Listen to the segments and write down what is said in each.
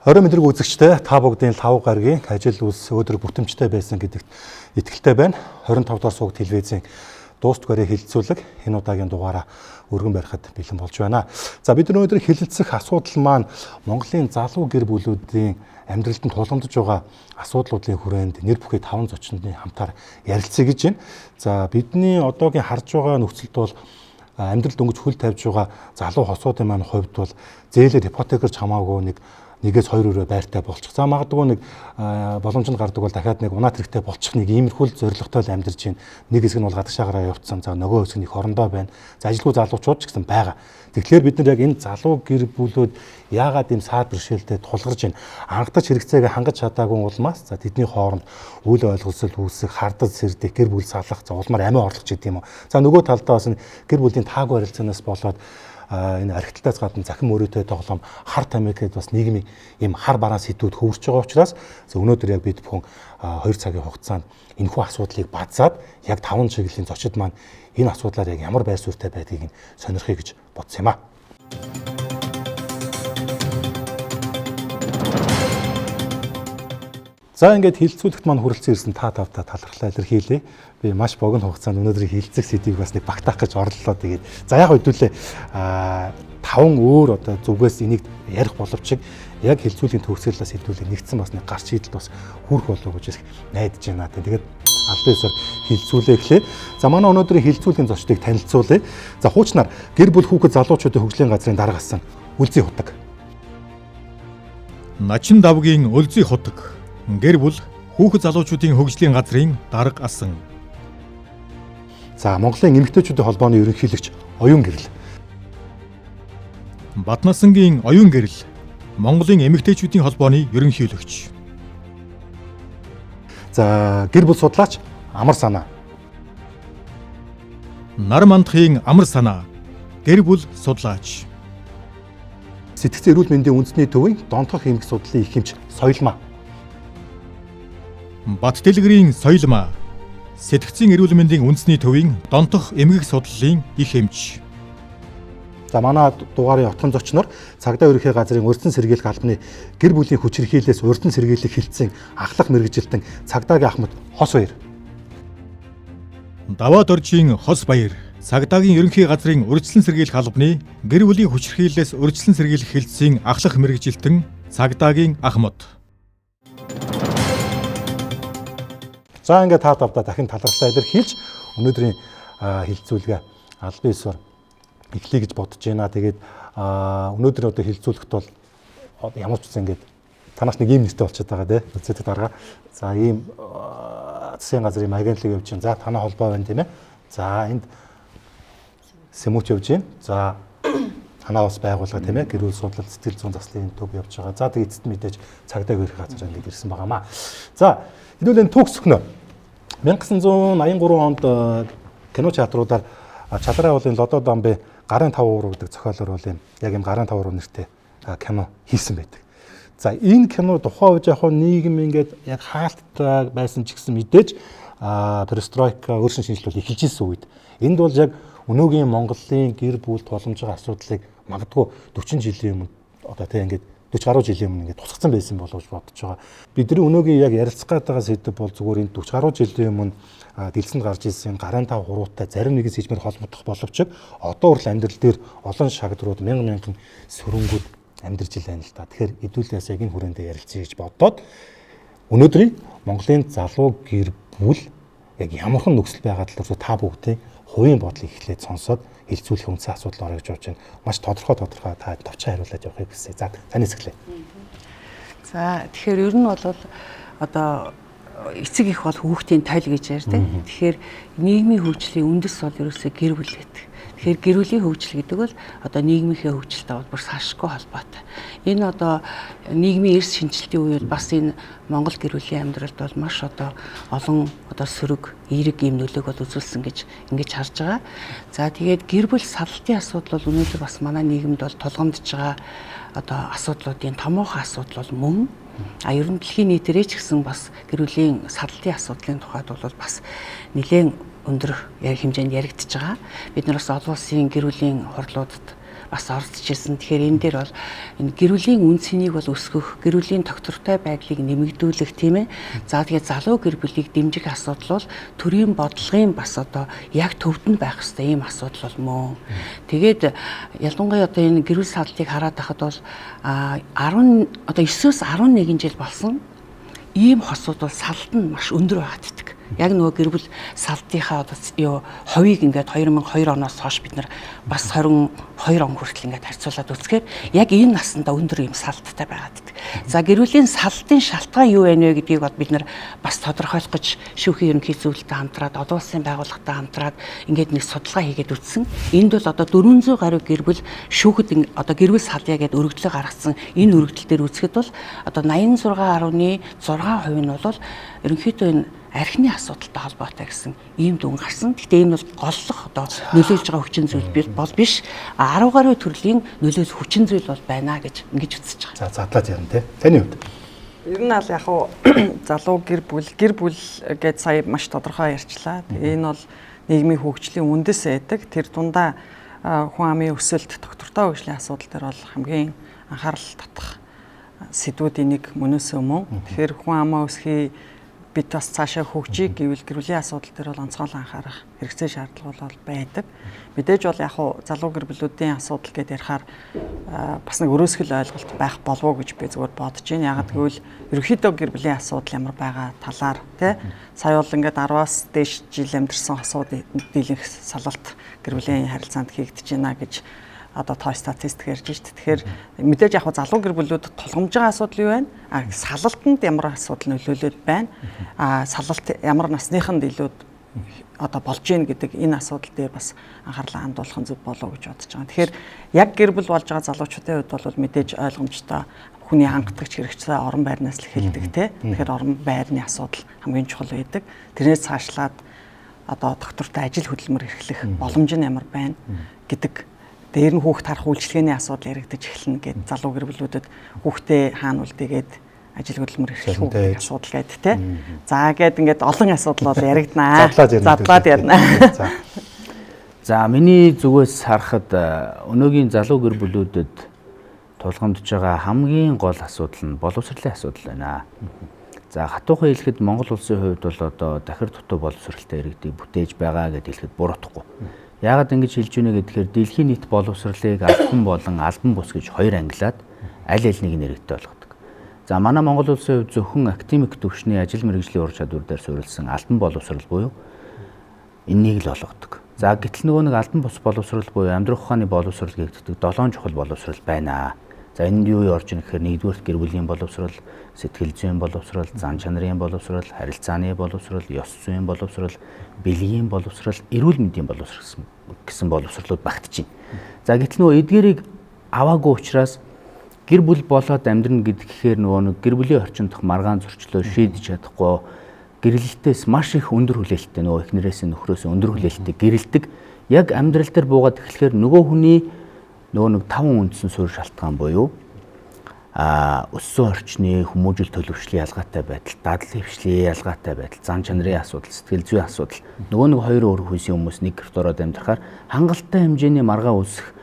Орой мэдрэг үзэгчтэй та бүгдийн лав гарагийн ажил үйлс өдөр бүтэмжтэй байсан гэдэгт итгэлтэй байна. 25 дугаар сууг телевизийн дуустгаараа хэлэлцүүлэг энэ удаагийн дугаараа өргөн барихад бэлэн болж байна. За бид өнөөдөр хэлэлцэх асуудал маань Монголын залуу гэр бүлүүдийн амьдралд нь тулгамдж байгаа асуудлуудын хүрээнд нэр бүхий таван зочны хамтаар ярилцъя гэж байна. За бидний одоогийн харж байгаа нөхцөлд бол амьдрал дөнгөж хөл тавьж байгаа залуу хосуудын маань хувьд бол зээлээр ипотекорч хамаагүй нэг нэгээс хоёр өрөө байртай болчих. За магадгүй нэг боломж нь гардаг бол дахиад нэг унаат хэрэгтэй болчих нэг иймэрхүү л зорилготой л амьдарч байна. Нэг хэсэг нь бол гадагшаагараа явцсан. За нөгөө хэсэг нь их орондоо байна. За ажилгүй залуучууд ч гэсэн байгаа. Тэгэхээр бид нар яг энэ залуу гэр бүлүүд яагаад ийм саад бэрхшээлтэй тулгарч байна? Анхдаж хэрэгцээгээ хангаж чадаагүй улмаас за тэдний хооронд үйл ойлголцол үүсэх, хардаж сэрдэх, гэр бүл салах, за улмаар амиа орлох гэдэг юм уу. За нөгөө талдаа бас гэр бүлийн таагүй харилцаанаас болоод энэ архиталтаас гадна захин мөрөөдөө тоглоом хар тамхи гэдээ бас нийгмийн ийм хар бараан сэдвүүд хөвөрч байгаа учраас өнөөдөр яг бид бүхэн 2 цагийн хугацаанд энэхүү асуудлыг базаад яг 5 чиглэлийн зочид маань энэ асуудлаар яг ямар байр суурьтай байдгийг нь сонирхъя гэж бодсон юм а. За ингээд хилцүүлэгт маань хүрэлцэн ирсэн та тавтай талархлаа илэрхийлье. Би маш богино хугацаанд өнөөдрийн хилцэх сэдвийг бас нэг багтаах гэж орлоо. Тэгээд за яг хэдүүлээ таван өөр одоо зүгээс энийг ярих боловч яг хилцүүлгийн төгсгөлөөс хэдүүлээ нэгдсэн бас нэг гарч идэлд бас хүрэх болов уу гэж найдаж байна. Тэгээд албан ёсоор хилцүүлээ гэхлээр за манай өнөөдрийн хилцүүлгийн зочдыг танилцуулъя. За хуучнаар гэр бүл хүүхэд залуучуудын хөгжлийн газрын дарга асан Үлзий Хутаг. Начин давгийн Үлзий Хутаг. Гэр бүл хүүхэд залуучуудын хөгжлийн газрын дарга асан. За Монголын эмэгтэйчүүдийн холбооны ерөнхийлөгч Оюун Гэрэл. Батнасангийн Оюун Гэрэл. Монголын эмэгтэйчүүдийн холбооны ерөнхийлөгч. За гэр бүл судлаач Амар Санаа. Нар мандахын Амар Санаа. Гэр бүл судлаач. Сэтгцэн эрүүл мэндийн үндэсний төвийн донтох эмгэг судлалын их эмч Соёлмаа. Бат Дэлгэрийн Соёлмаа. Сэтгцийн эрүүл мэндийн үндэсний төвийн донтох эмгэг судлалын их эмч. За манай дугаарын отхон зочноор цагдаа ерөнхий газрын урьдчилан сэргийлэх албаны гэр бүлийн хүчирхийлэлээс урьдчилан сэргийлэх хэлтсийн ахлах мэргэжилтэн цагдаагийн ахмад Хос Баяр. Даваа доржийн Хос Баяр. Цагдаагийн ерөнхий газрын урьдчилан сэргийлэх албаны гэр бүлийн хүчирхийллээс урьдчилан сэргийлэх хэлтсийн ахлах мэргэжилтэн цагдаагийн ахмад. За ингээд та тавдаа дахин талархлаа илэрхийлж өнөөдрийн хилцүүлгээ албан ёсоор эхлэе гэж бодож байна. Тэгээд өнөөдөр одоо хилцүүлэхт бол ямар ч үсэн ингээд танаас нэг ийм нэртэй болчиход байгаа тий. Үзэдэг дарга. За ийм засгийн газрын агентлаг явж байна. За танай холбоо байна тийм ээ. За энд Сэмүч явж байна. За танаа бас байгууллага тийм ээ. Гэр бүл судлал сэтгэл зүйн заслын төв явж байгаа. За тэгээд эцэст мэдээж цагдаа ерөнхий газар ингээд ирсэн байгаамаа. За хэдүүл энэ түүх сөхнө. 1983 онд кино театруудаар Чалраа уулын Лодо Дамби Гарын тав уруу гэдэг зохиолоор бол юм яг юм Гарын тав уруу нэртэй кино хийсэн байдаг. За энэ кино тухайн үед яг нийгэм ингээд яг хаалттай байсан ч гэсэн мэдээж перестройка өөрчлөн шинжилэл эхэлж исэн үед энд бол яг өнөөгийн Монголын гэр бүл тулгамж байгаа асуудлыг магадгүй 40 жилийн өмнө одоо тийм ингээд 40 гаруй жилийн өмнө ингээд тусгацсан байсан болов уу бодож байгаа. Бидний өнөөгийн яг ярилцах гээд байгаа сэдэв бол зүгээр энэ 40 гаруй жилийн өмнө дэлсэнд гарч ирсэн гарын тав хуруутай зарим нэгэн сэжмээр холбогдох боловч одоо хүртэл амьдрал дээр олон шагдрууд мянган мянган сөрөнгүүд амьдарч ил байна л да. Тэгэхээр хэдүүлээс яг энэ хүрээндээ ярилцъя гэж бодоод өнөөдрийн Монголын залуу гэр бүл яг ямархан нөхцөл байгаа талаар та бүгдийн хувийн бодлыг эхлээд сонсоод хилцүүлэх үндсэн асуудал орё гэж бодож байна. Маш тодорхой та товчхон хариулаад явахыг хүсье. За танаас эхлэе. За тэгэхээр ер нь бол одоо эцэг их бол хүүхдийн тойл гэж ярьдаг. Тэгэхээр нийгмийн хөгжлийн үндэс бол ерөөсөө гэр бүл гэдэг. Тэгэхээр гэр бүлийн хөгжил гэдэг бол одоо нийгмийнхээ хөгжилтэй бол бүр салшгүй холбоотой. Энэ одоо нийгмийн эрс шинжилтийн үед бас энэ Монгол гэр бүлийн амьдралд бол маш одоо олон одоо сөрөг, эерэг ийм нөлөөг бол үзүүлсэн гэж ингэж харж байгаа. За тэгээд гэр бүл салалтын асуудал бол өнөөдөр бас манай нийгэмд бол тулгамдж байгаа одоо асуудлуудын томоохон асуудал бол мөн. А ер нь дэлхийн нийтээрээ ч гэсэн бас гэр бүлийн салалтын асуудлын тухайд бол бас нэлээд өндөр хэмжээнд яригдж байгаа. Бид нар бас олон улсын гэр бүлийн хурлуудад бас оролцож ирсэн. Тэгэхээр энэ дээр бол энэ гэр бүлийн үн цэнийг бол өсгөх, гэр бүлийн тогтвортой байдлыг нэмэгдүүлэх, тийм ээ. За тэгээд залуу гэр бүлийг дэмжих асуудал бол төрийн бодлогын бас одоо яг төвд нь байх ёстой ийм асуудал бол мөн. Тэгээд ялангуяа одоо энэ гэр бүл садлыг хараад байхад бол 10 одоо 9-өөс 11 жил болсон ийм хосууд бол салалт нь маш өндөр байгаад. Яг нөгөө гэр бүл салтынхаа одоо юу хувийг ингээд 2002 оноос хойш бид нар бас 22 он хүртэл ингээд харьцуулаад үзэхээр яг энэ наснда өндөр юм салттай байгаад. За гэр бүлийн салтын шалтгаан юу вэ гэдгийг бол бид нар бас тодорхойлох гэж шүүхийн ерөнхий зөвлөлтөд хамтраад, олон улсын байгууллагатай хамтраад ингээд нэг судалгаа хийгээд үзсэн. Энд бол одоо 400 гаруй гэр бүл шүүхэд одоо гэр бүл салъя гэдээ өргөдлөө гаргацсан. Энэ өргөдөл дээр үзэхэд бол одоо 86.6% нь бол ерөнхийдөө энэ архины асуудалтай холбоотой гэсэн ийм дүн гарсан. Гэхдээ энэ бол голлох одоо нөлөөлж байгаа хүчин зүйл бол биш. 10 гаруй төрлийн нөлөөлөх хүчин зүйл бол байна гэж ингэж үзэж байгаа. За задлаад ярина те. Таны хувьд. Ер нь аль яг уу залуу гэр бүл гэж сая маш тодорхой ярьчлаа. Энэ бол нийгмийн хөгжлийн үндэс байдаг. Тэр дундаа хүн амын өсөлт, тогтвортой хөгжлийн асуудал дээр бол хамгийн анхаарал татах сэдвүүдийн нэг мөнөөсөө мөн. Тэгэхээр хүн амаа өсгий, бид бас цаашаа хөгжих гэвэл гэр бүлийн асуудал дээр бол онцгой анхаарах хэрэгцээ шаардлага бол байдаг. Мэдээж бол яг хуу залуу гэр бүлүүдийн асуудал гэдээ ярихаар бас нэг өрөөсгөл ойлголт байх болов уу гэж би зүгээр бодож байна. Ягаад гэвэл ерөнхийдөө гэр бүлийн асуудал ямар байгаа талаар тий сая бол ингээд 10-аас дээш жил амьдарсан хосууд дийлэнх салалт гэр бүлийн харилцаанд хийгдэж байна гэж одоо тоо статистик ярьж шít. Тэгэхээр мэдээж яг залуу гэр бүлүүд тулгамж байгаа асуудал юу байна? А салалтанд ямар асуудал нөлөөлөд байна? А салалт ямар насныханд илүү одоо болж гин гэдэг энэ асуудал дээр бас анхаарлаа хандуулах нь зөв болов уу гэж бодож байгаа. Тэгэхээр яг гэр бүл болж байгаа залуучуудын хувьд бол мэдээж ойлгомжтой хүний хангалтгч хэрэгцээ орон байрнаас л эхэлдэг те. Тэгэхээр орон байрны асуудал хамгийн чухал байдаг. Тэрнээс цаашлаад одоо доктортой ажил хөдөлмөр эрхлэх боломж нь ямар байна гэдэг. Дээр нь хүүхд харах үйлчилгээний асуудал яригдаж эхэлнэ гэд залуу гэр бүлүүдэд хүүхдээ хаана үлдээгээд ажил хөдөлмөр эрхлэх үү асуудал гээд те. За гээд ингээд олон асуудал бол яригданаа. Задлаад ярина. За миний зүгээс харахад өнөөгийн залуу гэр бүлүүдэд тулгамдж байгаа хамгийн гол асуудал нь боловсролын асуудал байна. За хатуухан хэлэхэд Монгол улсын хувьд бол одоо дахир дутуу боловсролтой иргэдийг бүтээж байгаа гэдээ хэлэхэд буруутахгүй. Яагаад ингэж хэлж байна гэхээр дэлхийн нийт боловсролыг албан болон албан бус гэж хоёр ангилаад аль аль нэг нь иргэдтэй болгодог. За манай Монгол улсын хувьд зөвхөн академик түвшний ажил мэргэжлийн ур чадвар дээр суурилсан албан боловсрол буюу энэнийг л олгодог. За гэтэл нөгөө нэг албан бус боловсрол буюу амьдрах ухааны боловсрол гэгддэг 7 чухал боловсрол байна. За энд юу орж ирэх гэхээр нэгдүгээрт гэр бүлийн боловсрол, сэтгэл зүйн боловсрол, зан чанарын боловсрол, харилцааны боловсрол, ёс зүйн боловсрол, бэлгийн боловсрол, эрүүл мэндийн боловсрол гэсэн боловсролууд багтж байна. За гэтэл нөгөө эдгээрийг аваагүй учраас гэр бүл болоод амьдрна гэхээр нөгөө нэг гэр бүлийн орчин дох маргаан зөрчлөө шийдэж чадахгүй гэрлэлтээс маш их өндөр хүлээлттэй нөгөө эхнэрээс нөхрөөс өндөр хүлээлттэй гэрэлдэг. Яг амьдрал дээр буугаад эхлэхээр нөгөө хүний нөгөө нэг таван үндсэн суурь шалтгаан буюу өссөн орчны хүмүүжил төлөвшлийн ялгаатай байдал, дадал хөвшлийн ялгаатай байдал, зан чанарын асуудал, сэтгэл зүйн асуудал. Нөгөө нэг хоёр өөр хүйсийн хүмүүс нэг гэрт ороод амьдрахаар хангалттай хэмжээний маргаан үүсэх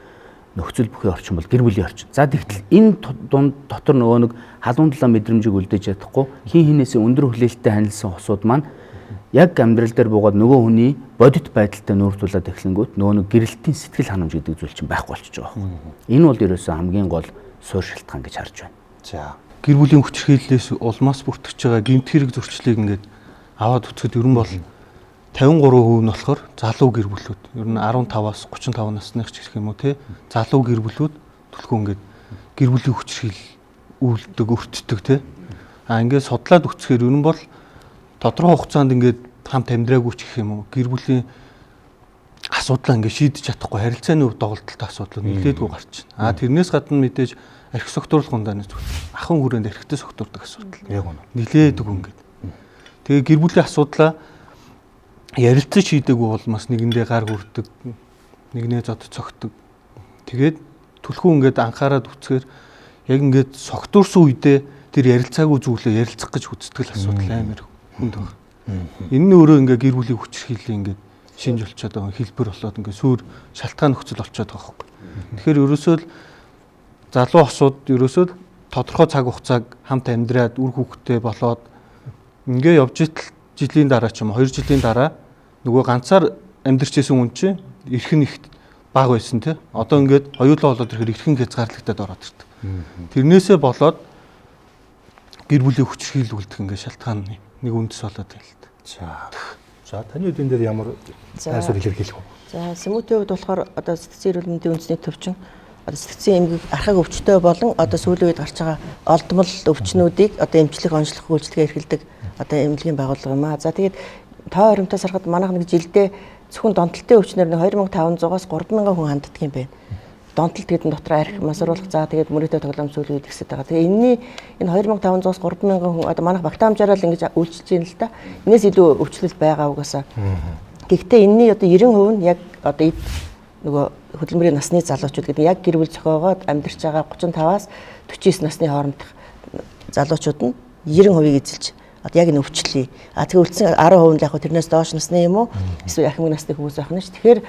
нөхцөл бүхий орчин бол гэр бүлийн орчин. За тэгтэл энэ дунд дотор нөгөө нэг халуун талаа мэдрэмжийг үлдээж чадахгүй хин хинээсээ өндөр хүлээлттэй ханилсан хосууд маань яг амьдрал дээр буугаад нөгөө хүний бодит байдалтай нүүр тулаад эхлэнгүүт нөгөө нэг гэрэлтийн сэтгэл ханамж гэдэг зүйл чинь байхгүй болчихж байгаа байхгүй. Энэ бол ерөөсөө хамгийн гол суурь шалтгаан гэж харж байна. За гэр бүлийн хүчирхийллээс улмаас бүртгэж байгаа гэмт хэрэг зөрчлийг ингээд аваад үзэхэд ер нь бол 53% нь болохоор залуу гэр бүлүүд. Ер нь 15-аас 35 насных ч гэх юм уу те. Залуу гэр бүлүүд түлхүү ингээд гэр бүлийн хүчирхийлэл үйлддэг, өртдөг те. А ингээд судлаад үзэхээр ер нь бол тодорхой хугацаанд ингээд хамт амьдраагүй ч гэх юм уу гэр бүлийн асуудлаа ингээд шийдэж чадахгүй харилцааны хувьд доголдолтой асуудлууд нэлээдгүй гарч байна. А тэрнээс гадна мэдээж архи согтуурлах ундааны зүйл. Ахын хүрээнд архитай согтуурдаг асуудал. Яг үнэ. Нэлээдгүй ингээд. Тэгээ гэр бүлийн асуудлаа ярилцаж шийдээгүй бол бас нэгэндээ гар хүрдэг, нэгнээ зод цогтөг. Тэгээд түлхүү ингээд анхаарад үцхээр яг ингээд согтуурсан үедээ тэр ярилцаагүй зүйлээ ярилцах гэж хүсдэг л асуудал амар хүнд байна. Энэ нь өөрөө ингээд гэр бүлийн хүчирхийлэл ингээд шинж болчиход байгаа, хэлбэр болоод ингээд суур шалтгаан нөхцөл болчиход байгаа байхгүй. Тэгэхээр ерөөсөө л залуу хосууд ерөөсөө л тодорхой цаг хугацааг хамт амьдраад үр хүүхэдтэй болоод ингээ явж итэл жилийн дараа ч юм уу 2 жилийн дараа нөгөө ганцаар амьдарч исэн хүн чинь эрх нь их бага байсан тий. Одоо ингээд хоёулаа болоод ирэхээр эрхэн хязгаарлагдаад ороод ирдэг. Тэрнээсээ болоод гэр бүлийн хүчирхийлүүлдэг ингээд шалтгаан нэг үндэс болоод байна л та. За. За таны үед энэ дээр ямар байр суурь илэрхийлэх вэ? За Сэмүтийн хувьд болохоор одоо сэтгцийн эрүүл мэндийн үндэсний төвчин одоо сэтгцийн эмгэг архаг өвчтөй болон одоо сүүлийн үед гарч байгаа олдмол өвчнүүдийг одоо эмчлэх, онцлох үйлчилгээ эрхэлдэг одоо эмнэлгийн байгууллага юм аа. За тэгээд тоо баримтаас харахад манайх нэг жилдээ зөвхөн донтолтын өвчнөр нэг 2500-аас 3000 хүн ханддаг юм байна. Донтолт гэдэг нь дотор арх мансууруулах, за тэгээд мөрөөдөө тоглоом сүүлийн үед ихсэд байгаа. Тэгээ энэний энэ 2500-аас 3000 хүн одоо манайх багтаамжаараа л ингэж үйлчилж байна л да. Энээс илүү өвчлөл байгаа угаасаа. Гэхдээ энэний одоо 90% нь яг одоо эд нөгөө хөдөлмөрийн насны залуучууд гэдэг яг гэр бүл зохиогоод амьдарч байгаа 35-аас 49 насны хоорондох залуучууд нь 90%-ийг эзэлж одоо яг энэ өвчлөе. А тэгээ үлдсэн 10% нь яг тэрнээс доош насны юм уу эсвэл ахимаг насны хүмүүс байх нь ш. Тэгэхээр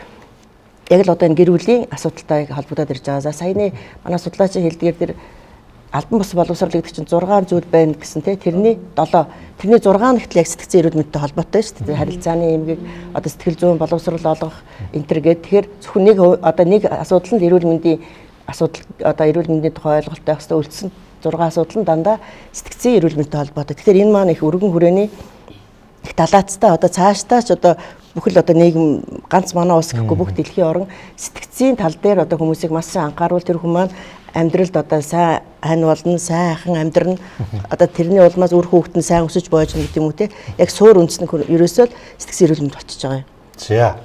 яг л одоо энэ гэр бүлийн асуудалтай холбогдоод ирж байгаа. За саяны манай судлаачийн хэлдгээр тэр албан бус боловсрол гэдэг чинь 6 зүйл байна гэсэн тий. Тэрний 7, тэрний 6 нэгтэл яг сэтгцэн эрүүл мэндтэй холбоотой шүү дээ. Харилцааны эмгэг, одоо сэтгэл зүйн боловсрол олгох энэ төр гээд тэгэхээр зөвхөн нэг одоо нэг асуудал нь эрүүл мэндийн асуудал одоо эрүүл мэндийн тухай ойлголттой байх хэрэгтэй, үлдсэн 6 асуудал нь дандаа сэтгцэн эрүүл мэндтэй холбоотой. Тэгэхээр энэ маань их өргөн хүрээний их далаацтай одоо цаашдаа ч одоо бүхэл одоо нийгэм ганц манай улс гэхгүй бүх дэлхийн орон сэтгцийн тал дээр одоо хүмүүсийг маш сайн анхааруул тэр хүмүүс маань амьдралд одоо сайн хань болно, сайн ахын амьдрна. Одоо тэрний улмаас үр хүүхэд нь сайн өсөж боожно гэдэг юм уу те. Яг суур үндэс нь ерөөсөө л сэтгцэн эрүүл мэнд болчихж байгаа юм. За.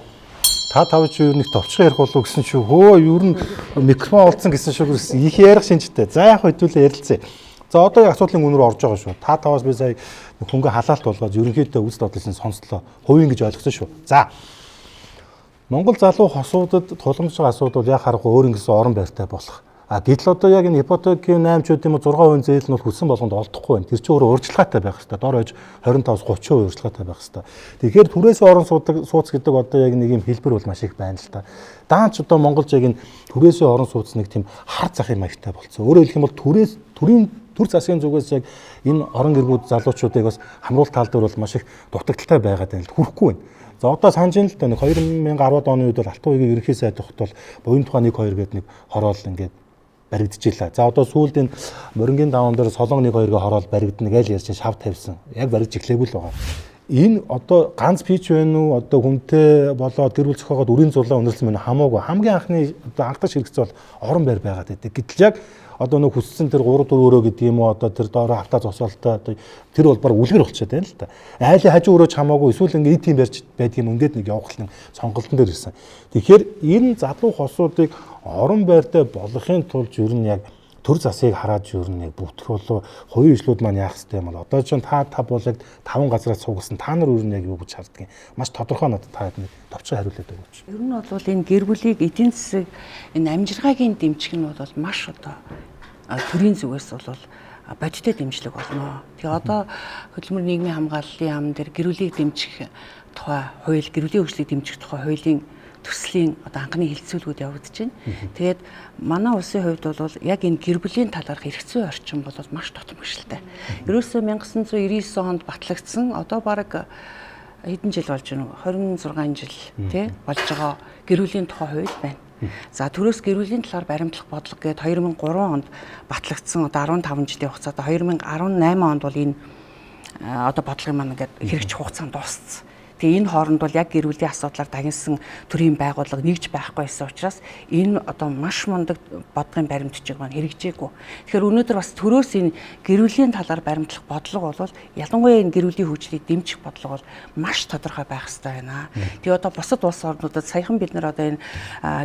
Та тав чи юу нэг товчхон ярих болов гэсэн чи хөө ер нь микрофон олдсон гэсэн шиг их ярих шинжтэй. За яг хэдүүлээ ярилцъя. За одоо яг асуудлын үнээр орж байгаа шүү. Та таваас би сая хөнгө халаалт болгоод ерөнхийдөө үз додлын сонслоо. Хувийн гэж ойлгосон шүү. За. Монгол залуу хосуудад тулгамдж байгаа асуудал яг харахгүй өөр ингэсэн орон байртай болох. А гэтэл одоо яг энэ ипотекийн 8 ч үгүй юм уу 6% зээл нь бол хүссэн болгонд олдохгүй байна. Тэр чинь өөрөө урьдчилгаатай байх хэрэгтэй. Дор хаяж 25-30% урьдчилгаатай байх хэрэгтэй. Тэгэхээр түрээс орон сууц гэдэг одоо яг нэг юм хэлбэр бол маш их байна л та. Даанч одоо Монголд яг энэ түрээсээ орон сууц нэг тийм хар захын маягтай болцсон. Өөрөөр хэлэх юм бол түрээс төрийн төр засгийн зүгээс яг энэ орон гэргүүд залуучуудыг бас хамруулалт тал дээр бол маш их дутагдaltaй байгаад байна л хүрэхгүй байна. За одоо санаж ин л да нэг 2010-ад оны үед бол Алтан уягийн ерөнхий сайд багт бол буян тухай 1 2 гээд нэг хороол ингээд баригдчихлаа. За одоо сүүлд энэ морингийн даван дээр солон 1 2-ыг хороол баригдана гэж ярьж шав тавьсан. Яг баригдж эхлээгүй л байгаа. Энэ одоо ганц пич байна уу? Одоо хүнтэй болоод гэр бүл зохиогоод үрийн зулаа өнөрлсөн мөн хамаагүй. Хамгийн анхны одоо анхдагч хэрэгцээ бол орон байр байгаад байдаг. Гэтэл яг одоо нэг хүссэн тэр 3 4 өрөө гэдэг юм уу одоо тэр доороо хавтаа зогсоолтой одоо тэр бол баг үлгэр болчиход байна л та. Айлын хажуу өрөөч хамаагүй эсвэл ингээ эд тийм барьж байдаг юм ингээд нэг явах нэг сонголтон дээр ирсэн. Тэгэхээр энэ залуу хосуудыг орон байртай болгохын тулд ер нь яг төр засыг хараад ер нь яг бүтгэх болов хувийн ижлүүд маань яах хэрэгтэй юм бол одоо ч та бол яг 5 газраас цугласан та нар ер нь яг юу гэж харддаг юм. Маш тодорхой надад та нэг товчхон хариулаад өгөөч. Ер нь бол энэ гэр бүлийг эдийн засаг энэ амжиргааг дэмжих нь бол маш одоо төрийн зүгээс бол бодиттой дэмжлэг болно. Тэгээ одоо хөдөлмөр нийгмийн хамгааллын яам дээр гэр бүлийг дэмжих тухай хууль, гэр бүлийн хөгжлийг дэмжих тухай хуулийн төслийн одоо анхны хэлэлцүүлгүүд явагдаж байна. Тэгээд манай улсын хувьд бол яг энэ гэр бүлийн талаарх эрх зүйн орчин бол маш тотомгшилтай. Ерөөсөө 1999 онд батлагдсан одоо бараг хэдэн жил болж байна вэ? 26 жил тий болж байгаа гэр бүлийн тухай хууль байна. За төрөөс гэр бүлийн талаар баримтлах бодлого гээд 2003 онд батлагдсан одоо 15 жилийн хугацаатай 2018 онд бол энэ одоо бодлогын маань ингээд хэрэгжих хугацаанд дууссан. Тэгээ энэ хооронд бол яг гэр бүлийн асуудлаар дагнсан төрийн байгууллага нэгж байхгүй байсан учраас энэ одоо маш мундаг бодлогын баримтчиг маань хэрэгжээгүй. Тэгэхээр өнөөдөр бас төрөөс энэ гэр бүлийн талаар баримтлах бодлого бол ялангуяа энэ гэр бүлийн хөгжлийг дэмжих бодлого бол маш тодорхой байх хэрэгтэй байна. Тэгээ одоо бусад улс орнуудад саяхан бид нар одоо энэ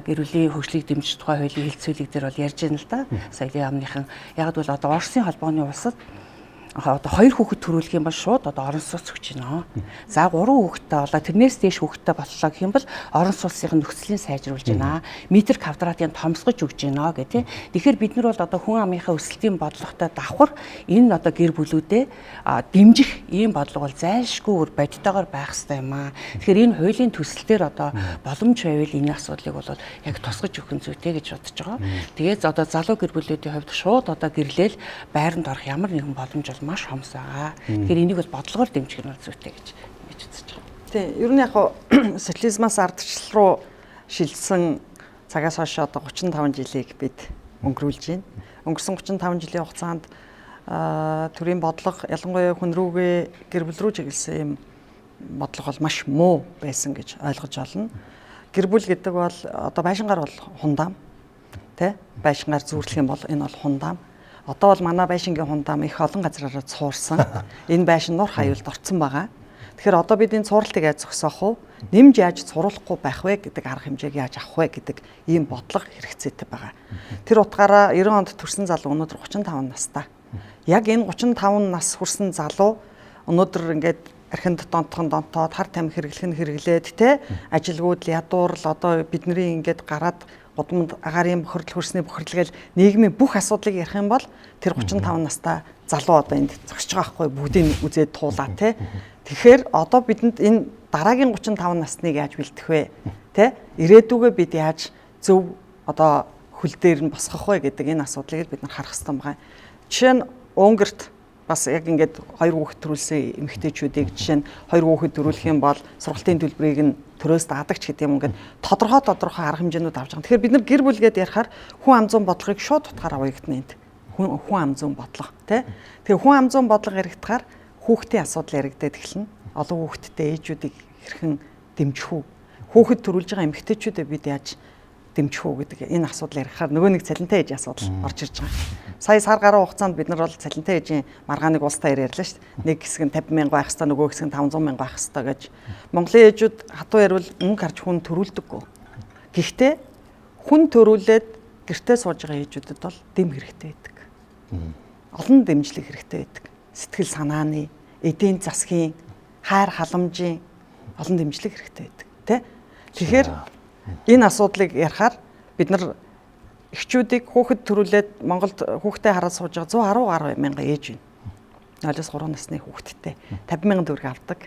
гэр бүлийн хөгжлийг дэмжих тухай хуулийн хэлэлцүүлэг дээр бол ярьж байна л да. Соёлын яамныхан яг бол одоо Оросын холбооны улсад Одоо 2 хүүхэд төрүүлэх юм бол шууд одоо орон сууц өгч байна. За 3 хүүхэдтэй болоо, тэрнээс дээш хүүхэдтэй боллоо гэх юм бол орон сууцын нөхцөлийн сайжруулж байна. Метр квадратыг томсгож өгч байна гэх тийм. Тэгэхээр бид нар бол одоо хүн амынхаа өсөлтийн бодлоготой давхар энэ одоо гэр бүлүүдээ дэмжих ийм бодлого бол зайлшгүй үр бодитойгоор байх хэрэгтэй юм аа. Тэгэхээр энэ хуулийн төсөл дээр одоо боломж байвал энэ асуудлыг бол яг тусгаж өгөх нь зүйтэй гэж бодож байгаа. Тэгээд одоо залуу гэр бүлүүдийн хувьд шууд одоо гэрлээл байранд орох ямар нэгэн боломж бол маш хомс байгаа. Тэгэхээр энийг бол бодлогоор дэмжих нь бол зүйтэй гэж ингэж үзэж байгаа. Тийм, ер нь яг социализмаас ардчлал руу шилжсэн цагаас хойш одоо 35 жилийг бид өнгөрүүлж байна. Өнгөрсөн 35 жилийн хугацаанд төрийн бодлого, ялангуяа хүн рүүгээ, гэр бүл рүү чиглэсэн юм бодлого бол маш муу байсан гэж ойлгож байна. Гэр бүл гэдэг бол одоо байшингаар бол хундаам, тэ? Байшингаар зүүрлэх юм бол энэ бол хундаам. Одоо бол манай байшингийн хундаам их олон газраараа цуурсан. Энэ байшин нур хаюулд орцсон байгаа. Тэгэхээр одоо бид энэ цууралтыг яаж зогсоох вэ? Нэмж яаж цуруулахгүй байх вэ гэдэг арга хэмжээг яаж авах вэ гэдэг ийм бодлого хэрэгцээтэй байгаа. Тэр утгаараа 90 онд төрсэн залуу өнөөдөр 35 настай. Яг энэ 35 нас хүрсэн залуу өнөөдөр ингээд архинд донтхон донтоод, хар тамхи хэрэглэх нь хэрэглээд, те, ажилгүйдл, ядуурл, одоо бидний ингээд гараад гудамд агаарын бохирдол, хөрсний бохирдол гэл нийгмийн бүх асуудлыг ярих юм бол тэр 35 настай залуу одоо энд зогсож байгаа байхгүй, бүгдийг үзээд туулаа, те. Тэгэхээр одоо бидэнд энэ дараагийн 35 насныг яаж бэлдэх вэ? Тэ? Ирээдүгөө бид яаж зөв одоо хөл дээр нь босгох вэ гэдэг энэ асуудлыг бид нар харах хэрэгтэй байгаа. Жишээ нь Унгарт бас яг ингээд хоёр хүүхэд төрүүлсэн эмэгтэйчүүдийг, жишээ нь хоёр хүүхэд төрүүлэх юм бол сургалтын төлбөрийг нь төрөөс даадаг ч гэдэг юм, ингээд тодорхой тодорхой арга хэмжээнүүд авч байгаа. Тэгэхээр бид нар гэр бүл гээд ярихаар хүн ам зүйн бодлогыг шууд утгаараа уягдана энд. Хүн ам зүйн бодлого, тий. Тэгэхээр хүн ам зүйн бодлого яригдахаар хүүхдийн асуудал яригдаад эхэлнэ. Олон хүүхэдтэй ээжүүдийг хэрхэн дэмжих үү? Хүүхэд төрүүлж байгаа эмэгтэйчүүдэд бид яаж дэмжих үү гэдэг энэ асуудал ярихаар нөгөө нэг цалинтай ээжийн асуудал орж ирж байгаа. Сая сар гаруй хугацаанд бид нар бол цалинтай ээжийн маргааныг улстай ярьлаа шүү дээ. Нэг хэсэг нь 50 мянга байх хэвээр, нөгөө хэсэг нь 500 мянга байх хэвээр гэж. Монголын ээжүүд хатуу ярил мөнгө харж хүн төрүүлдэггүй. Гэхдээ хүн төрүүлээд гэртээ сууж байгаа ээжүүдэд бол дэм хэрэгтэй байдаг. Олон дэмжлэг хэрэгтэй байдаг. Сэтгэл санааны, эдийн засгийн, хайр халамжийн олон дэмжлэг хэрэгтэй байдаг, тэ? Тэгэхээр энэ асуудлыг ярихаар бид нар эхчүүдийг хүүхэд төрүүлээд Монголд хүүхдээ хараад сууж байгаа 110 гаруй мянган ээж байна. 0-3 насны хүүхэдтэй 50 мянган төгрөг авдаг.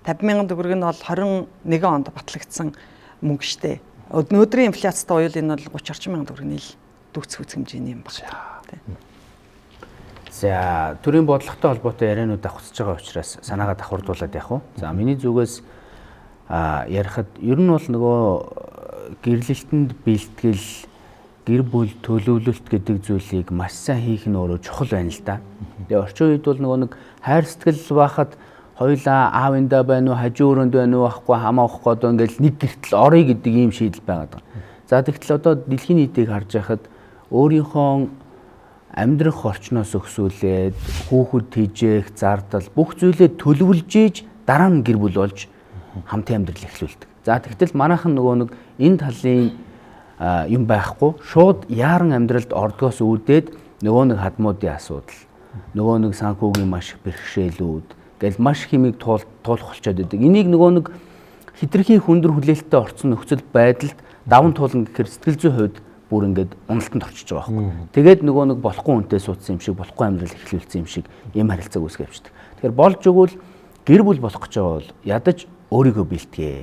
50 мянган төгрөг нь бол 21 онд батлагдсан мөнгө штэ. Өнөөдрийн инфляцтай уял энэ бол 30 орчим мянган төгрөг нийл дүүцэх хэмжээний юм байна. За, төрийн бодлоготой холбоотой ярианууд давхцаж байгаа учраас санаагаа давхардуулаад явах уу. За, миний зүгээс ярихад ер нь бол нөгөө гэрлэлтэнд бэлтгэл, гэр бүл төлөвлөлт гэдэг зүйлийг маш сайн хийх нь өөрөө чухал байна л да. Тэгээ орчин үед бол нөгөө нэг хайр сэтгэл байхад хоёлаа аавындаа байна уу, хажуу өрөөнд байна уу байхгүй хамаахгүй, одоо ингээл нэг гэртэл оръё гэдэг ийм шийдэл байгаад байгаа. За, тэгтэл одоо дэлхийн нийтийг харж байхад өөрийнхөө амьдрах орчноос өгсүүлээд хүүхэд тэжээх, зардал бүх зүйлээ төлөвлөж ийж дараа нь гэр бүл болж хамтын амьдрал эхлүүлдэг. За, тэгтэл манайхан нөгөө нэг энэ талын юм байхгүй, шууд яаран амьдралд ордгоос үүдээд нөгөө нэг хадмуудын асуудал, нөгөө нэг санхүүгийн маш их бэрхшээлүүд гэл маш химиг туулах болчоод байдаг. Энийг нөгөө нэг хитрхийн хүндэр хүлээлттэй орцсон нөхцөл байдалд даван туулна гэхээр сэтгэл зүйн хувьд бүр ингээд уналтанд орчиж байгаа байхгүй. Тэгээд нөгөө нэг болохгүй хүнтэй суудсан юм шиг, болохгүй амьдрал эхлүүлсэн юм шиг ийм харилцааг үүсгэж явчихдаг. Тэгэхээр болж өгвөл гэр бүл болох гэж байгаа бол ядаж өөрийгөө бэлтгээ.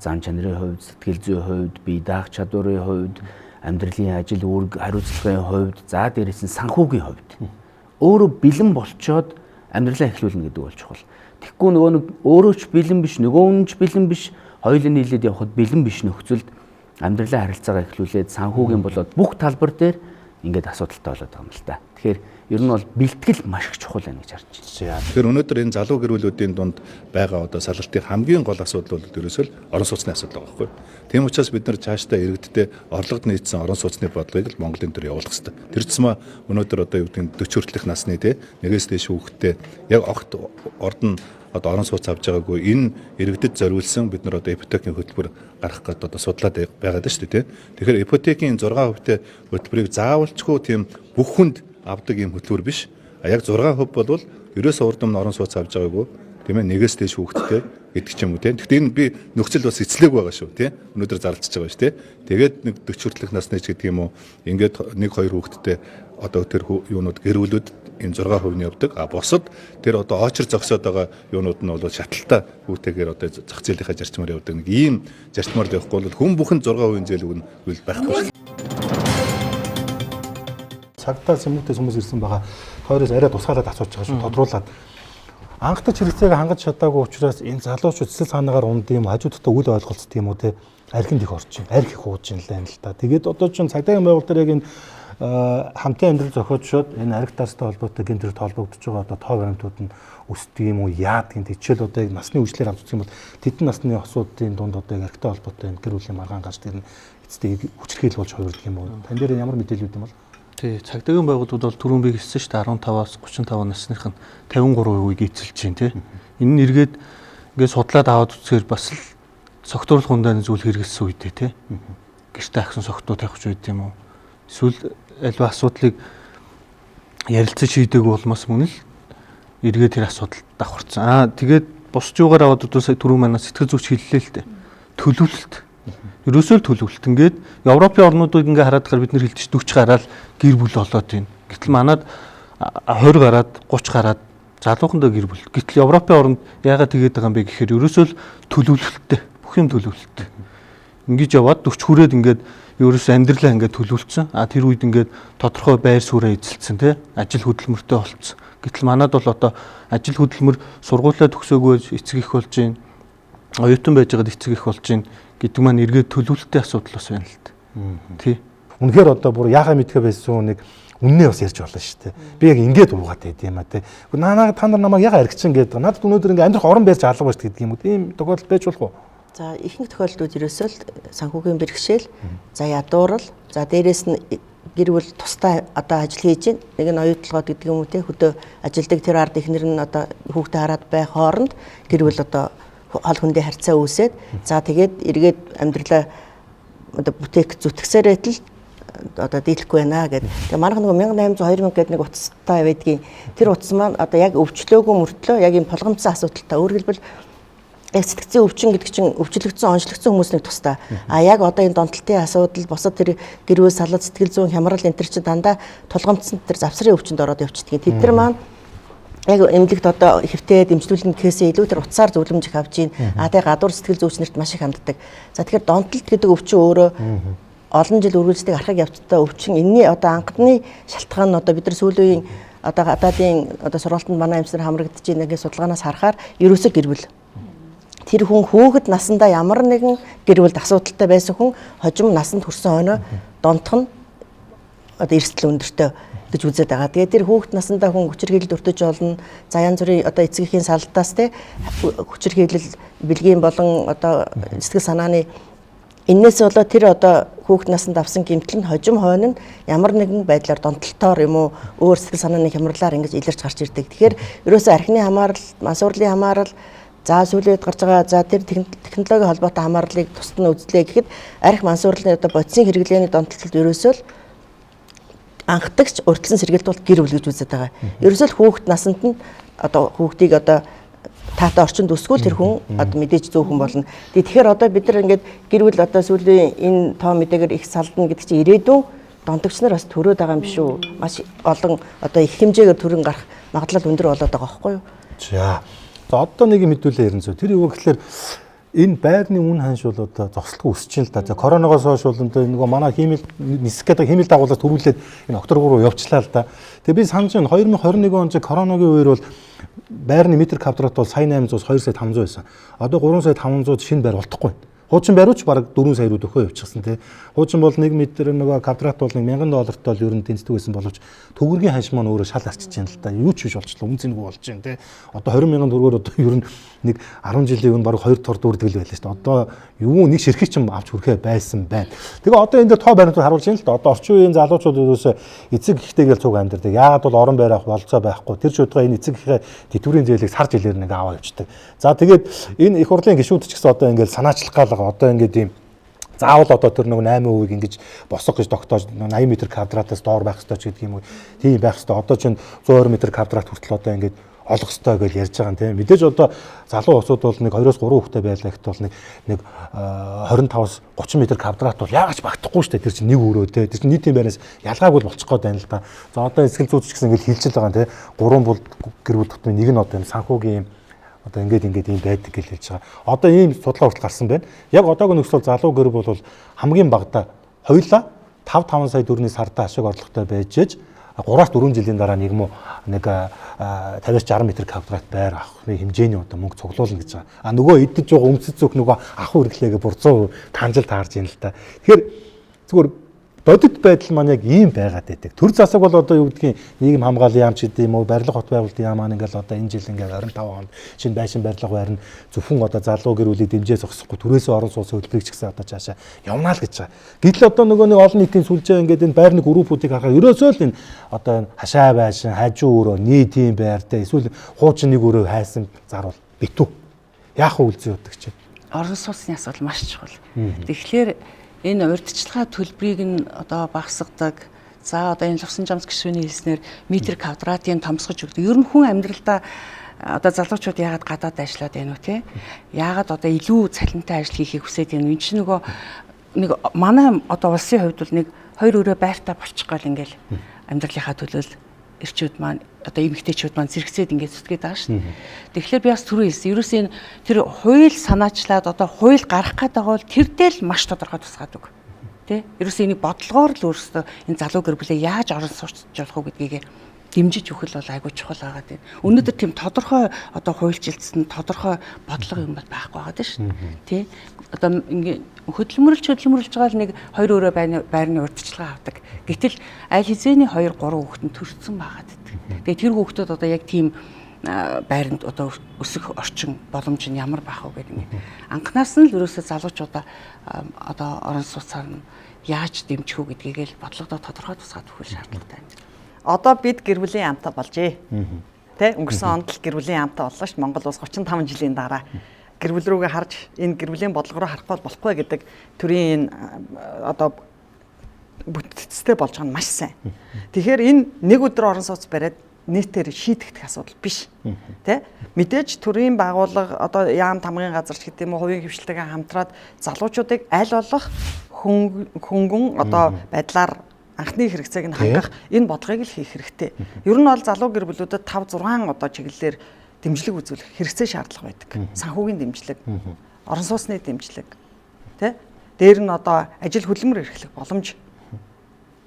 Зан чанарын хувьд, сэтгэл зүйн хувьд, бие даах чадварын хувьд, амьдралын ажил үүрэг хариуцлагын хувьд, за дээрээс нь санхүүгийн хувьд өөрөө бэлэн болчоод амьдралаа эхлүүлнэ гэдэг бол чухал. Тэгэхгүй нөгөө нэг өөрөө ч бэлэн биш, нөгөө хүн ч бэлэн биш, хоёулын нийлээд явхад бэлэн биш нөхцөлд амьдралаа харилцаагаа эхлүүлээд санхүүгийн болоод бүх талбар дээр ингээд асуудалтай болоод байгаа юм л та. Тэгэхээр ер нь бол бэлтгэл маш их чухал байна гэж харж байна. Тэгэхээр өнөөдөр энэ залуу гэр бүлүүдийн дунд байгаа одоо салалтын хамгийн гол асуудал бол ерөөсөө л орон сууцны асуудал байгаа байхгүй. Тийм учраас бид нар цаашдаа иргэдтэй орлогод нийцсэн орон сууцны бодлогыг л Монголын төр явуулах хэрэгтэй. Тэр тусмаа өнөөдөр одоо юу гэдэг нь 40 хүртэлх насны те нэгээс дээш хүүхэдтэй яг огт ордон одоо орон сууц авч байгаагүй энэ иргэдэд зориулсан бид нар одоо ипотекийн хөтөлбөр гаргах гээд одоо судлаад байгаад шүү дээ, тийм. Тэгэхээр ипотекийн 6% хөтөлбөрийг заавалчгүй тийм бүх хүнд авдаг юм хөтөлбөр биш. А яг 6% болвол Ерөөсөө урд өмнө орон сууц авч байгаагүй, тийм ээ, нэгээс дээш хүүхэдтэй гэдэг ч юм уу, тийм. Гэхдээ энэ би нөхцөл бас эцлээг байгаа шүү, тийм. Өнөөдөр зарлцж байгаа шүү, тийм. Тэгээд нэг 40 хүртэлх насны ч гэдэг юм уу, ингээд нэг хоёр хүүхэдтэй одоо тэр юунууд гэр бүлүүд энэ 6% нь явдаг. А бусад тэр одоо очер зогсоод байгаа юунууд нь бол шаталтай хүүтэйгээр одоо зах зээлийнхаа зарчмаар явдаг. Нэг ийм зарчмаар л явахгүй бол хүн бүхэн 6% зээл өгнө үйл байхгүй шүү. Цагдаа сэмүүтээс хүмүүс ирсэн байгаа. Тойроос арай тусгаалаад асууж байгаа шүү. Тодруулаад анхтаж хэрэгцээг хангаж чадаагүй учраас энэ залуучууд цэцэл цаанагаар унд юм хажуудтай үл ойлголцдог юм уу те, архинд их орж байна. Арх их ууж байна л байна л та. Тэгээд одоо чинь цагдаагийн байгууллага дээр яг энэ хамтын амьдрал зохиожшоод энэ арх дарстай холбоотой гэмт хэрэг холбогдож байгаа одоо тоо баримтууд нь өсдөг юм уу, яадаг юм. Жишээл одоо яг насны хөгжлөөр авч үзэх юм бол тэдэн насны осуудын дунд одоо яг архитай холбоотой энэ гэр бүлийн маргаан гарч тэр нь эцэстээ хүчирхийлэл болж хувирдаг юм уу? Тань дээр ямар мэдээлэл үүд юм бол? Тий, цагдаагийн байгууллагууд бол түрүүн би хэлсэн шүү дээ, 15-аас 35 насных нь 53%-ийг эзэлж байна, тий. Энэ нь эргээд ингээд судлаад аваад үзэхээр бас л согтууруулах ундааны зүйл хэрэгэлсэн үедээ, тий. Гэртээ ахсан согтуу тавих ч үед юм уу. Эсвэл альва асуудлыг ярилцаж шийдээгүй улмаас мөн л эргээд тэр асуудалд давхарцсан. Аа тэгээд бусд юугаар аваад үзвэл түрүүн манай сэтгэл зүйч хэллээ л дээ. Төлөвлөлт. Ерөөсөө л төлөвлөлт. Ингээд Европын орнуудыг ингээ хараад байхаар бид нэр хэлдэг 40 гараал гэр бүл болоод байна. Гэтэл манад 20 гараад 30 гараад залуухандаа гэр бүл. Гэтэл Европын оронд яагаад тэгээд байгаа юм бэ гэхээр ерөөсөө л төлөвлөлттэй. Бүх юм төлөвлөлттэй. Ингэж яваад 40 хүрээд ингээд ерөөсөө амьдралаа ингээд төлөвлөсөн. А тэр үед ингээд тодорхой байр сууриа эзэлсэн, тий. Ажил хөдөлмөртэй болцсон. Гэтэл манад бол одоо ажил хөдөлмөр сургуулиа төгсөөгүй эцэг их болж байна. Оюутан байж байгаад эцэг их болж байна гэдэг маань эргээд төлөвлөлттэй асуудал бас байна л та. Тий. Үнэхээр одоо бүр яхаа мэдхэ байсан нэг үннээ бас ярьж болно шүү дээ. Би яг ингээд уугаад байд юм а тий. Наа та нар намайг яга архичин гэдэг. Надад өнөөдөр ингээд амьдрах орон барьж алга байж гэдэг юм уу? Тийм тохиолдол байж болох уу? За ихэнх тохиолдлууд ерөөсөө л санхүүгийн бэрхшээл, за ядуурал, за дээрэс нь гэр бүл тусдаа одоо ажил хийж байна. Нэг нь оюутлогод гэдэг юм уу те, хөдөө ажилдаг тэр ард эхнэр нь одоо хүүхдээ хараад байх хооронд гэр бүл одоо хол хүндээ харьцаа үүсээд, за тэгээд эргээд амьдралаа одоо бүтээх зүтгэсээрээ л одоо дийлэхгүй байна гэдэг. Тэгээ манайх нөгөө 1800 2000 гэдэг нэг утастай байдгийн. Тэр утас маань одоо яг өвчлөөгүй мөртлөө яг юм полгомцсон асуудалтай. Өөрөөр хэлбэл яг сэтгцийн өвчин гэдэг чинь өвчлөгдсөн, онцлогдсон хүмүүс нэг тусдаа. А яг одоо энэ донтолтын асуудал, бусад тэр гэр бүл салал, сэтгэл зүйн хямрал энэ төр чинь дандаа тулгамдсан тэр завсрын өвчнөд ороод явчихдаг. Тэд нар маань яг эмнэлэгт одоо хэвтээд эмчлүүлнэ гэхээсээ илүү тэр утсаар зөвлөмж их авч гин. А тэгээ гадуур сэтгэл зүйч нарт маш их ханддаг. За тэгэхээр донтолт гэдэг өвчин өөрөө олон жил үргэлжлэх архаг явцтай өвчин. Энийний одоо анхны шалтгаан нь одоо бид нар сүүлийн үеийн одоо гадаадын одоо сургалтанд манай эмчнэр хамрагдаж байна гэх судалгаанаас харахаар ерөөсөө гэр бүл. Тэр хүн хүүхэд насандаа ямар нэгэн гэр бүлд асуудалтай байсан хүн хожим насанд хүрсэн хойноо донтох нь одоо эрсдэл өндөртэй гэж үзээд байгаа. Тэгээд тэр хүүхэд насандаа хүн хүчирхийлэлд өртөж олно. За янз бүрийн одоо эцэг эхийн салтаас те хүчирхийлэл, бэлгийн болон одоо сэтгэл санааны энээс болоо тэр одоо хүүхэд насанд авсан гэмтэл нь хожим хойно нь ямар нэгэн байдлаар донтолтоор юм уу өөр сэтгэл санааны хямралаар ингэж илэрч гарч ирдэг. Тэгэхээр ерөөсөө архины хамаарал, мансуурлын хамаарал, за сүүлийн үед гарч байгаа за тэр технологийн холбоотой хамаарлыг тусад нь үзлээ гэхэд арх мансуурлын одоо бодисын хэрэглээний донтолтод ерөөсөө л анхдагч урьдчилан сэргийлт бол гэр бүл гэж үзээд байгаа. Ерөөсөө л хүүхэд насанд нь одоо хүүхдийг одоо таатай орчинд өсгөөл тэр хүн одоо мэдээж зөв хүн болно. Тэгэхээр одоо бид нар ингээд гэр бүл одоо сүүлийн энэ тоо мэдээгээр их салдана гэдэг чинь ирээдүйн донтогч нар бас төрөөд байгаа юм биш үү? Маш олон одоо их хэмжээгээр төрөн гарах магадлал өндөр болоод байгаа байхгүй юу? За. За одоо нэг юм хэдүүлээ ярина зөө. Тэр юу гэхээр энэ байрны үн ханш бол одоо зогсолтгүй өсөж байна л да. За коронавигоос хойш бол нөгөө манай хиймэл нисэх гэдэг хиймэл дагуулаас төрүүлээд энэ октор руу явчлаа л да. Тэгээ би санаж байна 2021 он коронавигийн үеэр бол байрны метр квадрат бол сая 800-аас 2 сая 500 байсан. Одоо 3 сая 500-д шинэ байр болтохгүй. Хуучин бариуч бараг 4 сая руу дөхөө явчихсан тий. Хуучин бол 1 метр нөгөө квадрат бол 1000 доллартай бол ер нь тэнцдэг байсан боловч төгрөгийн ханш маань өөрөө шал арчиж байна л да. Юу ч биш болчлоо. Үн цэнгүй болж байна тий. Одоо 20 мянган төгрөгөөр одоо ер нь нэг 10 жилийн өмнө бараг 2 тор дүүрдэг л байлаа шүү дээ. Одоо юу нэг ширхэг ч авч хүрэхээ байсан байна. Тэгээ одоо энэ дээр тоо баримтууд харуулж байна л да. Одоо орчин үеийн залуучууд ерөөсөө эцэг ихтэйгээл цуг амьдардаг. Яагаад бол орон байр авах болцоо байхгүй. Тэр ч удаа энэ эцэг ихээ тэтгэврийн зээлийг сар жилээр нэг аваа явчихдаг. За тэгээд энэ их хурлын гишүүд ч гэсэн одоо ингээл санаачлах гал одоо ингээд ийм заавал одоо тэр нэг 8% ингэж босго гэж тогтоож 80 м квадратаас доор байх ёстой ч гэдэг юм уу. Тийм байх ёстой. Одоо чинь 120 м квадрат хүртэл одоо ингээд олох ёстой гэж ярьж байгаа юм тийм. Мэдээж одоо залуу улсууд бол нэг 2-оос 3 хүүхдээ байлаа гэхэд бол нэг 25-аас 30 м квадрат бол яагаад ч багтахгүй шүү дээ. Тэр чинь нэг өрөө тийм. Тэр чинь нийтийн байраас ялгаагүй болчих гээд байна л да. За одоо эсгэл зүйч гэсэн ингээд хэлж л байгаа юм тийм. 3 бол гэр бүл тутмын нэг нь одоо юм санхүүгийн юм одоо ингээд ийм байдаг гэж хэлж байгаа. Одоо ийм судалгаа хүртэл гарсан байна. Яг одоогийн нөхцөл залуу гэр бүл бол хамгийн багадаа хоёулаа 5 5 сая төгрөгийн сардаа ашиг орлоготой байж ээж 3-аас 4 жилийн дараа нэг юм уу нэг 50-60 м квадрат байр авах хэмжээний одоо мөнгө цуглуулна гэж байгаа. А нөгөө идэж байгаа өмсөж зөөх нөгөө ахуй хэрэглээгээ бүр 100% танжил таарж ийн л та. Тэгэхээр зүгээр бодит байдал маань яг ийм байгаад байдаг. Төр засаг бол одоо юу гэдгийг нийгэм хамгааллын яам ч гэдэг юм уу, барилга хот байгуулалтын яам маань ингээл одоо энэ жил ингээл 25 онд шинэ байшин барилга барина. Зөвхөн одоо залуу гэр бүлийг дэмжээ зогсохгүй түрээсээ орон сууцын хөтөлбөрийг ч гэсэн одоо цаашаа явнаа л гэж байгаа. Гэтэл одоо нөгөө нэг олон нийтийн сүлжээ ингээд энэ байрны группүүдийг харахаар ерөөсөө л энэ одоо энэ хашаа байшин, хажуу өрөө, нийтийн байртай эсвэл хуучин нэг өрөө хайсан зарвал битүү. Яах вэ үлзий удагч? Орон сууцны асуудал маш чухал. Тэгэхээр энэ урьдчилгаа төлбөрийг нь одоо багасгадаг. За одоо энэ Лувсан жамс гишүүний хэлснээр метр квадратын томсгож өгдөг. Ер нь хүн амьдралдаа одоо залуучууд яагаад гадаад ажиллаад байна вэ те? Яагаад одоо илүү цалинтай ажил хийхийг хүсээд байна вэ? Энд чинь нөгөө нэг манай одоо улсын хувьд бол нэг хоёр өрөө байртай болчих гол ингээл амьдралынхаа төлөөл эрчүүд маань одоо эмэгтэйчүүд маань зэрэгцээд ингээд зүтгээд байгаа шүү дээ. Тэгэхээр би бас түрүү хэлсэн. Ерөөсөө энэ тэр хууль санаачлаад одоо хууль гарах гээд байгаа бол тэр дээр л маш тодорхой тусгаад үг. Тэ? Ерөөсөө энийг бодлогоор л өөрөөсөө энэ залуу гэр бүлээ яаж орон сууч болох уу гэдгийг дэмжиж өгөх л бол айгүй чухал байгаа тийм. Өнөөдөр тийм тодорхой одоо хуульчилсан тодорхой бодлого юм бол байхгүй байгаа тийм шүү. Тэ? Одоо ингээ хөдөлмөрлж байгаа л нэг хоёр өрөө байрны урьдчилгаа авдаг. Гэтэл аль хэзээний 2 3 хүүхэд нь төрсөн байгаа гэдэг. Тэгээ тэр хүүхдүүд одоо яг тийм байранд одоо өсөх орчин боломж нь ямар байх вэ гэдэг ингээ. Анхнаас нь л ерөөсөө залуучуудаа одоо орон сууцаар нь яаж дэмжих үү гэдгийг л бодлогодоо тодорхой тусгаад өгөх шаардлагатай байна. Одоо бид гэр бүлийн яамтай болжээ. Тэ өнгөрсөн онд л гэр бүлийн яамтай боллоо ш. Монгол улс 35 жилийн дараа гэр бүл рүүгээ харж энэ гэр бүлийн бодлого руу харахгүй болохгүй гэдэг төрийн энэ одоо бүтцтэй болж байгаа нь маш сайн. Тэгэхээр энэ нэг өдөр орон сууц бариад нийтээр шийдэгдэх асуудал биш. Тэ? Мэдээж төрийн байгууллага одоо яам тамгын газар ч гэдэг юм уу хувийн хвшилтэйгээ хамтраад залуучуудыг аль болох хөнгөн одоо байдлаар анхны хэрэгцээг нь хангах энэ бодлогыг л хийх хэрэгтэй. Ер нь бол залуу гэр бүлүүдэд 5 6 одоо чиглэлээр дэмжлэг үзүүлэх хэрэгцээ шаардлага байдаг. Санхүүгийн дэмжлэг, орон сууцны дэмжлэг, тэ? Дээр нь одоо ажил хөдөлмөр эрхлэх боломж,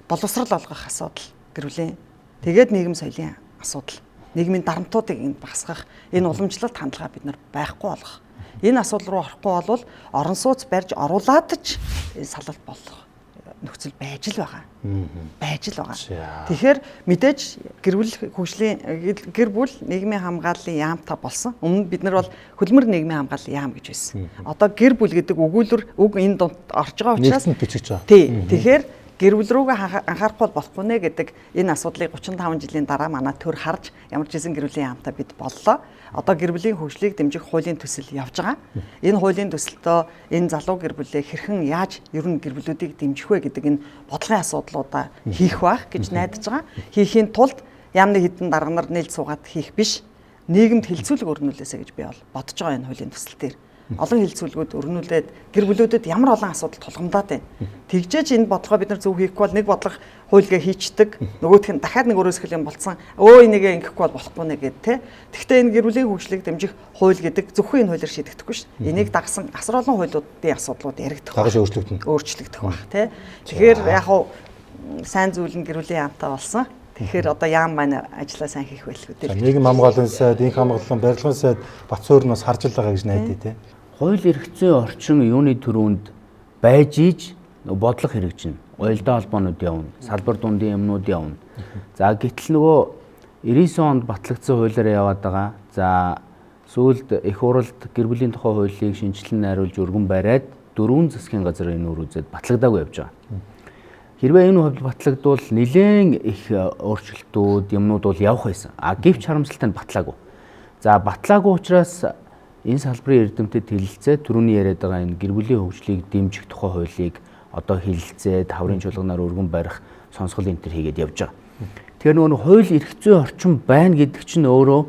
боловсрал олгох асуудал гэр бүлийн. Тэгээд нийгэм соёлын асуудал, нийгмийн дарамтуудыг энд багасгах, энэ уламжлалт хандлага бид нар байхгүй болгох. Энэ асуудал руу орохгүй бол орон сууц барьж оруулаад ч салалт болох нөхцөл байж л байгаа. Байж л байгаа. Тэгэхээр мэдээж гэр бүл хөгжлийн гэр бүл нийгмийн хамгааллын яамтай болсон. Өмнө бид нар бол хөдөлмөр нийгмийн хамгааллын яам гэж байсан. Одоо гэр бүл гэдэг өгүүлбэр үг энэ дунд орж байгаа учраас бичиж байгаа. Тий. Тэгэхээр гэр бүл рүүгээ анхаарахгүй болохгүй нэ гэдэг энэ асуудлыг 35 жилийн дараа манай төр харж ямар ч хэсэн гэр бүлийн яамтай бид боллоо. Одоо гэр бүлийн хөгжлийг дэмжих хуулийн төсөл явж байгаа. Энэ хуулийн төсөлтөө энэ залуу гэр бүлээ хэрхэн яаж ер нь гэр бүлүүдийг дэмжих вэ гэдэг энэ бодлогын асуудлуудаа хийх байх гэж найдаж байгаа. Хийхийн тулд яамны хэдэн дарга нар нийлж суугаад хийх биш. Нийгэмд хилцүүлэг өрнүүлээсэ гэж би бол бодож байгаа энэ хуулийн төсөл дээр. Олон хилцүүлгүүд өрнүүлээд гэр бүлүүдэд ямар олон асуудал тулгамдаад байна. Тэгжээж энэ бодлогоо бид нар зөв хийхгүй бол нэг бодлого хуульгээ хийчдэг, нөгөөх нь дахиад нэг өрөөсгөл юм болцсон. Өө энийгээ ингэхгүй бол болохгүй нэ гэд тэ. Тэгвэл энэ гэр бүлийн хөгжлийг дэмжих хууль гэдэг зөвхөн энэ хуулиар шийдэгдэхгүй шүү дээ. Энийг дагсан асар олон хуулиудын асуудлууд яригдах. Дагаж өөрчлөгдөнө. Өөрчлөгдөх байх тэ. Тэгэхээр яг хуу сайн зүйл нь гэр бүлийн яамтай болсон. Тэгэхээр одоо яам маань ажлаа сайн хийх байлгүй дээ. Нийгэм хамгааллын сайд, инх хамгааллын барилгын сайд Бат суурь нь бас харж л байгаа гэж найдаа тий. Хууль эрх зүйн орчин юуны төрөнд байж иж бодлого хэрэгжинэ. Уялдаа холбоонууд явна, салбар дундын юмнууд явна. За гэтэл нөгөө 99 онд батлагдсан хуулиар яваад байгаа. За сүүлд их хурлд гэр бүлийн тухай хуулийг шинэчлэн найруулж өргөн бариад 4 засгийн газар энэ үр үзээд батлагдаагүй явж байгаа. Хэрвээ энэ хууль батлагдвал нэлээд их өөрчлөлтүүд, юмнууд бол явах байсан. А гэвч харамсалтай нь батлаагүй. За батлаагүй учраас энэ салбарын эрдэмтэд хэлэлцээ түрүүний яриад байгаа энэ гэр бүлийн хөгжлийг дэмжих тухай хуулийг одоо хэлэлцээ таврын чуулганаар өргөн барих сонсгол энэ төр хийгээд явж байгаа. Тэгэхээр нөгөө хууль эрх зүйн орчин байна гэдэг чинь өөрөө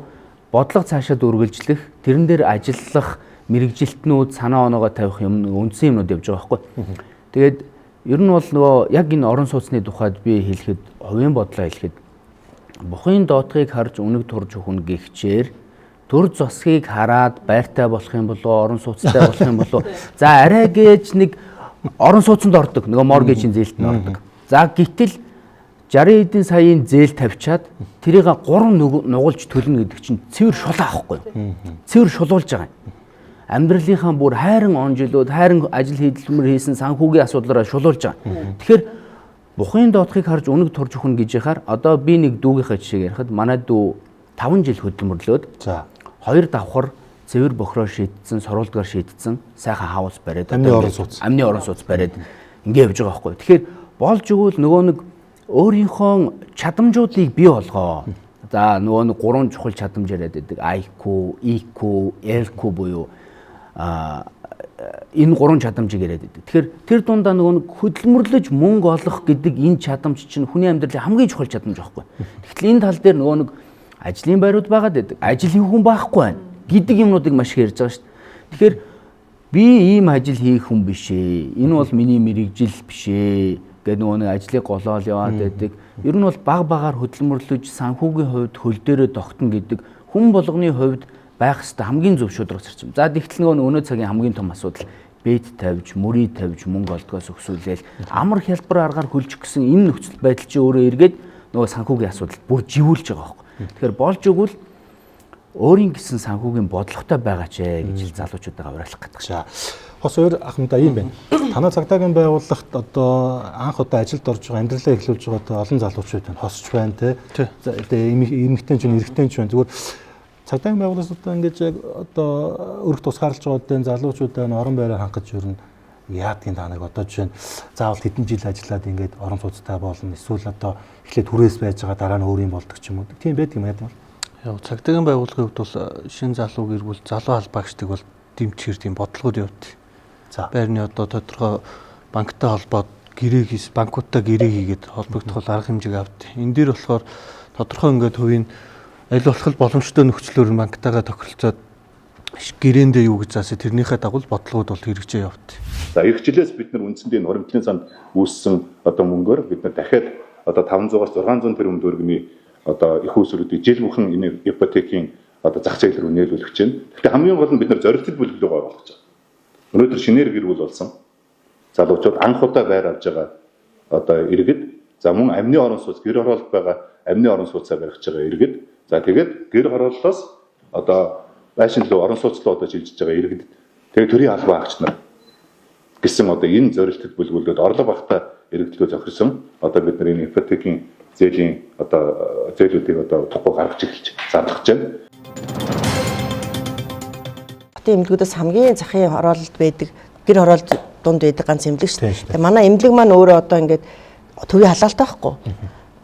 Бодлого цаашаад үргэлжлэх, тэрэн дээр ажиллах мэрэгжилтнүүд санаа оноогоо тавих юм үндсэн юмнууд явж байгаа байхгүй. Тэгээд ер нь бол нөгөө яг энэ орон сууцны тухайд би хэлэхэд, хувийн бодлоо хэлэхэд бухын доотхыг харж үнэг турж өгнө гихчээр төр зосгийг хараад байртай болох юм болоо, орон сууцтай болох юм болоо. За арай гэж нэг орон сууцанд ордог, нөгөө моргейжийн зээлт нь ордог. За гэтэл 60 хэдэн саяын зээл тавьчаад тэрийг 3 нугалж төлнө гэдэг чинь цэвэр шулаа авахгүй юу? Цэвэр шулуулж байгаа юм. Амьдралынхаа бүр хайран он жилүүд, хайран ажил хөдөлмөр хийсэн санхүүгийн асуудлаараа шулуулж байгаа. Тэгэхээр бухын доотхыг харж үнэг турж өгнө гэж яхаар одоо би нэг дүүгийнхээ жишээг ярихад манай дүү 5 жил хөдөлмөрлөөд 2 давхар цэвэр бохроо шийдсэн, сурвалдгаар шийдсэн, сайхан хаус бариад амны орон сууц. Амны орон сууц бариад ингэ явж байгаа байхгүй. Тэгэхээр болж өгвөл нөгөө нэг өөрийнхөө чадамжуудыг бий болгоо. За нөгөө нэг гурван чухал чадамж яриад байдаг. IQ, EQ, LQ буюу энэ гурван чадамжийг яриад байдаг. Тэгэхээр тэр дундаа нөгөө нэг хөдөлмөрлөж мөнгө олох гэдэг энэ чадамж чинь хүний амьдралын хамгийн чухал чадамж байхгүй. Тэгтэл энэ тал дээр нөгөө нэг ажлын байрууд байгаад байдаг. Ажил хийх хүн байхгүй байна гэдэг юмнуудыг маш их ярьж байгаа шүү дээ. Тэгэхээр би ийм ажил хийх хүн биш ээ. Энэ бол миний мэрэгжил биш ээ гэдэг нөгөө нэг ажлыг голоол яваад байдаг. Ер нь бол баг багаар хөдөлмөрлөж санхүүгийн хувьд хөл дээрээ тогтно гэдэг хүн болгоны хувьд байх ёстой хамгийн зөв шударга зарчим. За тэгтэл нөгөө өнөө цагийн хамгийн том асуудал бэт тавьж, мөрий тавьж мөнгө олдгоос өксүүлээл амар хялбар аргаар хөлжих гэсэн энэ нөхцөл байдал чи өөрөө эргээд нөгөө санхүүгийн асуудал бүр живүүлж байгаа байхгүй. Тэгэхээр болж өгвөл өөрийн гэсэн санхүүгийн бодлоготой байгаа ч гэж залуучуудаа уриалах гэдэг. За. Хос өөр ахмадаа ийм байна. Танай цагдаагийн байгууллагт одоо анх удаа ажилд орж байгаа, амьдралаа эхлүүлж байгаа одоо олон залуучууд байна. Хосч байна те. За тэгээ эмэгтэй ч байна, эрэгтэй ч байна. Зүгээр цагдаагийн байгууллагаас одоо ингэж яг одоо өрх тусгаарлаж байгаа одоо энэ залуучуудаа орон байраа хангаж ер нь яадгийн та нарыг одоо жишээ нь заавал хэдэн жил ажиллаад ингээд орон сууцтай болно. Эсвэл одоо эхлээд түрээс байж байгаа дараа нь өөр юм болдог ч юм уу. Тийм байдаг юм яа гэвэл. Яг цагдаагийн байгууллагын хувьд бол шинэ залуу гэр бүл, залуу албаагчдыг бол дэмжихэр тийм бодлогод явд. За. Байрны одоо тодорхой банктай холбоод гэрээ хийс, банкудтай гэрээ хийгээд холбогдох бол арга хэмжээг авд. Энэ дээр болохоор тодорхой ингээд хувийн аль болох боломжтой нөхцлөөр нь банктайгаа тохиролцоод гэрээндээ юу гэж заасан тэрнийхээ дагуу бодлогод бол хэрэгжээ явд. За эх жилээс бид нар үндсэндээ энэ хуримтлалын санд үүссэн одоо мөнгөөр бид нар дахиад одоо 500-аас 600 тэрбум төгрөгийн одоо их усруудыг жил бүхэн энэ ипотекийн одоо зах зээл рүү нийлүүлэх гэж байна. Гэхдээ хамгийн гол нь бид нар зорилттой бүлэг рүү оруулах гэж байна. Өнөөдөр шинээр гэр бүл болсон залуучууд анх удаа байр авж байгаа одоо иргэд, за мөн амны орон сууц, гэр хороолт байгаа амны орон сууцаа барих гэж байгаа иргэд, за тэгээд гэр хорооллоос одоо байшин руу орон сууц руу одоо шилжиж байгаа иргэд, тэгээд төрийн албан агч нар гэсэн одоо энэ зорилттой бүлгүүлээд орлого багтаа иргэдлөө зохисон одоо бид нар энэ ипотекийн зээлийн одоо зээлүүдийг одоо удахгүй гаргаж эхэлж зарлах гэж байна. Хотын эмнэлгүүдээс хамгийн захын хороололд байдаг, гэр хороолт дунд байдаг ганц эмнэлэг шүү дээ. Тэгээ манай эмнэлэг маань өөрөө одоо ингээд төвийн халаалтай байхгүй.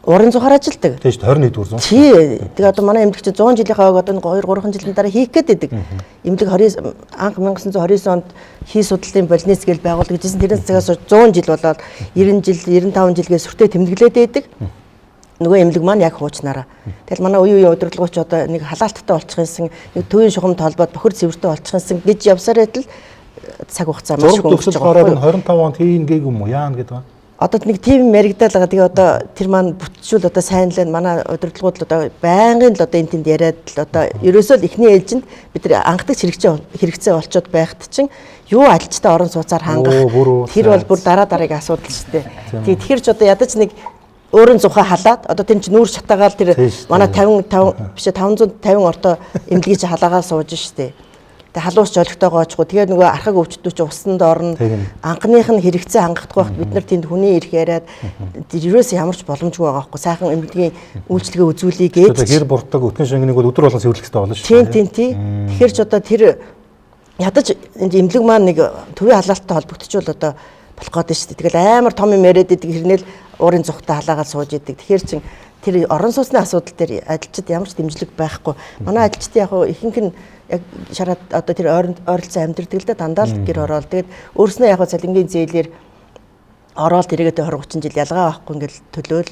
Уран зухаар ажилдаг. Тийм шүү дээ 21 дугаар зуун. Тий. Тэгээ одоо манай эмнэлэг чинь 100 жилийнхаа ойг одоо 2 3 жилийн дараа хийх гээд байдаг. Эмнэлэг 29 анх 1929 онд хий судлалын болниц гэж байгуулагдаж ирсэн. Тэрнээс цагаас 100 жил болоод 90 жил, 95 жилгээ сүртэй тэмдэглээд байдаг. Нөгөө эмнэлэг маань яг хуучнараа. Тэгэл манай үе үеийн удирдлагууч одоо нэг халаалттай болчих юмсан, нэг төвийн шугамд холбоод бохир цэвэртэй болчих юмсан гэж явсаар байтал цаг хугацаа маш их Зураг өнгөрч төгсөл байгаа. гараад энэ 25 онд хийн гээгүй юм уу? Яана гэдэг ба. Одоо нэг тийм яригдал байгаа. Тэгээ одоо тэр маань бүтчүүл одоо сайн л байна. Манай удирдлагууд л одоо байнгын л одоо энэ тэнд яриад л одоо ерөөсөө л эхний ээлжинд бид нар анхдагч хэрэгцээ олцоод байхад чинь юу ажилчтай орон сууцаар хангах тэр бол бүр дараа дараагийн асуудал шүү дээ. Тэгээ тэгэхээр ч одоо ядаж нэг өөрийн зухаа халаад одоо тэр чинь нүүр шатаагаал тэр манай 55 биш 550 ортой эмнэлгийг чи халаагаа сууж штэ. Тэгээ халуурч олигтойгоо очихгүй. Тэгээ нөгөө архаг өвчтүүд чи усанд орно. Анхных нь хэрэгцээ хангахдаггүй байхад бид нар тэнд хүний ирэх яриад ерөөс ямар ч боломжгүй байгаа байхгүй. Сайхан эмнэлгийн үйлчилгээ үзүүлье гэж. Одоо хэр буртаг өтгөн шингэнийг бол өдөр болгон цэвэрлэх хэрэгтэй болно шүү дээ. Тийм тийм. Тэгэхээр ч одоо тэр ядаж эмнэлэг маань нэг төвийн халаалттай холбогдчихвол одоо болох гээд шүү дээ. Тэгэл амар том юм яриад идэг хэрнээл уурын зүхтээ халаагаад сууж идэг. Тэгэхээр чин тэр орон сууцны асуудал дээр ажилчид ямар ч дэмжлэг байхгүй. Манай ажилчдын яг ихэнх нь яг шараад одоо тэр ойролцоо амьдэрдэг л дээ, дандаа л гэр ороод тэгээд өөрснөө яг цалингийн зээлээр ороод тэрийгээ 20 30 жил ялгаа байхгүй ингээл төлөөл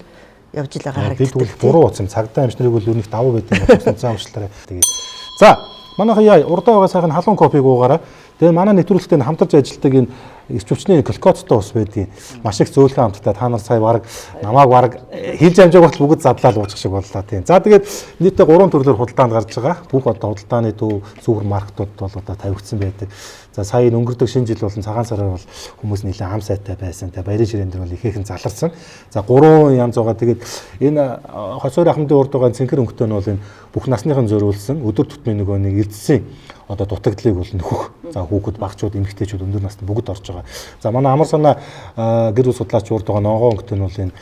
явж л байгаа харагддаг. Бид бол буруу утсан цагдаа эмчнэрийг бол юу нэг давуу байдаг юм болсон цаамшлаарай. Тэгээд За манайхан яа урдаа байгаа сайхан халуун кофег уугаараа. Тэгээ манай нэвтрүүлэгтээ хамтарч ажилладаг энэ эрч хүчний глюкозтой ус байдгийн. Маш их зөөлхөн амттай. Та нар сая бараг намааг бараг хэлж амжааг болтол бүгд задлаад уучих шиг боллоо тийм. За тэгээд нийтдээ 3 төрлөөр худалдаанд гарч байгаа. Бүх одоо худалдааны төв супермаркетууд бол одоо тавигдсан байдаг. За сая энэ өнгөрдөг шинэ жил болон цагаан сараар бол хүмүүс нэлээд ам сайтай байсан. Тэгээ баярын ширээн дээр бол ихээхэн заларсан. За 3 янз байгаа. Тэгээд энэ хосоор ахмадын урд байгаа цэнхэр өнгөтэй нь бол энэ бүх насныхан зориулсан өдөр тутмын нөгөө нэг эрдэсийн одоо дутагдлыг бол нөхөх. За хүүхэд, багчууд, эмэгтэйчүүд өндөр насны бүгд орж байгаа. За манай амар санаа гэр бүл судлаач урд байгаа ногоон өнгөтэй нь бол энэ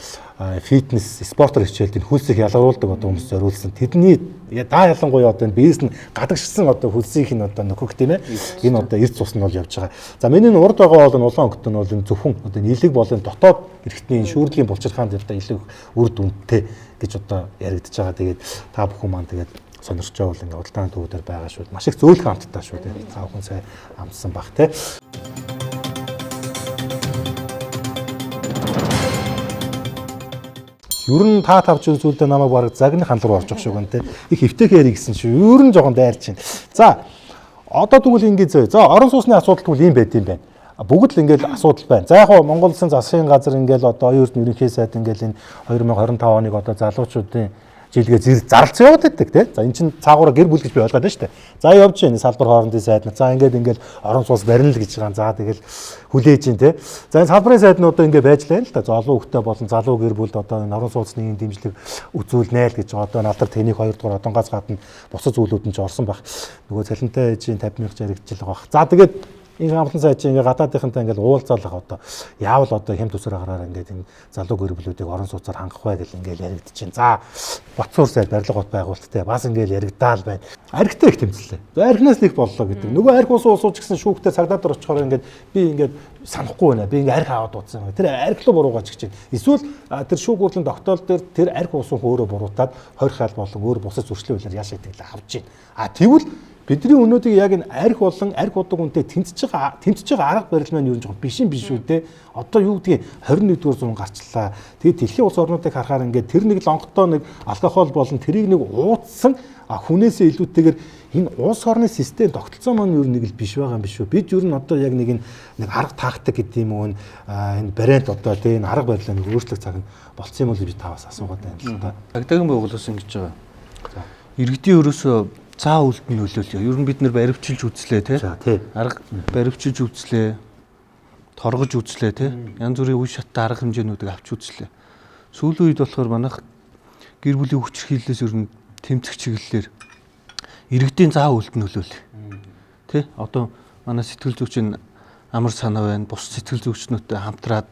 фитнес, спортоор хичээлд энэ хөлсийг ялгаруулдаг одоо хүмүүс зориулсан. Тэдний даа ялангуяа одоо энэ биес нь гадагшсан одоо хөлсийг нь одоо нөхөх тийм ээ. Энэ одоо эрд цус нь бол явж байгаа. За миний энэ урд байгаа бол энэ улаан өнгөтэй нь бол энэ зөвхөн одоо нийлэг болон дотоод эрхтний энэ шүүрлийн булчирхаанд одоо илүү үр дүнтэй гэж одоо яригдж байгаа. Тэгээд та бүхэн маань тэгээд сонирч байгаа бол ингээ худалдааны төвүүдээр байгаа шүү. Маш их зөөлхөн амттай шүү дээ. Та бүхэн сайн амтсан бах те. Ер нь та тавч зүйлдээ намайг бараг загны хан руу орж явах шиг байна те. Их эвтэйхэн ярих гэсэн шүү. Ер нь жоохон дайрч байна. За одоо тэгвэл ингэ зөө. За орон сууцны асуудал тэгвэл ийм байд юм байна. Бүгд л ингээл асуудал байна. За яг хоо Монгол Улсын засгийн газар ингээл одоо оюун эрдэнэ ерөнхий сайд ингээл энэ 2025 оныг одоо залуучуудын жилгээ зэрэг зарлцсан яваад байдаг тий. За эн чинь цаагаараа гэр бүл гэж би ойлгоод байна шүү дээ. За явж байна салбар хоорондын сайд нар. За ингээд ингээд орон сууц барина л гэж байгаа. За тэгэл хүлээж чинь тий. За энэ салбарын сайд нь одоо ингээд байж л байна л да. За олон хүүхдтэй болон залуу гэр бүлд одоо энэ орон сууцны энэ дэмжлэг үзүүлнэ л гэж байгаа. Одоо энэ алдар тэнийг 2 дугаар одонгоос гадна бусад зүйлүүд нь ч орсон баг. Нөгөө цалинтай ээжийн 50 мянга жаргаж л байгаа. За тэгээд энэ хамтлан сайд чинь ингээ гадаадынхантай ингээл уулзаалах одоо яавал одоо хэм төсөр агараар ингээд энэ залуу гэр бүлүүдийг орон сууцаар хангах бай гэл ингээл яригдчихээн. За Батсуур сайд барилга бот байгуулалттай бас ингээл яригдаал байна. Архитай их тэмцлээ. Архинаас л их боллоо гэдэг. Нөгөө арх ус уусууч гэсэн шүүхтэй цагдаа дээр очихоор ингээд би ингээд санахгүй байна. Би ингээ арх аваад ууцсан юм. Тэр арх руу буруугач гэж байна. Эсвэл тэр шүүх хурлын тогтоол дээр тэр арх уусан хүн өөрөө буруутаад 20 хаал болон өөр бусад зөрчлийн хуулиар яаш гэдэг л авч байна. А тэгвэл бидний өнөөдөр яг энэ арх болон арх удаг үнтэй тэмцэж байгаа арга барил маань юу юм жоохон биш юм биш үү те. Одоо юу гэдгийг 21-р зуун гарчлаа. Тэгээд дэлхийн улс орнуудыг харахаар ингээд тэр нэг лонготой нэг алкогол болон тэрийг нэг ууцсан хүнээсээ илүүтэйгээр энэ улс орны систем тогтолцоо маань юу нэг л биш байгаа юм биш үү. Бид юу н одоо яг нэг нэг арга тактик гэдэг юм уу энэ бариант одоо те энэ арга барилаа нэг өөрчлөх цаг нь болцсон юм уу би таваас асуугаад байна л та. Цагдаагийн байгууллагаас ингэж байгаа. Иргэдийн өрөөсөө цаа үлд нь нөлөөлөө. Ер нь бид нэр баривчилж үзлээ те. Арга баривчилж үзлээ. Торгож үзлээ те. Янз бүрийн үе шаттай арга хэмжээнүүдийг авч үзлээ. Сүүлийн үед болохоор манайх гэр бүлийн хүчирхийллээс ер нь тэмцэх чиглэлээр иргэдийн цаа үлд нь нөлөөлөө. Тэ? Одоо манай сэтгэл зүйчин амар санаа байна. Бус сэтгэл зүйчнүүдтэй хамтраад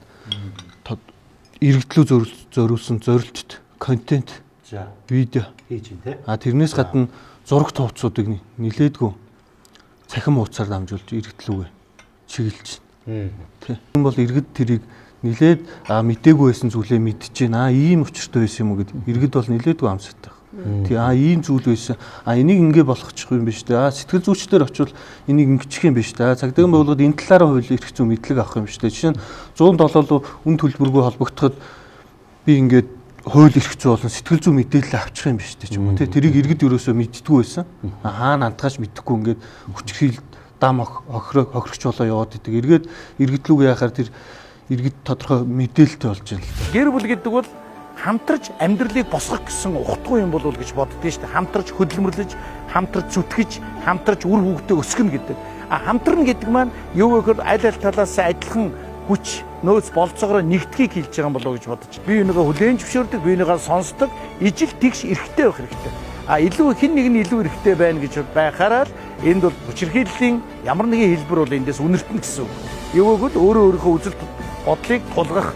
иргэдлүү зориулсан зорилттой контент, видео хийж байна те. А тэрнээс гадна зураг тооцоодыг нилээдгүй цахим хуудасаар дамжуулж иргэдлүүгээ чиглэж байна. Тэ. Энэ бол иргэд тэрийг нилээд мдээгүй байсан зүйлээ мэдчихээн. Ийм учиртай байсан юм уу гэд иргэд бол нилээдгүй амсагтай. Тий, ийм зүйл байсан. Энийг ингэ болгочих юм биш үү? Сэтгэл зүйчдэр очивол энийг ингэчих юм биш үү? Цагдаагийн байгууллагад энэ талаараа хууль эрх зүйн мэдлэг авах юм биш үү? Жишээ нь 107 руу үн төлбөргүй холбогдоход би ингээд хууль эрх зүй болон сэтгэл зүйн мэдээлэл авчих юм биш үү ч юм уу тий. Тэрийг иргэд ерөөсөө мэддэггүй байсан. Хаана антгаач мэдэхгүй ингээд хүчирхийл дам хохирогч болоо яваад идэг. Эргээд иргэдлүүгээ яхаар тэр иргэд тодорхой мэдээлэлтэй болж байна л да. Гэр бүл гэдэг бол хамтарч амьдралыг босгох гэсэн ухтгүй юм болов гэж боддөө шүү дээ. Хамтарч хөдөлмөрлөж, хамтарч зүтгэж, хамтарч үр хүүхдээ өсгөнө гэдэг. А хамтарна гэдэг маань юу гэхээр аль аль талаас адилхан хүч нөөц болцоогоор нэгдэхийг хэлж байгаа юм болов уу гэж бодож. Бие биенийгээ хүлээн зөвшөөрдөг, бие биенийгээ сонсдог, ижил тэгш эрхтэй байх хэрэгтэй. А илүү хэн нэг нь илүү эрхтэй байна гэж байхаараа л энд бол хүчирхийллийн ямар нэгэн хэлбэр бол эндээс үнэртэн гэсэн үг. Юу гэвэл өөрөө өөрийнхөө үзэл бодлыг тулгах,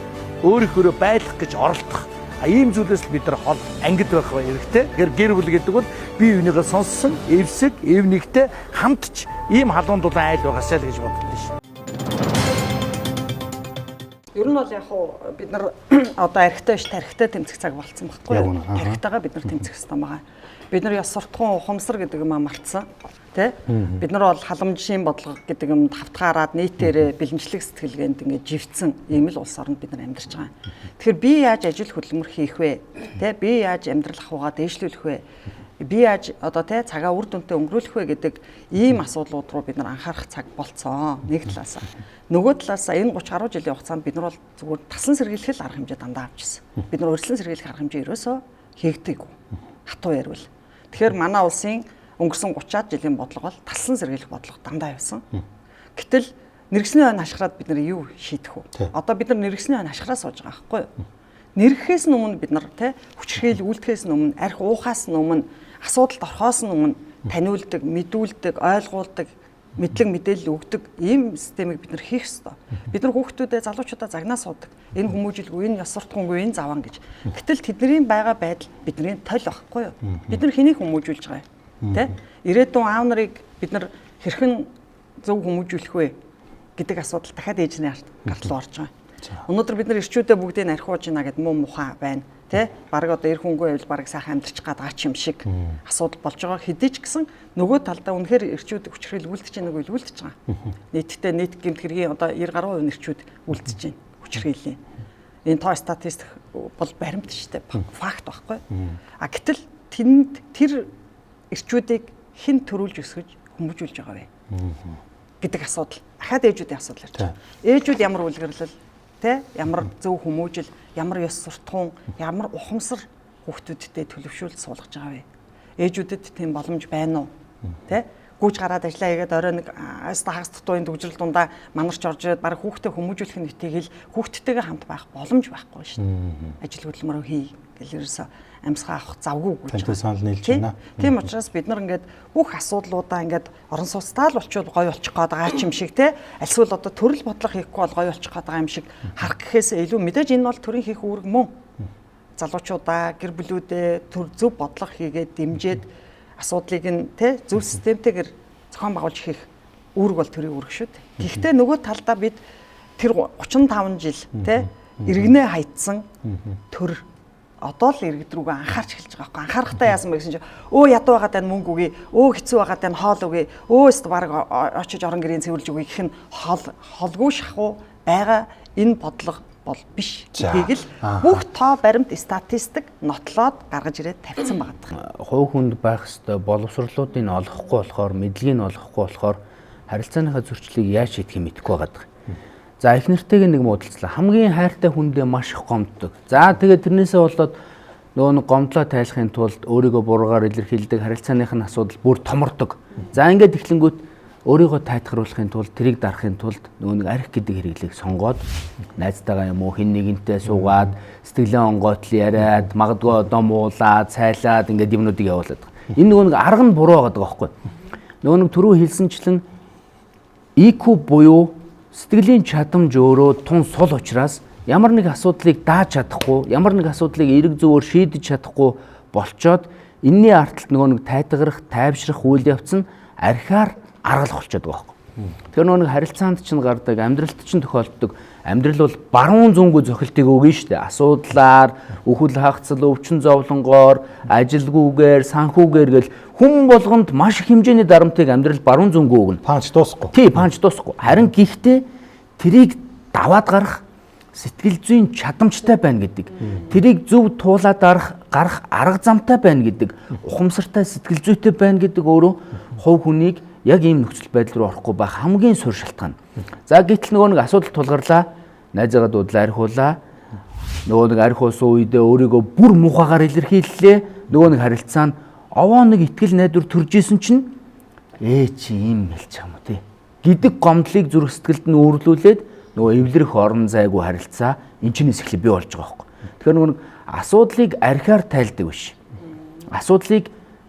өөрийнхөө байлгах гэж оролдох. А ийм зүйлээс л бид нар хол ангид байх хэрэгтэй. Тэгэхээр гэр бүл гэдэг бол бие биенийгээ сонссон, эвсэг, эв нэгтэй хамтч ийм халуун дулаан айл байгаасай л гэж боддоо шин. Ер нь бол яг хуу бид нар одоо архитай биш тархитай тэмцэх цаг болцсон байхгүй юу? Тархитайгаа бид нар тэмцэх ёстой байгаа. Бид нар ёс суртахуун ухамсар гэдэг юм мартсан. Тэ? Бид нар бол халамжийн бодлого гэдэг юмд хавтгаараад нийтээрээ бэлэнчлэг сэтгэлгээнд ингээд живцэн ийм л улс оронд бид нар амьдарч байгаа. Тэгэхээр би яаж ажил хөдөлмөр хийх вэ? Тэ? Би яаж амьдрал ахуйгаа дээшлүүлэх вэ? Би яаж одоо те цагаа үр дүнтэй өнгөрүүлэх вэ гэдэг ийм асуудлууд руу бид нар анхаарах цаг болцсон. Нэг талаасаа. Нөгөө талаасаа энэ 30 гаруй жилийн хугацаанд бид нар бол зүгээр тасан сэргийлэх л арга хэмжээ дандаа авчихсан. Бид нар урьдчилан сэргийлэх арга хэмжээ ерөөсөө хийгдээгүй. Хатуу ярил. Тэгэхээр манай улсын өнгөрсөн 30-аад жилийн бодлого бол талсан сэргийлэх бодлого дандаа явсан. Гэтэл нэргэсний ой хашгираад бид нар юу шийдэх вэ? Одоо бид нар нэргэсний ой хашгираа сууж байгаа байхгүй юу? Нэргэхээс өмнө бид нар те хүчирхийл үлдэхээс өмнө, арх уухаас өмнө, асуудалд орхоос өмнө таниулдаг, мэдүүлдэг, ойлгуулдаг, мэдлэг мэдээлэл өгдөг ийм системийг бид нар хийх ёстой. Бид нар хүүхдүүдэд залуучуудаа загнаа суудаг. Энэ хүмүүжилгүй, энэ ёс суртахуунгүй, энэ заван гэж. Гэтэл тэдний байгаа байдал бидний толь байхгүй юу? Бид нар хэнийг хүмүүжүүлж байгаа юм? Тэ? Ирээдүйн аав нарыг бид нар хэрхэн зөв хүмүүжүүлэх вэ гэдэг асуудал дахиад ээжний гарт руу орж байгаа. Өнөөдөр бид нар ирчүүдээ бүгдийг нь архиуж байна гэд муу мухаа байна. Тэ? Бараг одоо эр хүнгүй байвал бараг сайхан амьдрчих гад байгаа ч юм шиг асуудал болж байгаа. Хэдий ч гэсэн нөгөө талдаа үнэхээр ирчүүд хүчирхийл үлдэж байгаа нэг үлдэж байгаа. Нийтдээ нийт гэмт хэргийн одоо 90 гаруй хувь ирчүүд үлдэж байна. Хүчирхийллийн. Энэ тоо статистик бол баримт шүү дээ. Факт байхгүй. А гэтэл тэнд тэр ирчүүдийг хэн төрүүлж өсгөж хүмүүжүүлж байгаа вэ гэдэг асуудал. Дахиад ээжүүдийн асуудал ярьж байгаа. Ээжүүд ямар үлгэрлэл, тэ ямар зөв хүмүүжил, ямар ёс суртахуун, ямар ухамсар хүүхдүүдтэй төлөвшүүлж суулгаж байгаа вэ? Ээжүүдэд тийм боломж байна уу? Тэ? Гүйж гараад ажиллаа хийгээд орой нэг аста хагас дутууын төгжрөл дундаа манарч орж ирээд бараг хүүхдээ хүмүүжүүлэх нь хитийг л хүүхдтэйгээ хамт байх боломж байхгүй шүү дээ. Ажил хөдөлмөрөө хий гэл ерөөсөө амьсгаа авах завгүй гэж. Тантай санал нийлж байна. Тийм учраас бид нар ингээд бүх асуудлуудаа ингээд орон сууцтай л болчвол гоё болчих гээд байгаа ч юм шиг те. Альсвал одоо төрөл бодлого хийхгүй бол гоё болчих гээд байгаа юм шиг харах гэхээс илүү мэдээж энэ бол төрийн хийх үүрэг мөн. Залуучуудаа, гэр бүлүүдээ төр зөв бодлого хийгээд дэмжиж асуудлыг нь те зөв системтэйгээр зохион байгуулж хийх үүрэг бол төрийн үүрэг шүү дээ. Гэхдээ нөгөө талдаа бид тэр 35 жил те иргэнээ хайцсан төр одоо л иргэд рүүгээ анхаарч эхэлж байгаа байхгүй. Анхаарахтаа яасан бэ гэсэн чинь өө ядуу байгаад байна мөнгө өгье, өө хэцүү байгаад байна хоол өгье, өө өст баг очиж орон гэрийн цэвэрлж өгье гэх нь хол холгүй шахуу байгаа энэ бодлого бол биш гэдгийг л бүх тоо баримт статистик нотлоод гаргаж ирээд тавьсан байгаа. Хувь хүнд байх ёстой боловсрлуудыг нь олохгүй болохоор, мэдлэгийг нь олохгүй болохоор харилцааныхаа зөрчлийг яаж шийдэхийг мэдэхгүй байгаа. За их нэртэйг нэг муудалцлаа. Хамгийн хайртай хүндээ маш их гомддог. За тэгээд тэрнээсээ болоод нөгөө нэг гомдлоо тайлахын тулд өөрийгөө буруугаар илэрхийлдэг, харилцааных нь асуудал бүр томордог. За ингээд эхлэнгүүт өөрийгөө тайтгаруулахын тулд, тэрийг дарахын тулд нөгөө нэг арх гэдэг хэрэглийг сонгоод найзтайгаа юм уу хин нэгэнтэй суугаад сэтгэлээ онгойтл яриад, магадгүй одоо муулаад, цайлаад ингээд юмнуудыг явуулаад байгаа. Энэ нөгөө нэг арга нь буруу байгаа байхгүй. Нөгөө нэг түрүү хэлсэнчлэн IQ буюу сэтгэлийн чадамж өөрөө тун сул учраас ямар нэг асуудлыг дааж чадахгүй, ямар нэг асуудлыг эрэг зөвөөр шийдэж чадахгүй болчоод энэний арталт нөгөө нэг тайтгарах, тайвшрах үйл явц нь архиар аргалах болчиход байгаа байхгүй. Тэгэхээр нөгөө нэг харилцаанд чинь гардаг, амьдралд чинь тохиолддог амьдрал бол баруун зүүнгүй зохилтыг өгнө шүү дээ. Асуудлаар, үхэл хагцал, өвчин зовлонгоор, ажилгүйгээр, санхүүгээр гэл хүн болгонд маш их хэмжээний дарамтыг амьдрал баруун зүүнгүй өгнө. Панч дуусахгүй. Тий, панч дуусахгүй. Харин гэхдээ тэрийг даваад гарах сэтгэл зүйн чадамжтай байна гэдэг. Тэрийг зөв туулаад гарах арга замтай байна гэдэг. Ухамсартай сэтгэл зүйтэй байна гэдэг өөрөө хувь хүнийг яг ийм нөхцөл байдал руу орохгүй байх хамгийн суурь шалтгаан. За гэтэл нөгөө нэг асуудал тулгарлаа, найзаагаа дуудлаа, архиулаа. Нөгөө нэг арх уусан үедээ өөрийгөө бүр муухайгаар илэрхийллээ. Нөгөө нэг харилцаа нь овоо нэг итгэл найдвар төрж исэн чинь чи ийм хэлчих юм уу тий гэдэг гомдлыг зүрх сэтгэлд нь үүрлүүлээд нөгөө эвлэрэх орон зайгүй харилцаа эн чинээс эхлээ бий болж байгаа байхгүй. Тэгэхээр нөгөө нэг асуудлыг архиар тайлдаг биш. Асуудлыг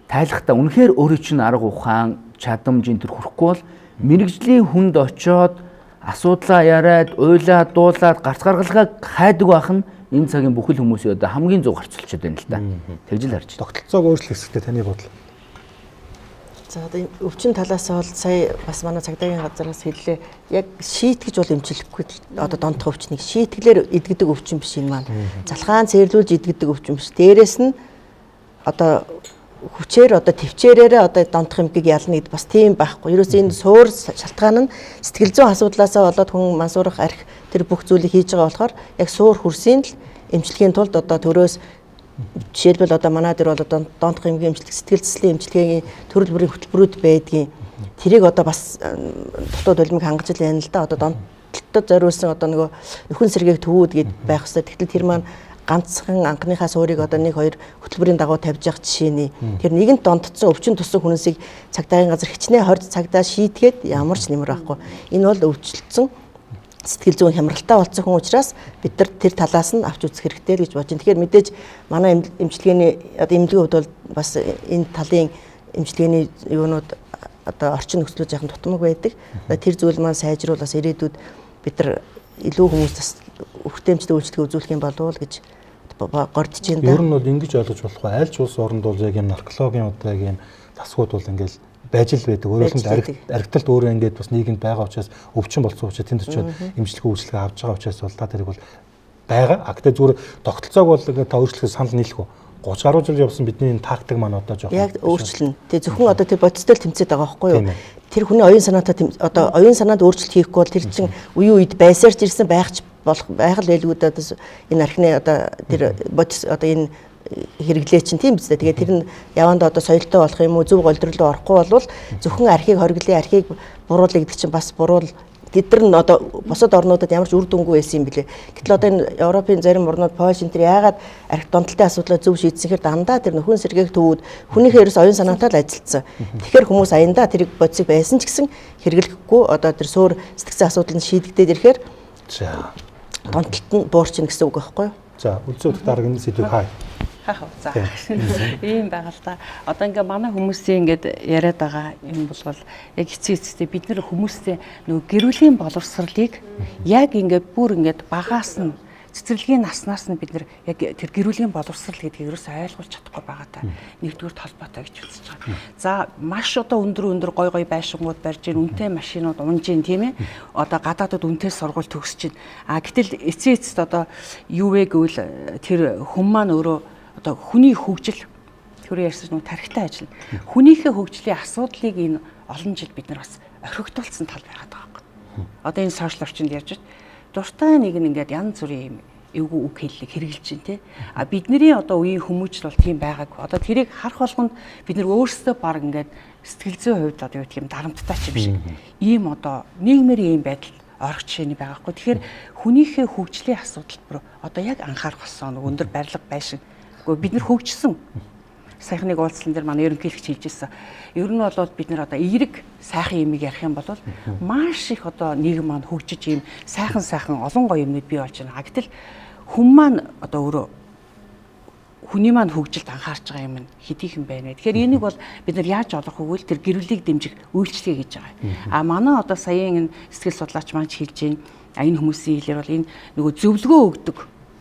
тайлахдаа үнэхээр өөрөө чинь арга ухаан, чадамж энэ төр хүрэхгүй бол мэрэгжлийн хүнд очиод асуудлаа яриад, уйлаад, дуулаад, гарц гаргалгаа хайдаг байх нь энэ цагийн бүхэл хүмүүсийн одоо хамгийн зөв гарцулчод байна л да. Тэгж л харж байна. Тогтолцоог өөрчлөх хэсэгтээ таны бодол. За одоо өвчин талаас бол сая бас манай цагдаагийн газараас хэллээ. Яг шийтгэж бол эмчлэхгүй одоо донтох өвчнийг шийтгэлээр эдгэдэг өвчин биш энэ маань. Залхаан цэрлүүлж эдгэдэг өвчин биш. Дээрээс нь одоо хүчээр одоо төвчээрээрээ одоо донтох эмгийг ялна гэд бас тийм байхгүй. Ерөөсөө энэ суур шалтгаан нь сэтгэл зүйн асуудлаасаа болоод хүн мансуурах арх тэр бүх зүйлийг хийж байгаа болохоор яг суур хөрсийн л эмчилгээний тулд одоо төрөөс Жишээлбэл одоо манай дээр бол одоо донтох эмгийн эмчилгээ, сэтгэл зүйн эмчилгээний төрөл бүрийн хөтөлбөрүүд байдгийн. Тэрийг одоо бас дутуу долимыг хангаж л байна л да. Одоо донтолтод зориулсан одоо нөгөө нөхөн сэргээх төвүүд гэд байх хэвээр. Тэгтэл тэр маань ганцхан анхныхаа суурийг одоо 1 2 хөтөлбөрийн дагуу тавьж явах жишээний. Тэр нэгэнт донтцсон өвчин тусан хүмүүсийг цагдаагийн газар хичнээн 20 цагдаа шийтгээд ямар ч нэмэр авахгүй. Энэ бол өвчлөлтсөн сэтгэл зүйн хямралтай болсон хүн учраас бид нар тэр талаас нь авч үзэх хэрэгтэй л гэж бодож байна. Тэгэхээр мэдээж манай эмчилгээний одоо эмнэлгийн хувьд бол бас энэ талын эмчилгээний юунууд одоо орчин нөхцлүүд яхан дутмаг байдаг. Тэр зүйл маань сайжруул бас ирээдүйд бид нар илүү хүмүүс бас өвөртөмжтэй үйлчлэгээ үзүүлэх юм болов уу гэж гордож байна да. Ер нь бол ингэж ойлгож болох ба аль ч улс оронд бол яг юм наркологийн одоо яг юм тасгууд бол ингээл байж л байдаг. Өөрөөр хэлбэл аргиталт өөрөө ингээд бас нийгэмд байгаа учраас өвчин болсон учраас тэнд очиод эмчилгээ үйлчилгээ авч байгаа учраас бол та тэрийг бол байгаа. А гэтээ зүгээр тогтолцоог бол ингээд та өөрчлөхөөр санал нийлэх үү? 30 гаруй жил явсан бидний энэ тактик маань одоо жоохон яг өөрчлөнө. Тэгээ зөвхөн одоо тэр бодистой л тэмцээд байгаа байхгүй юу? Тэр хүний оюун санаатай одоо оюун санаанд өөрчлөлт хийхгүй бол тэр чинь үеийн үед байсаар ч ирсэн байх ч болох байх л байлгүй дээ. Энэ архины одоо тэр бодис одоо энэ хэрэглээ чинь тийм биз дээ. Тэгээ тэр нь явандаа одоо соёлтой болох юм уу, зөв голдролоо орохгүй болвол зөвхөн архийг хориглоё, архийг буруулъя гэдэг чинь бас буруул. Тэд нар нь одоо бусад орнуудад ямар ч үр дүнгүй байсан юм билээ. Гэтэл одоо энэ Европын зарим орнууд, Польш энэ төр яагаад арх донтолтой асуудлаа зөв шийдсэнхээр дандаа тэр нөхөн сэргээх төвүүд хүнийхээ ерөөс оюун санаатай л ажилласан. Тэгэхээр хүмүүс аяндаа тэрийг бодисыг байсан ч гэсэн хэрэглэхгүй одоо тэр суур сэтгцэн асуудал нь шийдэгдээд ирэхээр за донтолт нь буурчин гэсэн үг байхгүй юу? За үлзий удах дарга энэ сэдвийг хаа. Хаа за. Ийм байгаа л да. Одоо ингээ манай хүмүүсийн ингээд яриад байгаа юм бол яг эцсийн эцэстээ бид нэр хүмүүстэй нөгөө гэр бүлийн боловсролыг яг ингээд бүр ингээд багаас нь цэцэрлэгийн наснаас нь бид нэр яг тэр гэр бүлийн боловсрал гэдгийг ерөөсөө ойлгуулж чадахгүй байгаа та. Нэгдүгээр холбоотой гэж үзэж байгаа. За маш одоо өндөр гой гой байшингууд барьж гин, үнэтэй машинууд унж гин тийм ээ. Одоо гадаадад үнэтэй сургууль төгсөж гин. А гэтэл эцсийн эцэст одоо юу вэ гэвэл тэр хүн маань өөрөө одоо хүний хөгжил түрүү ярьсан нэг тархитай ажил. Хүнийхээ хөгжлийн асуудлыг энэ олон жил бид нар бас орхигдуулсан тал байгаад байгаа байхгүй. Одоо энэ сошиал орчинд ярьж байна. Дуртай нэг нь ингээд янз бүрийн юм эвгүй үг хэллэг хэрэгжилж байна те. А бидний одоо үеийн хүмүүжил бол тийм байгаагүй. Одоо тэрийг харах болгонд бид нар өөрсдөө баг ингээд сэтгэл зүйн хувьд одоо юу гэх юм дарамттай ч юм шиг. Ийм одоо нийгмээр ийм байдал орох жишээний байгаа хгүй. Тэгэхээр хүнийхээ хөгжлийн асуудалд бүр одоо яг анхаарах болсон нэг өндөр барилга байшин. Гэхдээ бид нар хөгжсөн. Саяхныг уулзлан дээр манай ерөнхийлөгч хэлж ирсэн. Ер нь бол бид нар одоо эерэг сайхан юмыг ярих юм бол маш их одоо нийгэм маань хөгжиж ийм сайхан сайхан олон гоё юмнууд бий болж байна. Гэтэл хүн маань одоо өөрөө хүний маань хөгжилд анхаарч байгаа юм нь хэдийхэн байна вэ? Тэгэхээр энийг бол бид нар яаж олох вэ гэвэл тэр гэр бүлийг дэмжих үйлчлэгээ гэж байгаа. А манай одоо саяын энэ сэтгэл судлаач маань ч хэлж байна. А энэ хүмүүсийн хэлээр бол энэ нөгөө зөвлөгөө өгдөг.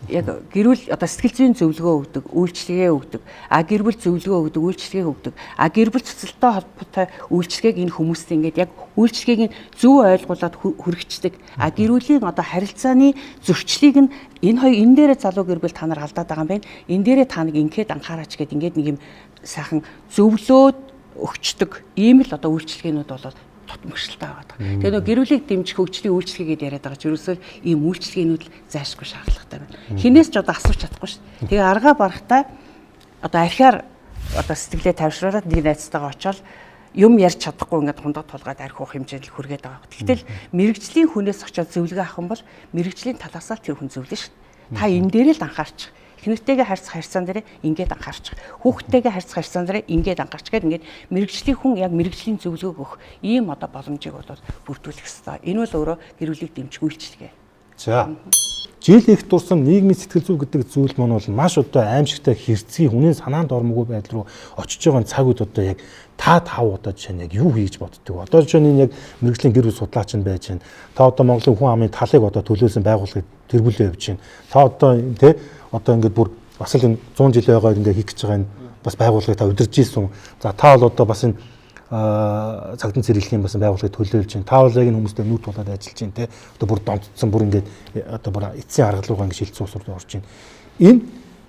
Яг гэр бүл одоо сэтгэл зүйн зөвлөгөө өгдөг, үйлчлэгээ өгдөг. А гэр бүл зөвлөгөө өгдөг, үйлчлэгээ өгдөг. А гэр бүл цэцэлтэй холбоотой үйлчлэгээг энэ хүмүүст ингээд яг үйлчлэгийг нь зөв ойлгуулад хүргэждэг. А гэр бүлийн одоо харилцааны зөрчлийг нь энэ хоёр энэ дээрээ залуу гэр бүл та нар алдаад байгаа юм байна. Энэ дээрээ та нэг ингээд анхаараач гэд ингээд нэг юм сайхан зөвлөөд өгчдөг. Ийм л одоо үйлчлэгээнүүд бол тутамгшилтай байгаа. Тэгээ нөгөө гэр бүлийг дэмжих хөгжлийн үйлчлэгээ гэдээ яриад байгаа ч ерөөсөө ийм үйлчлэгээнүүд л зайлшгүй шаардлагатай байна. Хинээс ч одоо асууж чадахгүй шүү дээ. Тэгээ аргаа барахтаа одоо архиар одоо сэтгэлээ тайвшруулад нэг найзтайгаа очиод юм ярьж чадахгүй ингээд хундад тулгаад арх уух хэмжээнд л хүргээд байгаа. Тэгтэл мэрэгжлийн хүнээс очиод зөвлөгөө авах юм бол мэрэгжлийн талаасаа л тэр хүн зөвлөн шүү дээ. Та энэ дээр л анхаарчих. Эхнэртэйгээ харьцах харьцаан дээр ингээд анхаарчих. Хүүхдтэйгээ харьцах харьцаан дээр ингээд анхаарчих гэдэг ингээд мэрэгжлийн хүн яг мэрэгжлийн зөвлөгөөг өгөх ийм одоо боломжийг бол бүрдүүлэх ёстой. Энэ бол өөрөө гэр бүлийг дэмжих үйлчлэгээ. За. Жил их дурсан нийгмийн сэтгэл зүй гэдэг зүйл маань бол маш одоо аимшигтай хэрцгий хүний санаанд ормгүй байдал руу очиж байгаа цаг үед одоо яг та тав одоо жишээ нь яг юу хийж боддог вэ? Одоо жишээ нь яг мэрэгжлийн гэр бүл судлаач нь байж байна. Та одоо Монголын хүн амын талыг одоо төлөөсөн байгууллагыг тэр бүлээ явж байна. Та одоо тэ одоо ингээд бүр бас л энэ 100 жил байгааг ингээд хийх гэж байгаа энэ бас байгууллагыг та удирж ийсэн. За та бол одоо бас энэ цагтан цэрэглэхийн бас байгууллагыг төлөөлж байна. Та бол яг энэ хүмүүстэй нүд тулаад ажиллаж байна те. Одоо бүр донтцсон бүр ингээд одоо бүр эцсийн арга руугаа ингээд шилжсэн ус руу орж байна. Энэ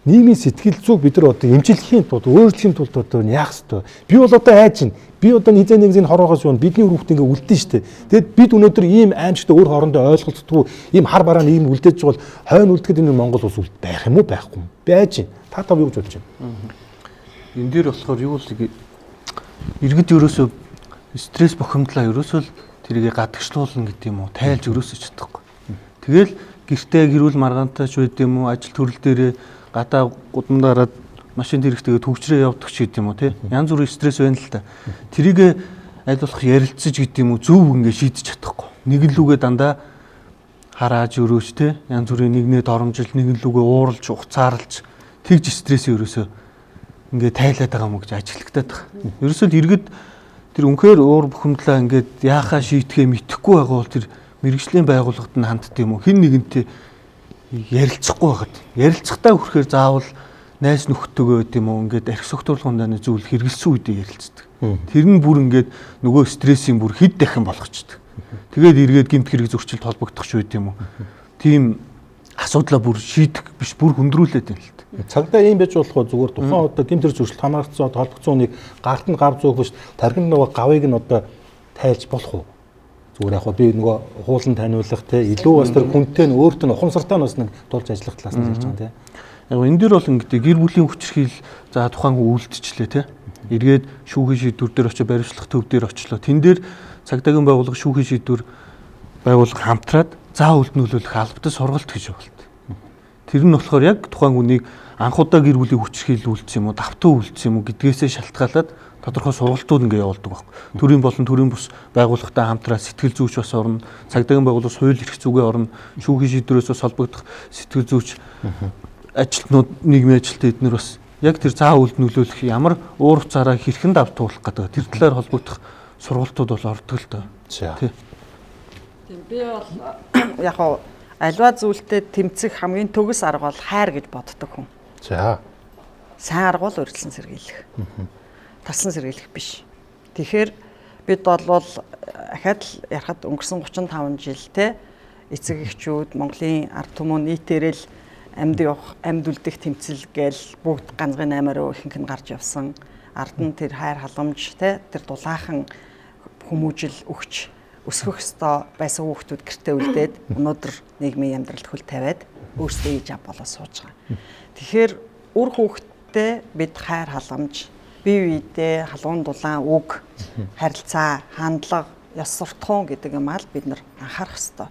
Нийгмийн сэтгэл зүйг бид нар одоо эмчлэхийн тулд, өөрчлөхийн тулд одоо яах ёстой? Би бол одоо айж байна. Би одоо низээ нэгзийн хороогоос юу бидний үр хүүхд ингээ үлдэн штэ. Тэгэд бид өнөөдөр ийм аимшигтай өөр хоорондоо ойлголцдоггүй ийм хар бараа нийгэм үлдээж байгаа бол хойно үлдэхэд энэ Монгол улс үлд байх юм уу байхгүй юм? Би айж байна. Та тав юу гэж бодож байна? Энэ дээр болохоор юу л иргэд ерөөсөө стресс бухимдлаа ерөөсөө л тэрийг гадагшлуулна гэдэг юм уу, тайлж ерөөсөө чадахгүй. Тэгэл гэртээ гэрүүл маргаантай ч байд юм уу, ажил төрөл дээрээ гадаа гудамдаараа машин тэрэгтэйгээ төгжрээ явдаг ч гэдэг юм уу тий. Янз бүрийн стресс байна л та. Тэрийг аль болох ярилцаж гэдэг юм уу зөв ингээ шийдэж чадахгүй. Нэг нь лүгээ дандаа харааж өрөөч тий. Янз бүрийн нэгнээ доромжил, нэг нь лүгээ ууралж, уцаарлж тэгж стрессээ ерөөсөө ингээ тайлаад байгаа юм уу гэж ажиглагтаад байгаа. Ерөөсөө л иргэд тэр үнэхээр уур бухимдлаа ингээд яахаа шийдэхээ мэдэхгүй байгаа бол тэр мэрэгжлийн байгууллагад нь хандд юм уу? Хин нэгэнтэй ярилцахгүй байхад. Ярилцахтаа хүрэхээр заавал найз нөхдөдөө байд юм уу? Ингээд архи согтуурлахын зүйл хэрэгэлсэн үедээ ярилцдаг. Тэр нь бүр ингээд нөгөө стрессийн бүр хэд дахин болгочдөг. Тэгээд эргээд гэмт хэрэг зөрчилд холбогдох ч байд юм уу? Тийм асуудлаа бүр шийдэх биш бүр хүндрүүлээд байна л та. Цагдаа ийм байж болох уу зүгээр тухайн одоо гэмт хэрэг зөрчилд хамаарсан холбогдсон хүнийг гарт нь гав зөөх биш тархинд нөгөө гавыг нь одоо тайлж болох уу? Зүгээр яг би нөгөө хуулан таниулах те илүү бас тэр хүнтэй нь өөртөө нь ухамсартай нь бас нэг тулж ажиллах талаас нь ярьж байгаа те. Яг энэ дээр бол ингээд гэр бүлийн хүчирхийл за тухайн хүн үлдчихлээ те. Эргээд шүүхийн шийдвэр дээр очиж баримтлах төв дээр очлоо. Тэн дээр цагдаагийн байгууллага шүүхийн шийдвэр байгууллага хамтраад заа үлд нөлөөлөх албатай сургалт гэж явуулт. Тэр нь болохоор яг тухайн хүнийг анх удаа гэр бүлийн хүчирхийлэл үлдсэн юм уу, давтуу үлдсэн юм уу гэдгээсээ шалтгаалаад тодорхой сургалтууд ингээ явуулдаг байхгүй. Төрийн болон төрийн бус байгууллагатай хамтраа сэтгэл зүйч бас орно, цагдаагийн байгууллага хууль эрх зүгээ орно, шүүхийн шийдвэрээс бас холбогдох сэтгэл зүйч ажилтнууд, нийгмийн ажилтнууд эднэр бас яг тэр заа үлд нөлөөлөх ямар уур уцаараа хэрхэн давтуулах гэдэг тэр талаар холбогдох сургалтууд бол ордог л доо. За. Тийм би бол яг хав альва зүйлтэй тэмцэх хамгийн төгс арга бол хайр гэж боддог хүн. За. Сайн арга бол урьдчилан сэргийлэх. Таслан сэргийлэх биш. Тэгэхээр бид бол ахаад л ярахад өнгөрсөн 35 жил те эцэг эхчүүд Монголын ард түмэн нийтээрээ л амьд явах, амьд үлдэх тэмцэл гээл бүгд ганцхан 8-аар ихэнх нь гарч явсан. Ард нь тэр хайр халамж те тэр дулаахан хүмүүжил өгч өсгөх ёстой байсан хүүхдүүд гэртээ үлдээд өнөөдөр нийгмийн амьдралд хөл тавиад өөрсдөө ээж аав болоо сууж байгаа. Тэгэхээр үр хүүхдтэй бид хайр халамж, бие биедээ халуун дулаан үг, харилцаа, хандлага, ёс суртахуун гэдэг юм аа л бид нар анхаарах ёстой.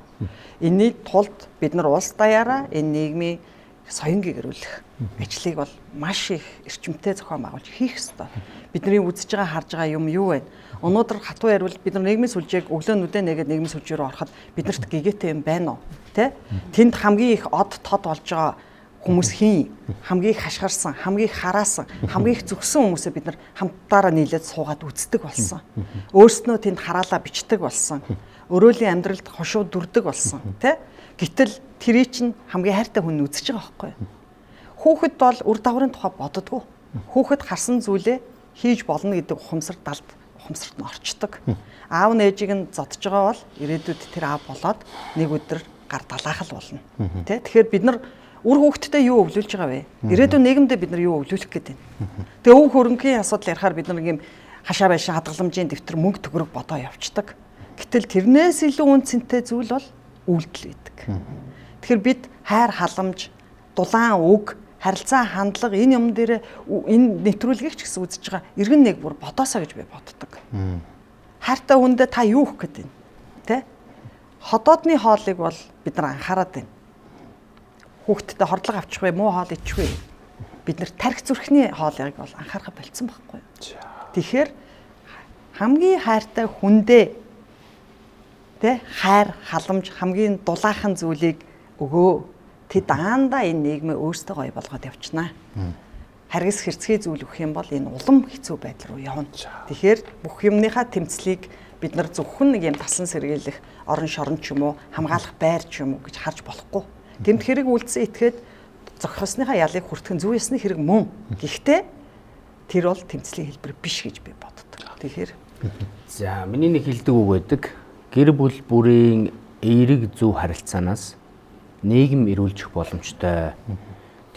Энэний тулд бид нар улс даяараа энэ нийгмийн соён гэрүүлэх ажлыг бол маш их эрчимтэй зохион байгуулж хийх ёстой. Бидний үзэж байгаа харж байгаа юм юу вэ? Өнөөдөр хатуу ярил бид нар нийгмийн сүлжээг өглөө нүдэ нэгээд нийгмийн сүлжээ рүү ороход биднэрт гэгээтэй юм байна уу? Тэ? Тэнд хамгийн их од тод болж байгаа хүмүүс хийн? Хамгийн их хашгирсан, хамгийн их хараасан, хамгийн их зүгсэн хүмүүсээ бид нар хамтдаараа нийлээд суугаад үздэг болсон. Өөрснөө тэнд хараалаа бичдэг болсон. Өрөөлийн амьдралд хошуу дүрдэг болсон, тэ? Гэтэл тэрий чинь хамгийн хайртай хүн нь үзэж байгаа байхгүй юу? Хүүхэд бол үр дагаврын тухай боддгоо. Хүүхэд харсан зүйлээ хийж болно гэдэг ухамсар далд ухамсарт нь орчдөг. Аав нь ээжийг нь зодж байгаа бол ирээдүйд тэр аав болоод нэг өдөр гар далаах л болно. Тэ? Тэгэхээр бид нар үр хүүхэдтэй юу өвлүүлж байгаа вэ? Ирээдүйн нийгэмдээ бид нар юу өвлүүлэх гээд байна? Тэгээ өв хөрөнгийн асуудал ярихаар бид нар ийм хашаа байшин хадгаламжийн дэвтэр мөнгө төгрөг бодоо явцдаг. Гэтэл тэрнээс илүү үн цэнтэй зүйл бол үйлдэл байдаг. Тэгэхээр бид хайр халамж, дулаан үг, харилцаа хандлага энэ юм дээр энэ нэвтрүүлгийг ч гэсэн үзэж байгаа иргэн нэг бүр бодоосоо гэж би боддог. Хайртай хүндээ та юу өгөх гээд байна? Тэ? Ходоодны хоолыг бол бид нар анхаарад байна. Хүүхдтэй хордлого авчих вэ, муу хоол ичих вэ? Бид нар тарих зүрхний хоолыг бол анхаарах болцсон байхгүй юу? Тэгэхээр хамгийн хайртай хүндээ тэ хайр, халамж, хамгийн дулаахан зүйлийг өгөө. Тэд даандаа энэ нийгмээ өөрсдөө гоё болгоод явчихнаа. Харгас хэрцгий зүйл өгөх юм бол энэ улам хэцүү байдал руу явна. Тэгэхээр бүх юмныхаа тэмцлийг бид нар зөвхөн нэг юм таслан сэргийлэх орон шорон ч юм уу, хамгаалах байр ч юм уу гэж харж болохгүй. Гэмт хэрэг үлдсэн итгээд зохиосныхаа ялыг хүртгэн зүү ёсны хэрэг мөн. Гэхдээ тэр бол тэмцлийн хэлбэр биш гэж би боддог. Тэгэхээр за миний нэг хэлдэг үг байдаг. Гэр бүл бүрийн эерэг зөв харилцаанаас нийгэм эрүүлжих боломжтой.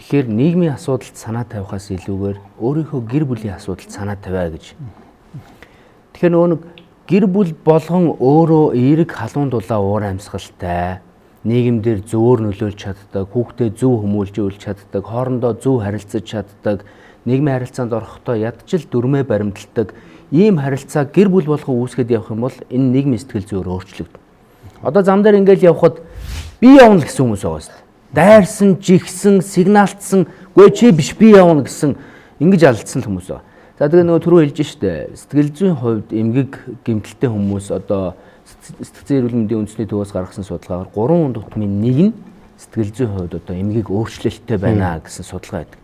Тэгэхээр нийгмийн асуудалд санаа тавихаас илүүгээр өөрийнхөө гэр бүлийн асуудалд санаа тавиа гэж. Тэгэхээр нөгөө нэг гэр бүл болгон өөрөө эерэг халуун дулаа уур амьсгалтай, нийгэмдэр зөвөр нөлөөлж чаддаг, хүүхдээ зөв хүмүүлжүүлж чаддаг, хоорондоо зөв харилцаж чаддаг, нийгмийн харилцаанд орохдоо ядчил дүрмээ баримталдаг ийм харилцаа гэр бүл болгон үүсгээд явах юм бол энэ нийгмийн сэтгэл зүйн өөрчлөгдөнө. Одоо зам дээр ингээл явхад би явна гэсэн хүмүүс байгаа шүү дээ. Дайрсан, жигсэн, сигналтсан, гүй чи биш би явна гэсэн ингэж алдсан л хүмүүс байгаа. За тэгээ нөгөө түрүү хэлж штэ, сэтгэл зүйн хувьд эмгэг гэмтэлтэй хүмүүс одоо сэтгцэн эрүүл мэндийн үндэсний төвөөс гаргасан судалгаагаар 3 хүн тутмын нэг нь сэтгэл зүйн хувьд одоо эмгэг өөрчлөлттэй байна гэсэн судалгаа байдаг.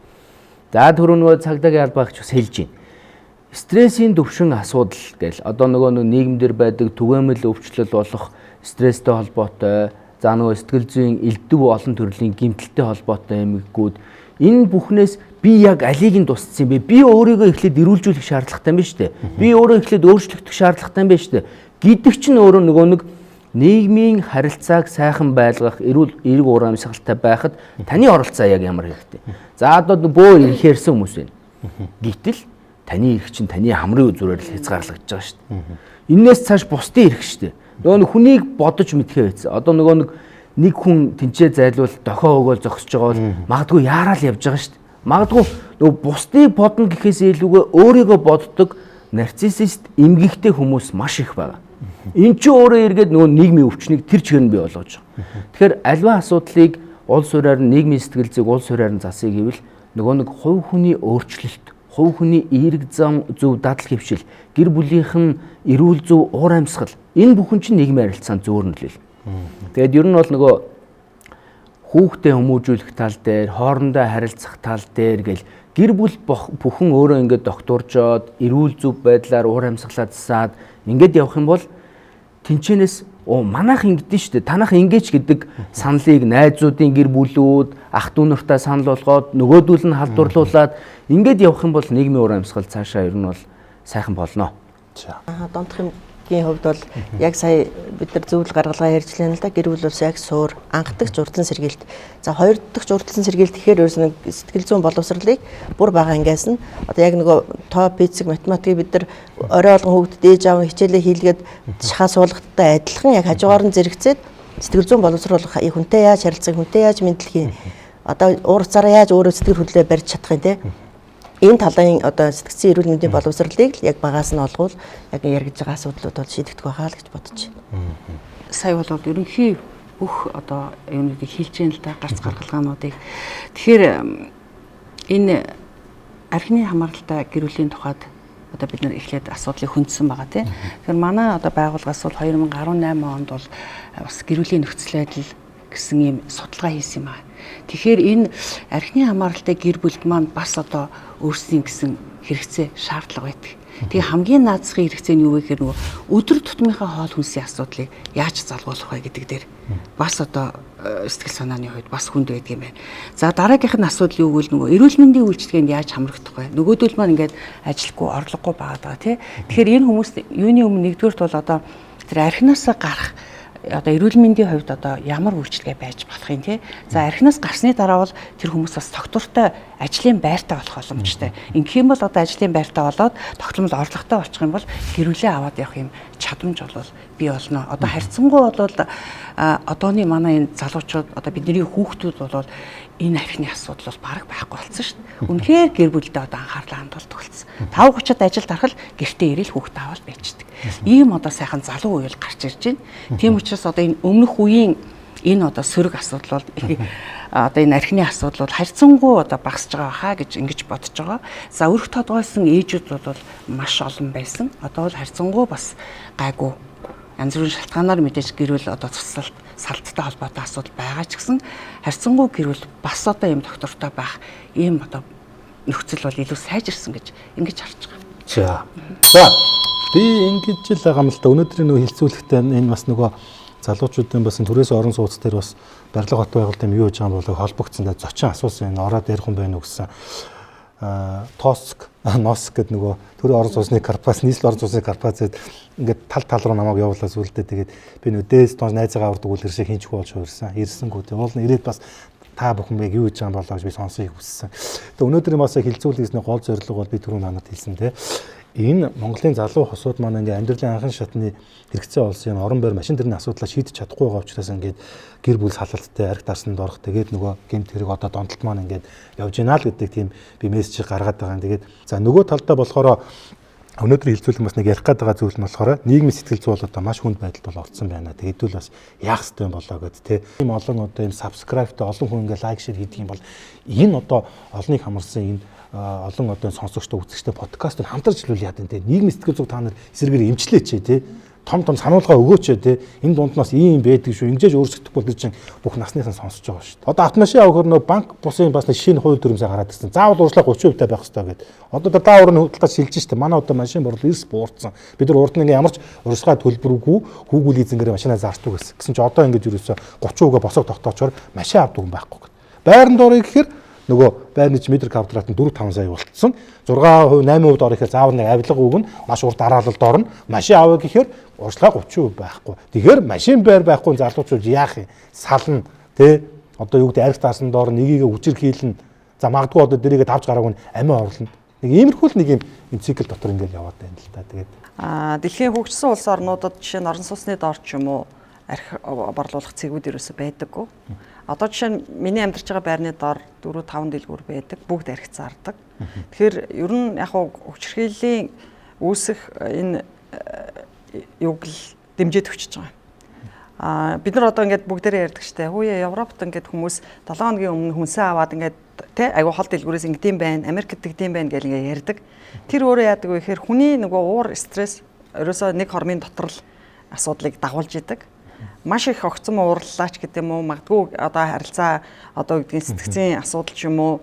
За түрүү нөгөө цагдаагийн албаагч бас хэлж байна. Стрессийн төвшин асуудал гэл одоо нөгөө нийгэмдэр байдаг түгээмэл өвчлөл болох стресстэй холбоотой, за нөгөө сэтгэл зүйн элдв олон төрлийн гэмтэлтэй холбоотой эмгэгүүд энэ бүхнээс би яг алийг нь тусцсан юм бэ? Би өөрийгөө эхлээд эрүүлжүүлэх шаардлагатай юм байна шүү дээ. Би өөрөө эхлээд өөрчлөгдөх шаардлагатай юм байна шүү дээ. Гэдэг чинь өөрөө нөгөө нэг нийгмийн харилцааг сайхан байлгах, эрүүл эерэг уур амьсгалтай байхад таны оролцоо яг ямар хэрэгтэй. За одоо бөө ирэхээрсэн хүмүүс байна. Гэтэл таны эрх чинь таны хамрын үзүүрээр л хязгаарлагдаж байгаа шүү дээ. Энээс цааш бусдын эрх шүү дээ. Нөгөө нэг хүнийг бодож мэдхээ байцсан. Одоо нөгөө нэг хүн тэнцээ зайлвал дохио өгөөл зогсож байгаа бол магадгүй яараал явж байгаа шүү дээ. Магадгүй нөгөө бусдыг бодно гэхээс илүүгээ өөрийгөө боддог нарциссист эмгэгтэй хүмүүс маш их байгаа. Эн чинь өөрөө эргээд нөгөө нийгмийн өвчнийг тэр чигээр нь бий болгож байгаа. Тэгэхээр альва асуудлыг улс сураар нь нийгмийн сэтгэл зүйг улс сураар нь засъя гэвэл нөгөө нэг хувь хүний өөрчлөлт, хувь хүний эерэг зам зөв дадал хөвшил, гэр бүлийнх нь эрүүл зөв уур амьсгал энэ бүхэн чинь нийгмийн харилцаанд зөөр нөлөөлнө. Тэгээд ер нь бол нөгөө хүүхдээ хүмүүжүүлэх тал дээр, хоорондоо харилцах тал дээр гэл гэр бүл бүхэн өөрөө ингээд докторжоод эрүүл зөв байдлаар уур амьсгалаа засаад ингээд явах юм бол тэнчэнээс манайх ингэдэж штэ, танах ингэж гэдэг саналыг найзуудын гэр бүлүүд, ах дүү нартай санал болгоод нөгөөдөл нь халдварлуулад ингээд явах юм бол нийгмийн уур амьсгал цаашаа ер нь бол сайхан болно. За. Донтох юмгийн хувьд бол яг сая бид нар зөвлөл гаргалгаа ярьж лээ л да. Гэр бүл бас яг суур анхдагч урдсан сэргийлт. За хоёр дахь урдсан сэргийлт гэхээр ерөөс нэг сэтгэл зүйн боловсролыг бүр бага ангиас нь одоо яг нөгөө тоо, физик, математикийг бид нар орой болгон хүүхдэд ээж аав хичээлээ хийлгээд шахаа суулгахтай адилхан яг хажуугаар нь зэрэгцээд сэтгэл зүйн боловсрол хүнтэй яаж харилцах, хүнтэй яаж мэдлэх юм, одоо уур цараа яаж өөрөө сэтгэл хөдлөлөө барьж чадах юм те. Энэ талын одоо сэтгцэн эрүүл мэндийн боловсролыг л яг багаас нь олгуул яг яригдж байгаа асуудлууд бол шийдэгдэх байхаа л гэж бодож байна. Сая бол ерөнхий бүх одоо юунуудыг хэлж яана л да, гарц гаргалгаануудыг. Тэгэхээр энэ архины хамааралтай гэр бүлийн тухайд одоо бид нар эхлээд асуудлыг хөндсөн байгаа тийм. Тэгэхээр манай одоо байгууллагаас бол 2018 онд бол бас гэр бүлийн нөхцөл байдал гэсэн ийм судалгаа хийсэн юм аа. Тэгэхээр энэ архины хамааралтай гэр бүлд маань бас одоо өөрсдийн гэсэн хэрэгцээ шаардлага байдаг. Тэгээ хамгийн наацхийн хэрэгцээ нь юу вэ гэхээр нөгөө өдөр тутмынхаа хоол хүнсийн асуудлыг яаж залгуулах вэ гэдэг дээр бас одоо сэтгэл санааны хувьд бас хүнд байдаг юм байна. За дараагийнх нь асуудал юу гэвэл нөгөө эрүүл мэндийн үйлчилгээнд яаж хамрагдах вэ? Нөгөөдөл маань ингээд ажилгүй, орлогогүй байгаад байгаа тий. Тэгэхээр энэ хүмүүс юуны өмнө нэгдүгüрт бол одоо тэр архинаасаа гарах одоо эрүүл мэндийн хувьд одоо ямар үйлчилгээ байж болох юм те. За архинаас гарсны дараа бол тэр хүмүүс бас тогтвортой ажлын байртай болох боломжтой. Ингэх юм бол одоо ажлын байртай болоод тогтмол орлоготой болчих юм бол гэр бүлээ аваад явах юм чадамж бол бий болно. Одоо харьцангуй бол одооны манай энэ залуучууд одоо бидний хүүхдүүд бол энэ архины асуудал бол бараг байхгүй болсон шүү дээ. Үнэхээр гэр бүлдээ одоо анхаарлаа хандуулдаг болсон. 5:30-ад ажилд гарах л гэртээ ирээл хүүхдээ аваад байждаг. Ийм одоо сайхан залуу үе бол гарч ирж байна. Тийм учраас одоо энэ өмнөх үеийн энэ одоо сөрөг асуудал бол одоо энэ архины асуудал бол харьцангуй одоо багасж байгаа хаа гэж ингэж бодож байгаа. За өрх тодгойсон ээжүүд бол маш олон байсан. Одоо бол харьцангуй бас гайгүй. Янз бүрийн шалтгаанаар мэдээж гэр бүл одоо цуцлалт, салттай холбоотой асуудал байгаа ч гэсэн харьцангуй гэр бүл бас одоо ийм доктортой байх ийм одоо нөхцөл бол илүү сайжирсан гэж ингэж харж байгаа. За. За би ингэж л байгаа юм л да. Өнөөдрийн нөгөө хилцүүлэгтээ энэ бас нөгөө залуучуудын бас түрээс орон сууц дээр бас барилга хот байгуулалт юм юу хийж байгаа юм бол холбогдсон да. Зочин асуусан энэ ороод ярих юм байна уу гэсэн. Тоск, носк гэдэг нөгөө төрийн орон сууцны корпорац, нийслэл орон сууцны корпорацид ингээд тал тал руу намайг явуулаа сүулдэ тэгээд би нөгөө дээс доош найзаагаа авардаг үлгэр шиг хинчгүй болж хувирсан. Ирсэнгүү. Тэг уул нь ирээд бас Та бүхэн яг юу гэж байгаа юм болоо гэж би сонсохыг хүссэн. Тэгээ өнөөдрийн бас хэлцүүлэх гэсний гол зорилго бол би түрүүн манад хэлсэн те. Энэ Монголын залуу хосууд маань ингээ амьдралын анхан шатны хэрэгцээ болсон юм орон байр машин тэрний асуудлаа шийдэж чадахгүй байгаа учраас ингээд гэр бүл салалттай арх дарсанд орох, тэгээд нөгөө гэмт хэрэг одоо донтолт маань ингээд явж гинэ л гэдэг тийм би мессеж гаргаад байгаа юм. Тэгээд за нөгөө талдаа болохоор өнөөдрийн хэлцүүлэг бас нэг ярих гээд байгаа зүйл нь болохоор нийгмийн сэтгэл зүй бол одоо маш хүнд байдалд бол орцсон байна. Тэгээд хэдүүл бас яах ёстой юм болоо гэд те. Ийм олон одоо ийм subscribe-тай олон хүн ингээ like share хийдэг юм бол энэ одоо олныг хамарсан энэ олон одоо сонсогчтой үзэгчтэй подкаст хамтарч хэлвэл яа гэв те. Нийгмийн сэтгэл зүйг та нар эсрэгээр эмчлээч те. Том том сануулга өгөөч те. Энэ дунднаас ийм байдаг шүү. Ингэж өөрчлөгдөхгүй бол чинь бүх насныхан сонсож байгаа шүү дээ. Одоо автомашин авахар нөө банк бусын бас нэг шинэ хууль дүрмсээ гараад ирсэн. Заавал урьдчилаа 30% та байх ёстой гэдэг. Одоо даавар нь худалдаж шилжиж шүү дээ. Манай одоо машин борлол эрс буурсан. Бид нар урд нь ингээ ямар ч урьдчилгаа төлбөргүй хүүгүүл лизингээр машинаа зардаг гэсэн. Гэсэн чи одоо ингэж ерөөсө 30%-гээ босог тогтоочоор машин авдаг юм байхгүй гэдэг. Байранд орё гэхээр нөгөө байрны метр квадрат нь 4-5 сая болцсон. 6%, 8% орох ихээр заавал нэг авилга өгнө. Маш урт дараалалд орно. Машин авъя гэхээр урьдчилгаа 30% байхгүй. Тэгэхээр машин байр байхгүй залуучууд яах юм? Сална тэ. Одоо юу гэдэг арх дарсан доор нэгийг хүчирхийлнэ. За магадгүй одоо дэрийгээ давж гараагүй нь амиа орлоно. Нэг иймэрхүү л нэг юм цикл дотор ингээл яваад байна л та. Тэгээд дэлхийн хөгжсөн улс орнуудад жишээ нь орон сууцны доор ч юм уу арх борлуулах цэгүүд ерөөсөй байдаггүй. Одоо жишээ нь миний амьдарч байгаа байрны доор 4-5 дэлгүүр байдаг. Бүгд арх зардаг. Тэгэхээр ер нь яг хүчирхийллийн үүсэх энэ юг л дэмжиж өчөж байгаа. Бид нар одоо ингээд бүгдээрээ ярьдаг штэ. Хүүе Европт ингээд хүмүүс 7 хоногийн өмнө хүнсээ аваад ингээд тэ айгу хол дэлгүүрээс ингэдэм байх, Америкт тэгдэм байх гэл ингээд ярьдаг. Тэр өөрөө яадаг вэ гэхээр хүний нөгөө уур стресс ерөөсөө нэг хормын дотор л асуудлыг дагуулж идэг. Маш их огцом уурлаач гэдэг юм уу, магадгүй одоо харилцаа одоо гэдгийг сэтгцийн асуудал ч юм уу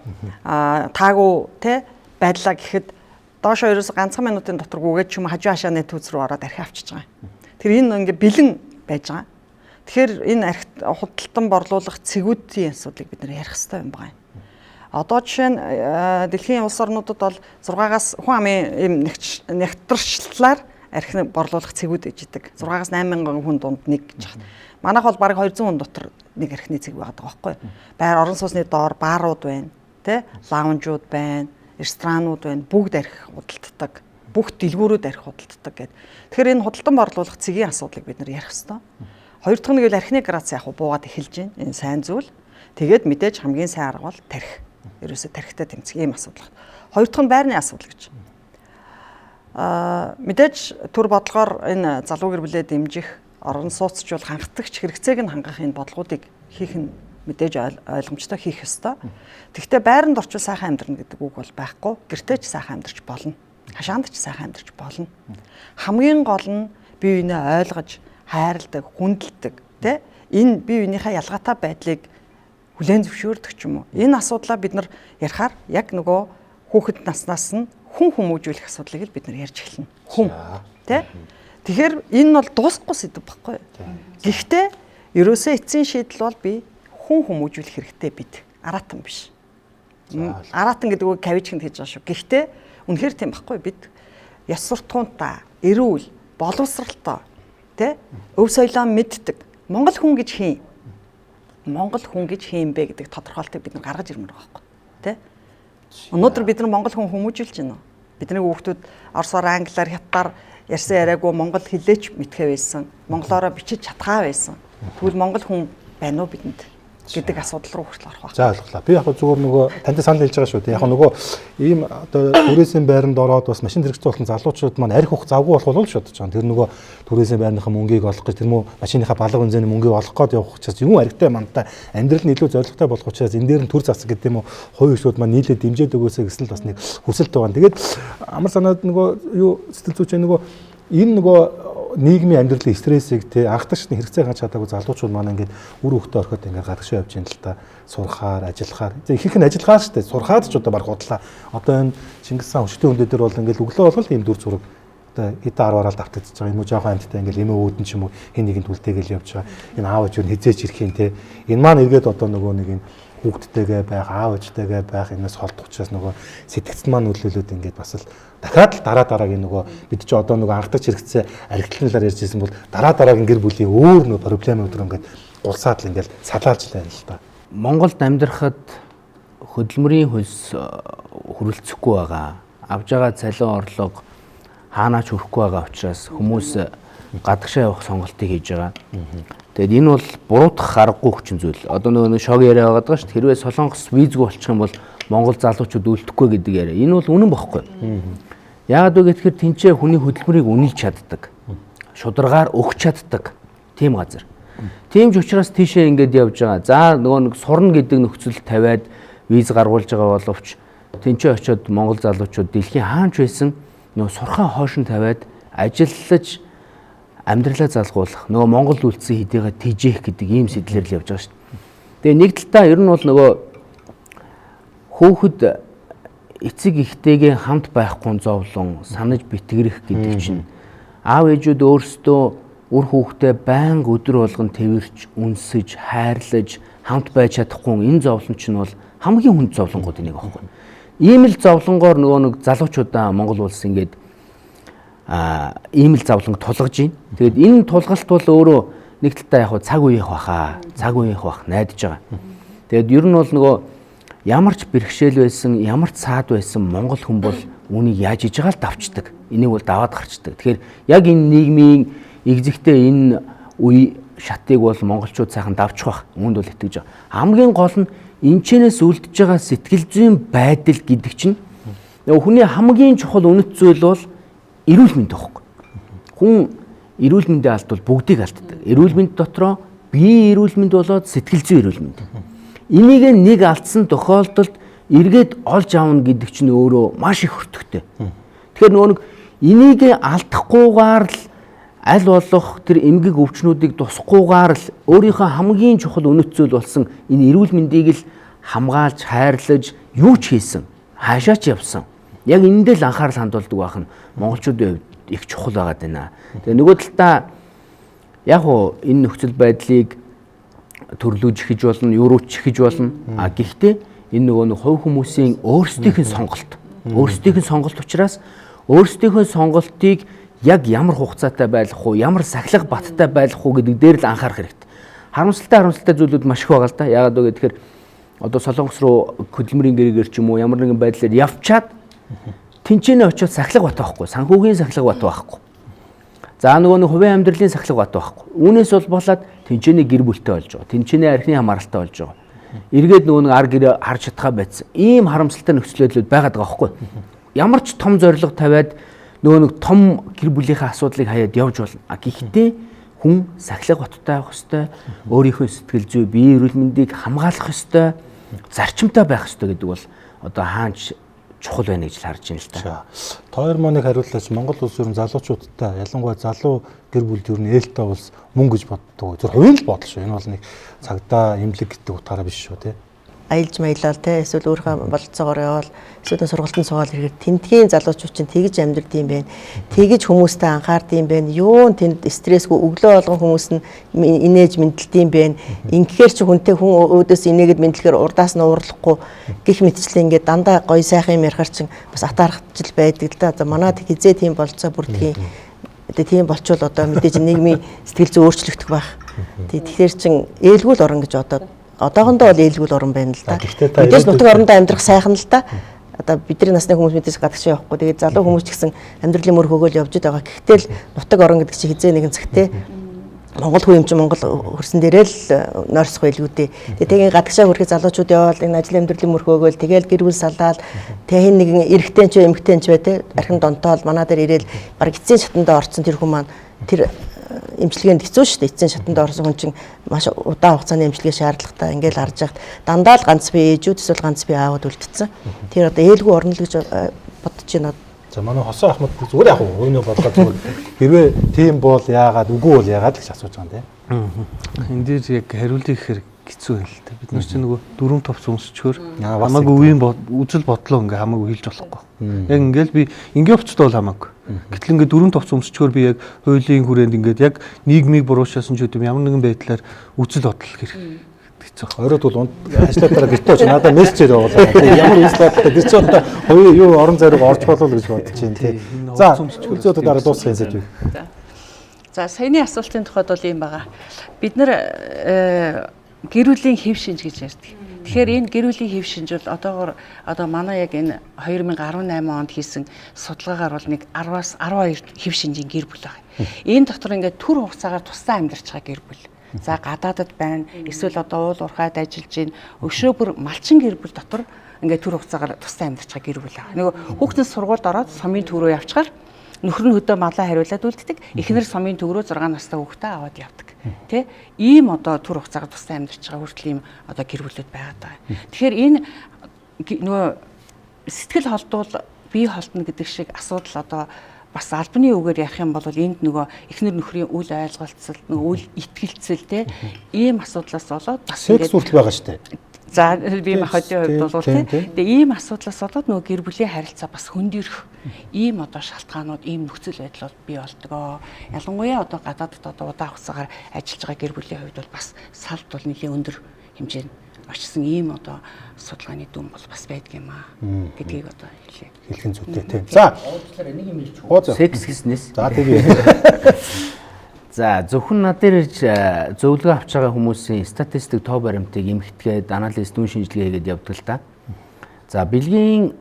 таагүй те байдлаа гэхэд доошоо ерөөсөө ганцхан минутын дотор гүгээд ч юм уу хажуу хашааны түүц рүү ороод архи авчиж байгаа. Тэр энэ ингээ бэлэн байж байгаа. Тэгэхээр энэ архи худалдан борлуулах цэгүүдийн асуудлыг бид нар ярих хэрэгтэй юм байна. Одоо жишээ нь дэлхийн улс орнуудад бол 6-аас хүн амын ийм нэгтршлаар архи борлуулах цэгүүд ээж идэг. 6-аас 8 мянган хүн дунд нэг гэж байна. Манайх бол бараг 200 хүн дотор нэг архины цэг байгаа байхгүй. Байр орон сууцны доор баарууд байна, тэ? Лаунжууд байна, ресторанууд байна. Бүгд архи худалддаг. Бүх дэлгүүрүүд архи худалддаг гэд. Тэгэхээр энэ худалдан борлуулах цэгийн асуудлыг бид нар ярих ёстой. Хоёр дахь нь гэвэл архины грац яг буугаад эхэлж байна. Энэ сайн зүйл. Тэгээд мэдээж хамгийн сайн арга бол тархи. Ерөөсө тархитай тэмцэх ийм асуудал. Хоёр дахь нь байрны асуудал гэж. Мэдээж төр бодлогоор энэ залуу гэр бүлээ дэмжих, орон сууцчул хангалтгч хэрэгцээг нь хангах энэ бодлогоодыг хийх нь мэдээж ойлгомжтой хийх ёстой. Тэгэхдээ байранд орчвол сайхан амьдрна гэдэг үг бол байхгүй. Гэртээ ч сайхан амьдарч болно. Хашаанд ч сайхан амьдарч болно. Хамгийн гол нь бие биенээ ойлгож, хайрладаг, хүндэлдэг, тэ? Энэ бие биенийхээ ялгаатай байдлыг хүлээн зөвшөөрдөг ч юм уу. Энэ асуудлаа бид нар ярихаар яг нөгөө хүүхэд наснаас нь хүн хүмүүжүүлэх асуудлыг л бид нар ярьж эхэлнэ. Хүн тэ? Тэгэхээр энэ бол дуусахгүй сэдв баггүй. Гэхдээ ерөөсөө эцсийн шийдэл бол би хүн хүмүүжүүлэх хэрэгтэй бид. Аратан биш. Аратан гэдэг үг кавичкэнд хийж байгаа шүү. Гэхдээ үнэхээр тийм баггүй бид ёс суртахуунтай, эрүүл, боловсралтай, тэ? Өв соёлоо мэддэг. Монгол хүн гэж хийн. Монгол хүн гэж хийн бэ гэдэг тодорхойлтыг бид нар гаргаж ирмээр байгаа байхгүй. Тэ? Өнөөдөр бид нар монгол хүн хүмүүжүүлж байна уу? Бидний хүүхдүүд орсоор, англиар, хятадаар ярьсан яриаггүй монгол хэлээч мэдхээ байсан. Монголоороо бичиж чадхаа байсан. Тэгвэл монгол хүн байна уу бидэнд гэдэг асуудал руу хүртэл орох байх. За ойлголоо. Би яг зүгээр нөгөө тантай санал хэлж байгаа шүү дээ. Яг нөгөө ийм одоо түрээсийн байранд ороод бас машин хэрэгцээ болсон залуучууд маань арх ух завгүй болох болов шүү дээ. Тэр нөгөө түрээсийн байрныхаа мөнгийг олох гэж тэр мө машиныхаа балга бензиний мөнгийг олох гээд явах учраас юм архитай мантай амьдрал нь илүү зорилготой болох учраас энэ дээр нь төр засаг гэдэг юм уу хувийн хөгжүүд маань нийлээд дэмжиж өгөөсэй гэсэн л бас нэг хүсэлт байгаа. Тэгээд амар санаад нөгөө юу сэтгэл зүйч нөгөө энэ нөгөө нийгмийн амьдралын стрессийг те анхдагчны хэрэгцээ хангаж чадаагүй залуучууд маань ингээд үр хөвгтөө орхиод ингээд гадагшаа явж ин л та сурахаар, ажиллахаар. Ихэнх нь ажиллахаар шүү дээ. Сурахаад ч одоо баг худлаа. Одоо энэ Чингис хаан өчтөн хөндөө дээр бол ингээд өглөө болгол ийм дүр зураг одоо хэдэн 10-аараа давтагдчихж байгаа. Юм уу жоохон амьттай ингээд эмээ үүдэн ч юм уу хэн нэгэнд үлдээгээл явж байгаа. Энэ аав ээж нь хизээч ирэх юм те. Энэ маань эргээд одоо нөгөө нэг энэ хүүхдтэйгээ байх, аав ээжтэйгээ байх энэс холдох учраас нөгөө сэтгцэн маань нөлөөлөд ингээд бас л дахиад л дараа дараагийн нөгөө бид чи одоо нөгөө анхдагч хэрэгцээ архитлын талаар ярьж ирсэн бол дараа дараагийн гэр бүлийн өөр нөгөө проблемууд руу ингээд гулсаад л ингээд салаалж л байна л та. Монголд амьдрахад хөдөлмөрийн хөлс хүрэлцэхгүй байгаа. Авж байгаа цалин орлого хаанаа ч хүрэхгүй байгаа учраас хүмүүс гадагшаа явах сонголтыг хийж байгаа. Тэгээд энэ бол буруутгах аргагүй хүчин зүйл. Одоо нөгөө шог яриа байгаа даа шүү дээ. Хэрвээ Солонгос визгүй болчих юм бол Монгол залуучууд үлдэхгүй гэдэг яриа. Энэ бол үнэн бохгүй. Яагаад вэ гэхээр тэнцээ хүний хөдөлмөрийг үнэлж чаддаг. Шударгаар өгч чаддаг. Тийм газар. Тийм ч учраас тийшээ ингээд явж байгаа. За нөгөө нэг сурна гэдэг нөхцөл тавиад виз гаргуулж байгаа боловч тэнцээ очиод Монгол залуучууд дэлхийн хаанч байсан нөгөө сурхаа хойш нь тавиад ажиллаж амьдралаа залгуулах, нөгөө Монгол үлдсэн хэдийгээ тэжээх гэдэг ийм сэтлэр л явж байгаа шүү дээ. Тэгээ нэг талдаа ер нь бол нөгөө хөөхд эцэг эхтэйгээ хамт байхгүй зовлон санаж битгэрэх гэдэг чинь аав ээжүүд өөрсдөө үр хүүхдээ байнга өдөр болгон тэрвэрч, үнсэж, хайрлаж хамт байж чадахгүй энэ зовлон чинь бол хамгийн хүнд зовлонгууд нэг байхгүй. Ийм л зовлонгоор нөгөө нэг залуучуудаа Монгол улс ингээд ийм л зовлонг тулгаж байна. Тэгээд энэ тулгалт бол өөрөө нэг талдаа яг цаг үеих баха, цаг үеих бах найдаж байгаа. Тэгээд ер нь бол нөгөө ямар ч бэрхшээл байсан, ямар ч саад байсан Монгол хүн бол үүнийг яаж иж байгаа л давчдаг. Энийг бол даваад гарчдаг. Тэгэхээр яг энэ нийгмийн эгзэгтэй энэ үе шатыг бол монголчууд сайхан давчих бах. Үүнд бол итгэж байгаа. Хамгийн гол нь энэчнээс үлдэж байгаа сэтгэл зүйн байдал гэдэг чинь нөгөө хүний хамгийн чухал үнэт зүйл бол эрүүл мэнд байхгүй. Хүн эрүүл мэндээ алдвал бүгдийг алддаг. Эрүүл мэнд дотроо биеийн эрүүл мэнд болоод сэтгэл зүйн эрүүл мэнд. Энийг нэг алдсан тохиолдолд эргээд олж авна гэдэг чинь өөрөө маш их өртөгтэй. Тэгэхээр нөгөө нэг энийг алдахгүйгээр л аль болох тэр эмгэг өвчнүүдийг тусахгүйгээр л өөрийнхөө хамгийн чухал үнэт зүйл болсон энэ эрүүл мэндийг л хамгаалж, хайрлаж юу ч хийсэн, хаашаа ч явсан. Яг энэндээ л анхаарал хандуулдаг байх нь монголчуудын хувьд их чухал байгаад байна. Тэгээ нөгөө талдаа яг уу энэ нөхцөл байдлыг төрлөөж ихэж болно, юурууч ихэж болно. А гэхдээ энэ нөгөө нэг хувь хүмүүсийн өөрсдийнх нь сонголт. Өөрсдийнх нь сонголт учраас өөрсдийнхөө сонголтыг яг ямар хугацаатай байлгах уу, ямар сахилга баттай байлгах уу гэдэг дээр л анхаарах хэрэгтэй. Харамсалтай зүйлүүд маш их байгаа л да. Яагаад вэ гэхээр одоо Солонгос руу хөдөлмөрийн гэрээгээр ч юм уу ямар нэгэн байдлаар явчаад тэнцэнэ очиод сахилга бат байхгүй, санхүүгийн сахилга бат байхгүй. За нөгөө нэг хувийн амьдралын сахилга бат байхгүй. Үүнээс бол болоод тэнцэнэ гэр бүлтэй болж байгаа. Тэнцэнэ архины хамааралтай болж байгаа. Эргээд нөгөө нэг ар гэрээ харж чадхаа байцсан. Ийм харамсалтай нөхцөл байдлууд байгаад байгаа байхгүй. Ямар ч том зорилго тавиад нөгөө нэг том гэр бүлийнхээ асуудлыг хаяад явж болно. А гэхдээ хүн сахилга баттай байх ёстой, өөрийнхөө сэтгэл зүй, биеийн эрүүл мэндийг хамгаалах ёстой, зарчимтай байх ёстой гэдэг бол одоо хаанч чухал байна гэж л харж байна л та. Та хоёр маань хариуллаач Монгол улс ер нь залуучуудтай ялангуяа залуу гэр бүлд ер нь ээлтэй улс мөн гэж боддог. Зөв хувийн л бодол шүү. Энэ бол нэг цагдаа эмнэлэг гэдэг утгаараа биш шүү, тий. Аялж маялал те эсвэл өөрийнхөө бололцоогоор явбал эсвэл сургалтанд суугаад ирэхээр тентгийн залуучууд чинь тэгж амьдрд юм байна. Тэгж хүмүүстэй анхаард юм байна. Юун тэнд стрессгүй өглөө болгон хүмүүс нь инээж мэдлэлт юм байна. Ингэхээр чи хүнтэй хүн өөдөөс инээгээд мэдлэхээр урдаас нь уурлахгүй гих мэтчлээ ингээд дандаа гоё сайхан юм ярихар чинь бас атаархажл байдаг л да. За манай хизээ тийм болцоо бүрдгийн. Тэгээ тийм болчвол одоо мэдээж нийгмийн сэтгэл зүй өөрчлөгдөх байх. Тэгэхээр чин ээлгүй л орон гэж одоо одоохондоо бол ээлгүй орон байна л да. Мэдээж нутаг орондоо амьдрах сайхан л да. Одоо бидний насны хүмүүс мэдээж гадагшаа явахгүй. Тэгээд залуу хүмүүс ч гэсэн амьдралын мөр хөөгөл явж байгаа. Гэхдээ л нутаг орон гэдэг чинь хизээ нэгэн цагтээ Монгол хүн юм чинь Монгол хөрсөн дээрээ л нойрсох байлгүй дээ. Тэгээ гадагшаа хүрэхэд залуучууд явбал энэ ажил амьдралын мөр хөөгөл тэгэл гэр бүл салаал тэг хэн нэгэн эрэгтэй ч эмэгтэй ч бай те архин донтоол манай дээр ирээл баг эцсийн шатандаа орцсон тэр хүн маань тэр эмчилгээнд хэцүү шүү дээ. Эцсийн шатанд орсон хүн чинь маш удаан хугацааны эмчилгээ шаардлагатай. Ингээл харж байхад дандаа л ганц бие ээжүүд эсвэл ганц бие аауд үлдсэн. Тэр одоо ээлгүй орно л гэж бодож байна. За манай Хосон Ахмад зүгээр яг өөрнөө бодлоо зүгээр хэрвээ тийм бол яагаад үгүй бол яагаад гэж асууж байгаа юм те. Энэ дээр яг хариулъя гэхээр хэцүү юм л та. Бид нар чинь нөгөө дөрөв товц өмсчхөр хамаагүй үеийн үзэл бодлоо ингээ хамаагүй хэлж болохгүй. Яг ингээл би ингээ хувцтай бол хамаагүй. Гэтэл ингээ дөрөв товц өмсчхөр би яг хуулийн хүрээнд ингээд яг нийгмийг буруушаасан ч гэдэм ямар нэгэн байдлаар үзэл бодол хэрэг хэцүү. Оройд бол ажлаа дараа гэртээ очиж надад мессежээр явуулаа. Ямар үзэл бодолтой тэр чинь одоо хувийн юу орон зайруу орж болов гэж бодож байна тий. За үзэл дараа дуусгах юм сэдвийг. За саяны асуултын тухайд бол ийм байгаа. Бид нар Гэр бүлийн хэв шинж гэж ярьдаг. Тэгэхээр энэ гэр бүлийн хэв шинж бол одоогор одоо манай яг энэ 2018 онд хийсэн судалгаагаар бол нэг 10-аас 12 хэв шинжийн гэр бүл байна. Энэ дотор ингээд түр хугацаагаар тусдаа амьдарч байгаа гэр бүл. За гадаадад байна. Эсвэл одоо уул уурхайд ажиллаж байна. Өшөө бүр малчин гэр бүл дотор ингээд түр хугацаагаар тусдаа амьдарч байгаа гэр бүл байгаа. Нөгөө хүүхдэн сургуульд ороод сумын төв рүү явчихаар нөхөр нь хөдөө малаа хариулаад үлддэг. Эхнэр сумын төв рүү 6 настай хүүхдээ аваад явдаг. Тэ? Ийм одоо түр хугацаагаар тусдаа амьдарч байгаа хүртэл ийм одоо гэр бүлүүд байгаад байгаа. Тэгэхээр энэ нөгөө сэтгэл холдвол бие холдно гэдэг шиг асуудал одоо бас албаны үгээр ярих юм бол энд нөгөө эхнэр нөхрийн үл ойлголцол, нөгөө үл итгэлцэл, те, ийм асуудлаас болоод бас секс хүртэл байгаа шүү дээ. За бие махбодын хувьд бол тий. Тэгээ ийм асуудлаас болоод нөгөө гэр бүлийн харилцаа бас хөндөрөх ийм одоо шалтгаанууд, ийм нөхцөл байдал бол бий болдгоо. Ялангуяа одоо гадаадд одоо удаан хугацаагаар ажиллаж байгаа гэр бүлийн хувьд бол бас салд бол нэлийн өндөр хэмжээнд очсон ийм одоо судалгааны дүн бол бас байдаг юм аа гэдгийг одоо хэлье. Хэлэх нь зүйтэй тийм. За уучлаарай, нэг юм хэлчих. Секс гэснээс. За тэгээ. За зөвхөн над дээр ирж зөвлөгөө авч байгаа хүмүүсийн статистик тоо баримтыг эмхтгээд анализ, дүн шинжилгээ хийгээд явдаг л та. За бэлгийн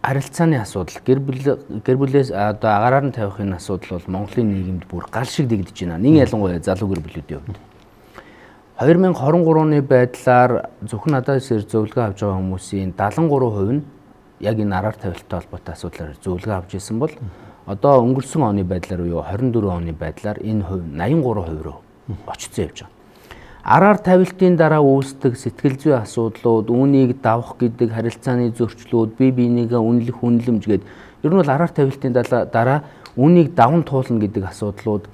харилцааны асуудал, гэр бүл, гэр бүлээс одоо агараар нь тавих энэ асуудал бол Монголын нийгэмд бүр гал шиг дэгдэж байна. Нин ялангуяа залуу гэр бүлүүдийн хувьд. 2023 оны байдлаар зөвхөн надаас ирж зөвлөгөө авч байгаа хүмүүсийн 73% нь яг энэ араар тавилттай холбоотой асуудлаар зөвлөгөө авч ирсэн бол одоо өнгөрсөн оны байдлаар буюу 24 оны байдлаар энэ хувь 83% руу очсон явж байгаа. Араар тавилтын дараа үүсдэг сэтгэл зүйн асуудлууд, үүнийг давах гэдэг харилцааны зөрчлүүд, бие биенийгээ үнэлэх үнэлэмж гээд ер нь бол араар тавилтын дараа үүнийг даван туулна гэдэг асуудлууд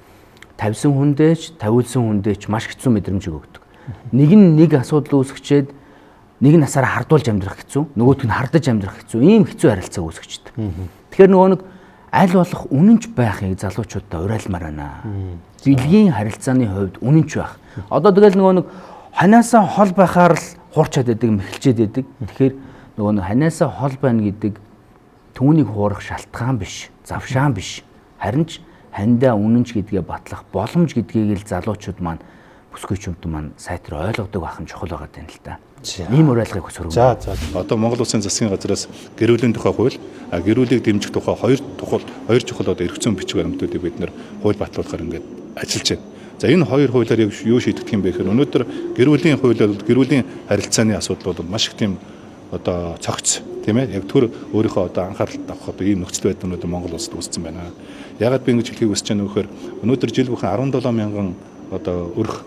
тавьсан хүндээч, тавиулсан хүндээч маш хэцүү мэдрэмжийг өгдөг. Нэг нь нэг асуудал үүсгэчээд нэг нь насаараа хардуулж амьдрах хэцүү, нөгөөх нь хардаж амьдрах хэцүү, ийм хэцүү харилцаа үүсгэждэг. Тэгэхээр нөгөө нэг аль болох үнэнч байхыг залуучуудаа уриалмаар байна. Бэлгийн харилцааны хувьд үнэнч байх. Одоо тэгэл нөгөө нэг ханаасаа хол байхаар л хуурчаад байдаг, мэхэлчээд байдаг. Тэгэхээр нөгөө нэг ханаасаа хол байна гэдэг түүнийг хуурах шалтгаан биш, завшаан биш. Харин ч хандаа үнэнч гэдгээ батлах боломж гэдгийг л залуучууд маань, бүсгүйчүүд маань сайтар ойлгодог байх нь чухал байгаа юм л та. Ийм уриалгыг хүсэх. За за. Одоо Монгол Улсын засгийн газраас гэр бүлийн тухай хууль, гэр бүлийг дэмжих тухай хоёр чухал одоо эрх зүйн бичиг баримтуудыг бид нэр хууль батлуулахаар ингээд ажиллаж байна. За энэ хоёр хуулиар яг юу шийдэгдэх юм бэ гэхээр өнөөдөр гэр бүлийн хууль бол гэр бүлийн харилцааны асуудал бол маш их тийм одоо цогц, тийм ээ, яг төр өөрийнхөө одоо анхаарал авах одоо ийм нөхцөл байдал өнөөдөр Монгол улсад үүссэн байна. Ягаад би ингэж хэлхийг хүсэж байна вэ гэхээр өнөөдөр жил бүхэн 17 мянган одоо өрх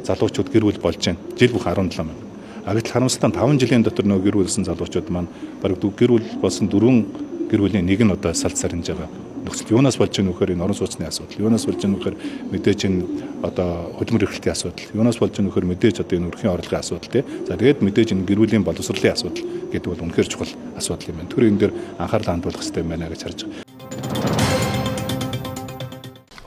залуучууд гэр бүл болж байна. Жил бүхэн 17 мянга. А гэтэл харамсалтай нь 5 жилийн дотор нөгөө гэр бүлсэн залуучууд маань бараг гэр бүл болсон дөрвөн гэр бүлийн нэг нь одоо салд сарниж байгаа нөхцөл. Юунаас болж байгаа нөхөр энэ орон сууцны асуудал. Юунаас болж байгаа нөхөр мэдээж энэ одоо хөдөлмөр эрхлэлтийн асуудал. Юунаас болж байгаа нөхөр мэдээж одоо энэ өрхийн орлогын асуудал тий. За тэгээд мэдээж энэ гэр бүлийн боловсролын асуудал гэдэг бол үнэхээр чухал асуудал юм байна. Тэр энэ дээр анхаарал хандуулах хэрэгтэй юм байна гэж харж байгаа.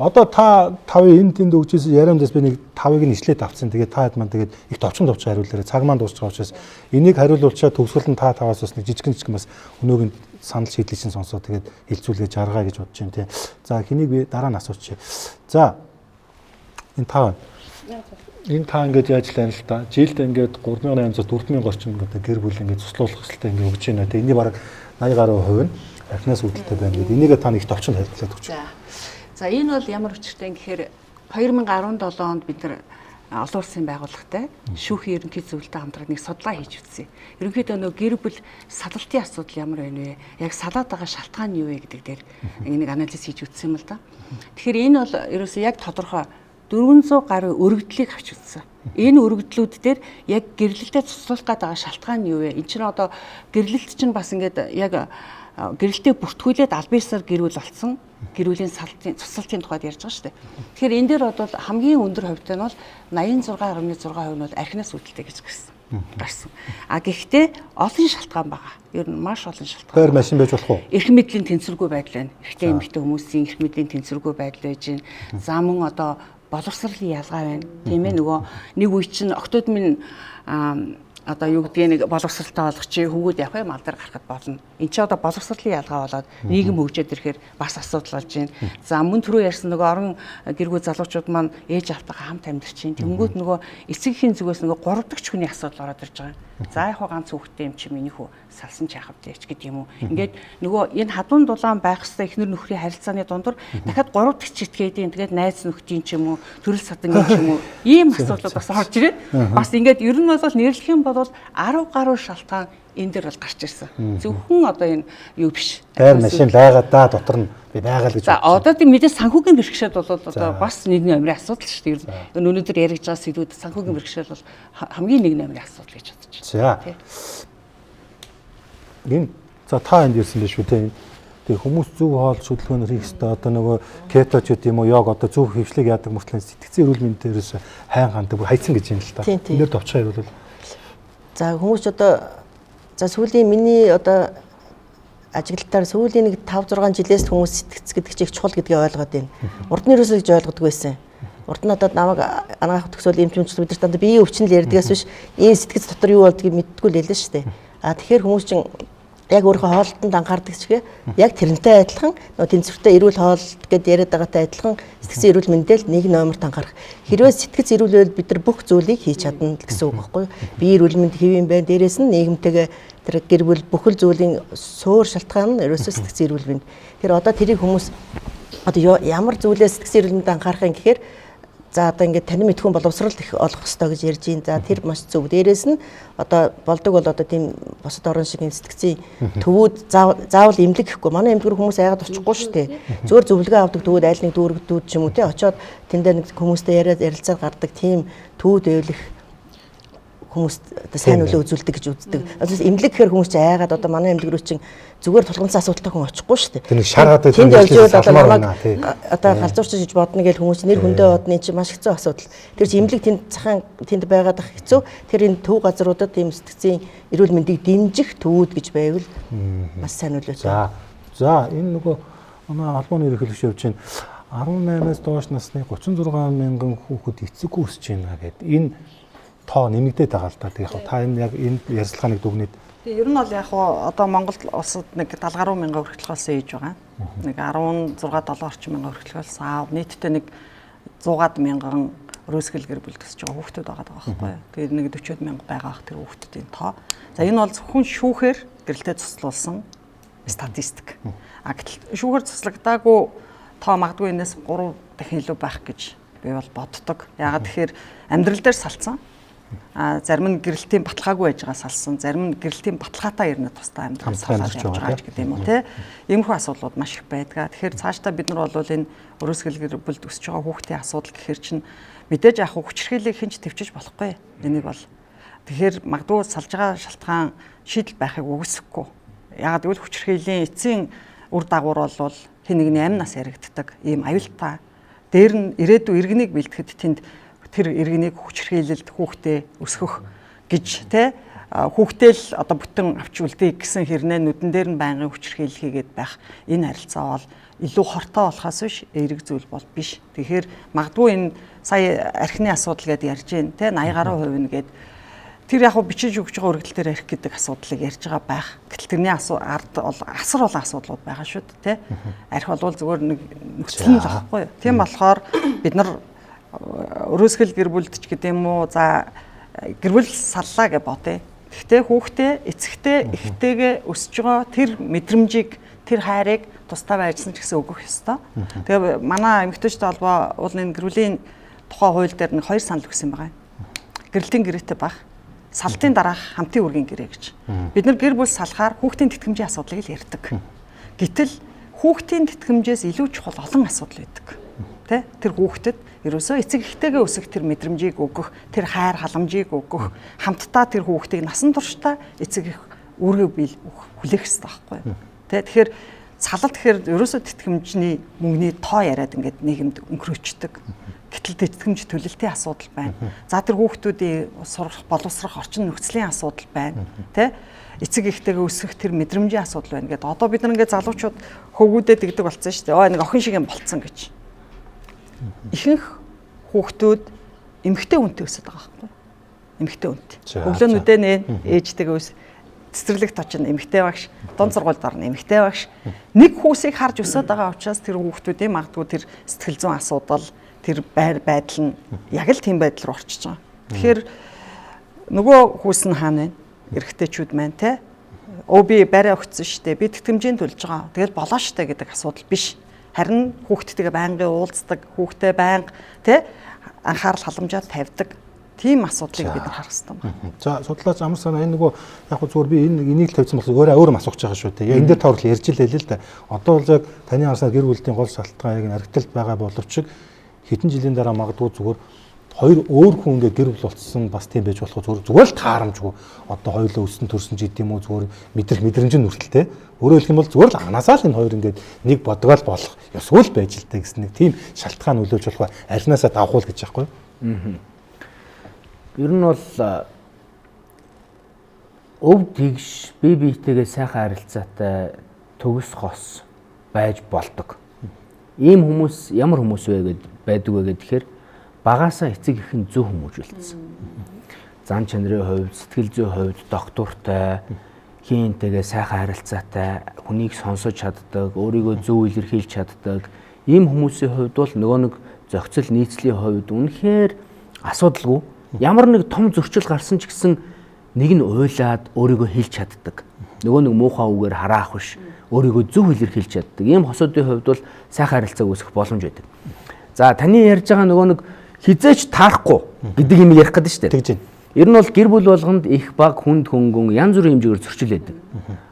Одоо та тавын энд тэнд өгч ирсэн яриандаас би нэг тавыг нь ишлээд авцсан. Тэгээд та хэд маань тэгээд их товчхон товчхон хариулаарай. Цаг маань дуусч байгаа учраас энийг хариулуулчаа төгсгөл нь та таваас бас нэг жижигэн жижигэн бас өнөөгийн санал шийдлийг чинь сонсоо тэгээд хэлцүүлгээ жаргаа гэж бодож байна тий. За хэнийг би дараа нь асуучих. За энэ та байна. Энэ та ингээд яаж л байна л та. Жилд ингээд 3800 4000 орчим одоо гэр бүл ингээд цуслуулах хүсэлтэй ингээд өгч байна. Тэгээд энэний бараг 80 гаруй хувь нь архинаас үүдэлтэй байна гэдэг. Энийгээ та нэг товчхон хариулаад өгч. За энэ бол ямар учиртай гэхээр 2017 онд бид нар олон улсын байгууллагатай шүүхийн ерөнхий зөвлөлтөй хамтраад нэг судалгаа хийж үзсэн. Ерөнхийдөө нөгөө гэр бүл салалтын асуудал ямар байна вэ? Яг салаад байгаа шалтгаан нь юу вэ гэдэг дээр нэг анализ хийж үзсэн юм л да. Тэгэхээр энэ бол ерөөсөө яг тодорхой 400 гаруй өргөдлийг авч үзсэн. Энэ өргөдлүүд дээр яг гэрлэлтэд цуцлуулах гээд байгаа шалтгаан нь юу вэ? Энд чинь одоо гэрлэлт чинь бас ингээд яг гэрэлтэд бүртгүүлээд аль биесээр гэр бүл болсон гэр бүлийн салтын цуцлалтын тухайд ярьж байгаа шүү дээ. Тэгэхээр энэ дээр бол хамгийн өндөр хувьтай нь бол 86.6% нь бол архинаас үүдэлтэй гэж гарсан. А гэхдээ олон шалтгаан байгаа. Ер нь маш олон шалтгаан. Байр машин байж болох уу? Эрх мэдлийн тэнцвэргүй байдал байна. Эрэгтэй эмэгтэй хүмүүсийн эрх мэдлийн тэнцвэргүй байдал байж байна. За мөн одоо боловсролын ялгаа байна. Тийм ээ, нөгөө нэг үе чинь октод минь Одоо юу гэдгийг нэг боловсралтай болгочих, хөвгүүд явах юм алдар гарахад болно. Энд чи одоо боловсролын ялгаа болоод нийгэм хөгжөөд ирэхээр бас асуудал болж байна. За мөн түрүү ярьсан нөгөө орон гэргүй залуучууд маань ээж автайгаа хамт амьдарч чинь. Тэнгүүд нөгөө эцэг эхийн зүгээс нөгөө гурав дахь хүний асуудал ороод ирж байгаа. За яг ганц хүүхэдтэй юм чи миний хүү салсан ч яхав дээ ч гэдэг юм уу. Ингээд нөгөө энэ хадуун дулаан байх хэвээр эхнэр нөхрийн харилцааны дундуур дахиад гурав дахь читгээдийн тэгээд найз нөхдийн ч юм уу, төрөл садангийн ч юм уу ийм асуудлууд бас орж ирээд бас ингээд ер нь бол нэрлэх юм бол 10 гаруй шалтгаан энэ дэр бол гарч ирсэн. Зөвхөн одоо энэ юу биш. Байр машин лайгаад да дотор нь би байгаа л гэж. За одоо тийм мэдээ санхүүгийн бэрхшээл бол одоо бас нэг номерын асуудал шүү дээ. Өнөөдөр яригдж байгаа сэдвүүд санхүүгийн бэрхшээл бол хамгийн нэг номерын асуудал гэж бодож байна. За. Энэ за та энд ирсэн биш үү те. Тэгээ хүмүүс зөв хоол шүтлгөөнөр хийх ёстой. Одоо нөгөө кето ч гэдэг юм уу, йог одоо зөв хөвшлийг яадаг мөртлөө сэтгцэн эрүүл мэндээрээс сайн хандаг хайцсан гэж юм л та. Энээр товчхон хариулвал. За хүмүүс ч одоо за сүүлийн миний одоо ажиглалтаар сүүлийн нэг 5 6 жилээс хүмүүс сэтгц гэдэг чинь их чухал гэдгийг ойлгоод байна. Урд нь ерөөсөө гэж ойлгодгүй байсан. Урд нь одоо намайг анагаах төгсөөл эмч өмч бид нар дандаа биеийн өвчин л ярьдгаас биш ийм сэтгц дотор юу болдгийг мэддэггүй л байлаа шүү дээ. А тэгэхээр хүмүүс чинь яг өөрийнхөө хоолтонд анхаардаг чигээ яг тэрнтэй адилхан нөгөө тэнцвэртэй эрүүл хоолт гэд яриад байгаатай адилхан сэтгцэн эрүүл мэндэл нэг номерт анхаарах. Хэрвээ сэтгэц эрүүл байвал бид нар бүх зүйлийг хийж чадна гэсэн үг байхгүй юу? Бие эрүүл мэнд хэв юм байна. Дээрээс нь нийгэмтэйгээ тэр гэр бүл бүхэл зүйлийн суур шалтгаан нь ерөөсөө сэтгцэн эрүүл мэнд. Тэгэхээр одоо тэрийг хүмүүс одоо ямар зүйлээс сэтгцэн эрүүл мэнд анхаарах юм гэхээр за одоо ингээд танин мэдхүн боловсрал их олох ёстой гэж ярьж байна. За тэр маш зөв. Дээрээс нь одоо болдог бол одоо тийм бусад орн шиг энэ сэтгцийн төвүүд заавал эмнэлэг гэхгүй. Манай эмнэлэг рүү хүмүүс айгаад очихгүй шүү дээ. Зүгээр зөвлөгөө авдаг төвүүд айл нэг дүүрэгдүүд ч юм уу те очоод тэндээ нэг хүмүүстэй яриад ярилцаад гардаг тийм төвүүд байвал их хүмүүст одоо сайн нөлөө үзүүлдэг гэж үздэг. Эмнэлэг гэхээр хүмүүс чинь айгаад одоо манай эмнэлэг рүү чинь зүгээр тулгамдсан асуудалтай хүн очихгүй шүү дээ. Тэр нэг шар хадаад тэнд явж байвал одоо намайг одоо галзуурч гэж бодно гэж хүмүүс нэр хүндээ бодно чинь маш хэцүү асуудал. Тэр чинь эмнэлэг тэнд цахан тэнд байгаад ах хэцүү. Тэр энэ төв газруудад ийм сэтгцийн эрүүл мэндийг дэмжих төвүүд гэж байвал маш сайн нөлөөтэй. За энэ нөгөө манай холбооны ерөнхийлөгч явж байна. 18-аас доош насны 36 мянган хүүхэд эцэггүй өсөж байна гэдэг. Энэ тоо нэмэгдээд байгаа л да. Тэгээ яг та энэ яг энэ ярилцлагыг дүгнээд. Тэгээ ер нь бол яг одоо Монгол улсад нэг 70 гаруй мянган хүртэл болсон ээж байгаа. Нэг 16 7 орчим мянган хүртэл болсон аав. Нийтдээ нэг 100 мянган өрөөсгөл гэр бүл төсөж байгаа хүүхдүүд байгаа байхгүй юу. Тэгээд нэг 40 мянга байгаа ах тэр хүүхдүүдийн тоо. За энэ бол зөвхөн шүүхээр гэрэлтэй цуслуулсан статистик. А гэтэл шүүхээр цуслагдаагүй тоо магадгүй энэс 3 дахин илүү байх гэж би бол боддог. Яагаад тэгэхээр амьдрал дээр салцсан. А зарим нь гэрэлтийн баталгаагүй байж байгаа салсан, зарим нь гэрэлтийн баталгаатай ирнэ тусдаа амьдрал салаад явж байгаа ч гэдэг юм уу те. Иймэрхүү асуудлууд маш их байдгаа. Тэгэхээр цаашдаа бид нар бол энэ өрөөсгөл гэр бүлд өсөж байгаа хүүхдийн асуудал гэхэр чинь мэдээж яг хүчирхийлийг хинч төвчж болохгүй. Энийг бол тэгэхээр магадгүй салж байгаа шалтгаан шийдэл байхыг үгүйсэхгүй. Яагаад гэвэл хүчирхийллийн эцсийн үр дагавар бол хэн нэгний амь нас яригддаг ийм аюултай. Дээр нь ирээдүй иргэнийг бэлтгэхэд тэнд тэр иргэнийг хүчирхийлэлд хүүхдээ өсгөх гэж те хүүхдээ л одоо бүтэн авч үлдээ гэсэн хэрнээ нүдэн дээр нь байнгын хүчирхийлэл хийгээд байх энэ харилцаа бол илүү хортой болохоос биш эерэг зүйл бол биш. Тэгэхээр магадгүй энэ сая архины асуудал гэдээ ярьж байна те 80 гаруй хувь нь гээд тэр яг бичиж өгч байгаа өргөдөл төр арх гэдэг асуудлыг ярьж байгаа байх. Гэтэл тэрний ард бол асар олон асуудлууд байгаа шүү дээ те. Арх бол зүгээр нэг нөхцөл нь л байхгүй юу. Тийм болохоор бид нар өрөөсгөл гэр бүлд ч гэдэг юм уу за гэр бүл саллаа гэж бодъё. Гэхдээ хүүхдээ эцэгтэй эхтэйгээ өсөж байгаа тэр мэдрэмжийг тэр хайрыг тусдаа байжсан ч гэсэн өгөх ёстой. Тэгээ манай эмэгтэйчтэй холбоо уул энэ гэр бүлийн тухай хууль дээр нэг хоёр санал өгсөн байгаа. Гэрэлтийн гэрээтэй байх, салтын дараах хамтын үүргийн гэрээ гэж. Бид нар гэр бүл салахаар хүүхдийн тэтгэмжийн асуудлыг л ярьдаг. Гэтэл хүүхдийн тэтгэмжээс илүү чухал олон асуудал байдаг. Тэ? Тэр хүүхдэд ерөөсөө эцэг эхтэйгээ өсөх тэр мэдрэмжийг өгөх, тэр хайр халамжийг өгөх, хамтдаа тэр хүүхдийг насан туршдаа эцэг их үүргээ биел хүлээх ёстой байхгүй юу? Тэ? Тэгэхээр салалт гэхээр ерөөсөө тэтгэмжний мөнгөний тоо яриад ингээд нийгэмд өнгөрөөчдөг. Гэтэл тэтгэмж төлөлтийн асуудал байна. За тэр хүүхдүүдийн сурах, боловсрох орчин нөхцөлийн асуудал байна. Тэ? Эцэг эхтэйгээ өсөх тэр мэдрэмжийн асуудал байна гэдэг. Одоо бид нар ингээд залуучууд хөвгүүдэд тэгдэг болсон шүү дээ. Ой нэг охин шиг юм болцсон гэж. Ихэнх хүүхдүүд эмэгтэй хүнтэй өсөд байгаа байхгүй. Эмэгтэй хүнтэй. Өглөө нүдэ нээн ээжтэйгээ ус цэцэрлэгт очино эмэгтэй багш, дунд сургуульд орно эмэгтэй багш. Нэг хүүсийг харж өсөд байгаа учраас тэр хүүхдүүдийн магадгүй тэр сэтгэл зүйн асуудал, тэр байр байдал нь яг л тийм байдал руу орчиж байгаа. Тэгэхээр нөгөө хүүс нь хаана вэ? Эрэгтэйчүүд маань те. Өө би барай өгцөн штэ. Би тэтгэмжийн төлж байгаа. Тэгэл болоо штэ гэдэг асуудал биш. Харин хүүхдтэйгээ байнгын уулздаг, хүүхдээ байнга те анхаарал халамжаа тавьдаг. Тийм асуудлыг бид нар харах хэрэгтэй байна. За судлаач амар санаа энэ нөгөө яг зүгээр би энэ энийг л тавьсан болохоор өөрөө өөр асуух байгаа шүү дээ. Яг энэ дээр товрол ярьж л хэлээ л да. Одоо бол яг таны харсаар гэр бүлийн гол шалтгаан яг наригталд байгаа боловч хэдэн жилийн дараа магадгүй зүгээр хоёр өөр хүн ингээд гэр бүл болцсон бас тийм байж болох зүгээр л таарамжгүй. Одоо хоёулаа өссөн төрсөн ч гэдэм үү зүгээр мэдрэх мэдрэмж нь хүртэл те. Өөрөөр хэлэх юм бол зүгээр л анасаа л энэ хоёр ингээд нэг бодгоол болох ёсгүй л байж л дээ гэсэн нэг тийм шалтгаан нөлөөлж болох алинаасаа давхуул гэж яахгүй юу? Ер нь бол өв тэгш бие биетэйгээ сайхан харилцаатай төгс хос байж болдог. Ийм хүмүүс ямар хүмүүс вэ гэд байдаг вэ гэхээр багаасаа эцэг их нь зөв хүмүүжүүлсэн. Зан чанарын хувьд, сэтгэл зүйн хувьд доктортой, хийнтэйгээ сайхан харилцаатай, хүнийг сонсож чаддаг, өөрийгөө зөв илэрхийлж чаддаг. Ийм хүмүүсийн хувьд бол нөгөө нэг зохицол нийцлийн хувьд үнэхээр асуудалгүй. Ямар нэг том зөрчил гарсан ч гэсэн нэг нь уйлаад өөрийгөө хэлж чаддаг. Нөгөө нэг муухай үгээр хараах биш. Өөрийгөө зөв илэрхийлж чаддаг. Ийм хосуудын хувьд бол сайхан харилцааг үүсгэх боломж байдаг. За таны ярьж байгаа нөгөө нэг хизээч таарахгүй гэдэг юм ярих гэдэг шүү дээ. Тэгж байна. Ер нь бол гэр бүл болгонд их баг хүнд хөнгөн янз бүрийн хэмжээгээр зөрчил байдаг.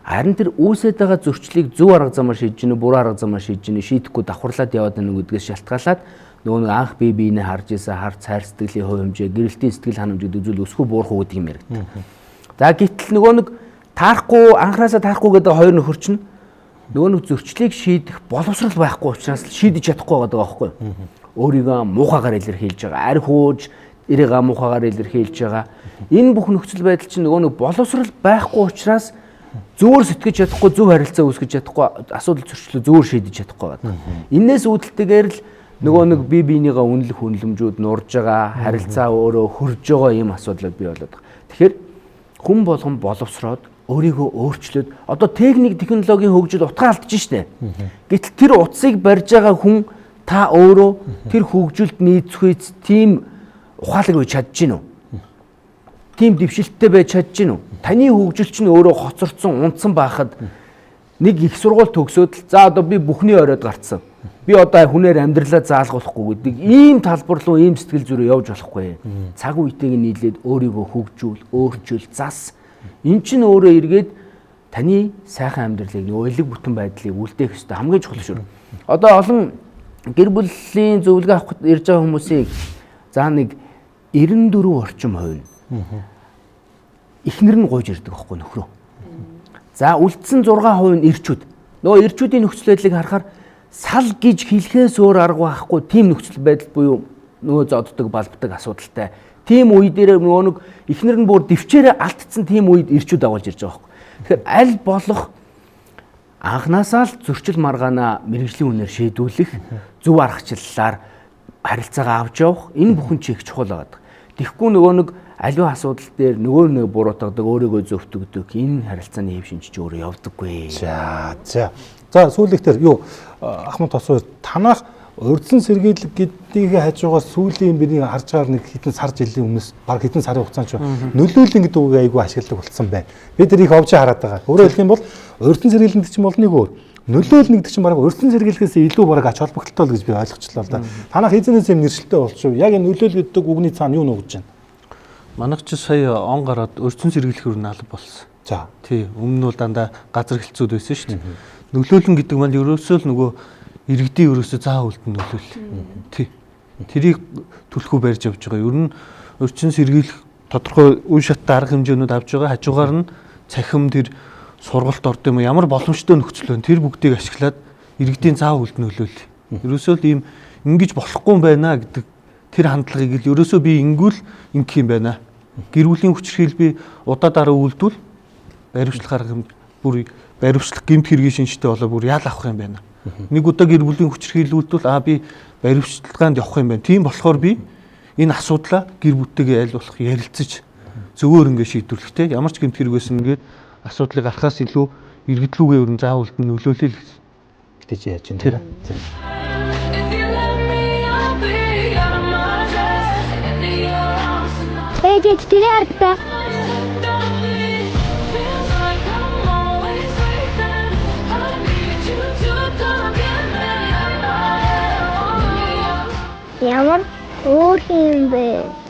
Харин тэр үүсээд байгаа зөрчлийг зөв арга замаар шийдэж гинэ, буруу арга замаар шийдэж гинэ, шийдэхгүй давхарлаад яваад байна гэдгээс шалтгаалаад нөгөө нэг анх бие биенээ харж исэн хар цайр сэтгэлийн хувь хэмжээ, гэрэлтийн сэтгэл ханамж гэдэг зүйл өсгөө буурах уу гэдэг юм яригддаг. За гэтэл нөгөө нэг таарахгүй, анхнаасаа таарахгүй гэдэг хоёр нөхөр чинь нөгөө нэг зөрчлийг шийдэх боловсрал байхгүй учраас шийдэж чадахгүй байгаа байхгүй юу? Өөрийгөө муухайгаар илэрхийлж байгаа, арх ууж эрээгээ муухайгаар илэрхийлж байгаа. Энэ бүх нөхцөл байдал чинь нөгөө нэг боловсрал байхгүй учраас зөөр сэтгэж чадахгүй, зөв харилцаа үүсгэж чадахгүй, асуудал зөрчлөө зөөр шийдэж чадахгүй байдаг. Энээс үүдэлтэйгээр л нөгөө нэг бие биенийгээ үнэлэх үнэлэмжүүд нурж байгаа, харилцаа өөрөө хөрж байгаа ийм асуудлууд бий болоод байгаа. Тэгэхээр хүн болгон боловсроод өөрийгөө өөрчлөөд одоо техник технологийн хөгжил утгаа алдж штэ. Гэтэл тэр утсыг барьж байгаа хүн та өөрөө тэр хөгжилд нийцэхүйц тийм ухаалаг байж чадж гин үү? Тийм дэвшилттэй байж чадж гин үү? Таны хөгжил чинь өөрөө хоцорцсон, унтсан байхад нэг их сургууль төгсөөд л за одоо би бүхний оройд гарцсан. Би одоо хүнээр амьдралаа заалгуулахгүй гэдэг ийм талбар руу, ийм сэтгэл зүйрээ явж болохгүй. Цаг үетэйг нийлээд өөрийгөө хөгжүүл, өөрчил, зас. Эн чинь өөрөө эргээд таны сайхан амьдралыг, нөгөө элэг бүтэн байдлыг үлдээх ёстой хамгийн чухал шүр. Одоо олон гэр бүлийн зөвлөгөө авах ирж байгаа хүмүүсийг за нэг 94 орчим хувь эхнэр нь гуйж ирдэг аахгүй нөхрөө. За үлдсэн 6% нь эрчүүд. Нөгөө эрчүүдийн нөхцөл байдлыг харахаар сал гэж хэлэхээс өөр арга байхгүй тийм нөхцөл байдал буюу нөгөө зоддог балбдаг асуудалтай. Тийм үе дээр нөгөө нэг эхнэр нь бүр дэвчээрээ алдсан тийм үед эрчүүд агуулж ирж байгаа байхгүй. Тэгэхээр аль болох анханасаа л зөрчил маргаанаа мэрэгжлийн үнээр шийдвүлэх зөв аргачлалаар харилцаагаа авч явах энэ бүхэн чи их чухал байгаа. Тэгэхгүй нөгөө нэг аливаа асуудал дээр нөгөө нэг буруутгадаг, өөрийгөө зөвтгдөг энэ харилцааны хэв шинж чи өөрөө явдаггүй. За за. За сүүлийнх дээр юу Ахмад тосоо танах урьдчилан сэргийлэг гэдгийг хажуугаас сүүлийн бидний харж байгаа нэг хэдэн сар жилийн өмнөөс баг хэдэн сарын хугацаанд ч нөлөөлөн гэдэг үгийг айгүй ашигладаг болсон байна. Бид тэр их овжи хараад байгаа. Өөрөөр хэлэх юм бол урьдчилан сэргийлэх чинь бол нэг өөр. Нөлөөлнө гэдэг чинь баг урьдчилан сэргийлэхээс илүү баг ач холбогдолтой л гэж би ойлгочлоо л да. Танах эзэнээс юм нэршилтэй болчихов. Яг энэ нөлөөл гэдэг үгний цаана юу нуугдж байна? Манайх чи сая он гараад урьдчилан сэргийлэх үр нь алба болсон. За. Тий, өмнө нь бол дандаа газар хэлцүүд байсан шүү дээ. Нөлөөлөн гэдэг маань ерөөсөө л нөгөө иргэдийн ерөөсөө заа үлдэн нөлөөл. Тий. Тэрийг түлхүү барьж явж байгаа. Ер нь урьдчилан сэргийлэх тодорхой үе шаттай арга хэмжээнүүд авч байгаа. Хажуугаар нь цахим тэр сургалт орд юм уу ямар боломжтой нөхцөл байна. Тэр бүгдийг ашиглаад иргэдийн заа үлдэн нөлөөл. Ерөөсөө л ийм ингэж болохгүй юм байна гэдэг тэр хандлагыг л ерөөсөө би ингүүл ингэх юм байна. Гэр бүлийн хүчирхийл би удаа дараа үйлдвэл баривчлах арга хэмжээ бүр баривчлах гэмт хэргийн шинжтэй болоо бүр ял авах юм байна. Нэг удаа гэр бүлийн хүчирхийлүүлдвэл би баривчлагаанд явах юм байна. Тийм болохоор би энэ асуудлаа гэр бүлтэйгээ аль болох ярилцаж зөвөр ингээ шийдвэрлэх те ямар ч гэмт хэрэг байсан ингээд асуудлыг гаргахаас илүү иргэдлүүгээ ер нь заавал нь нөлөөлөе л гэсэн. Гэтэ чи яаж юм те. Ээж ээж тэр хардаа. Ямар өөр юм бэ?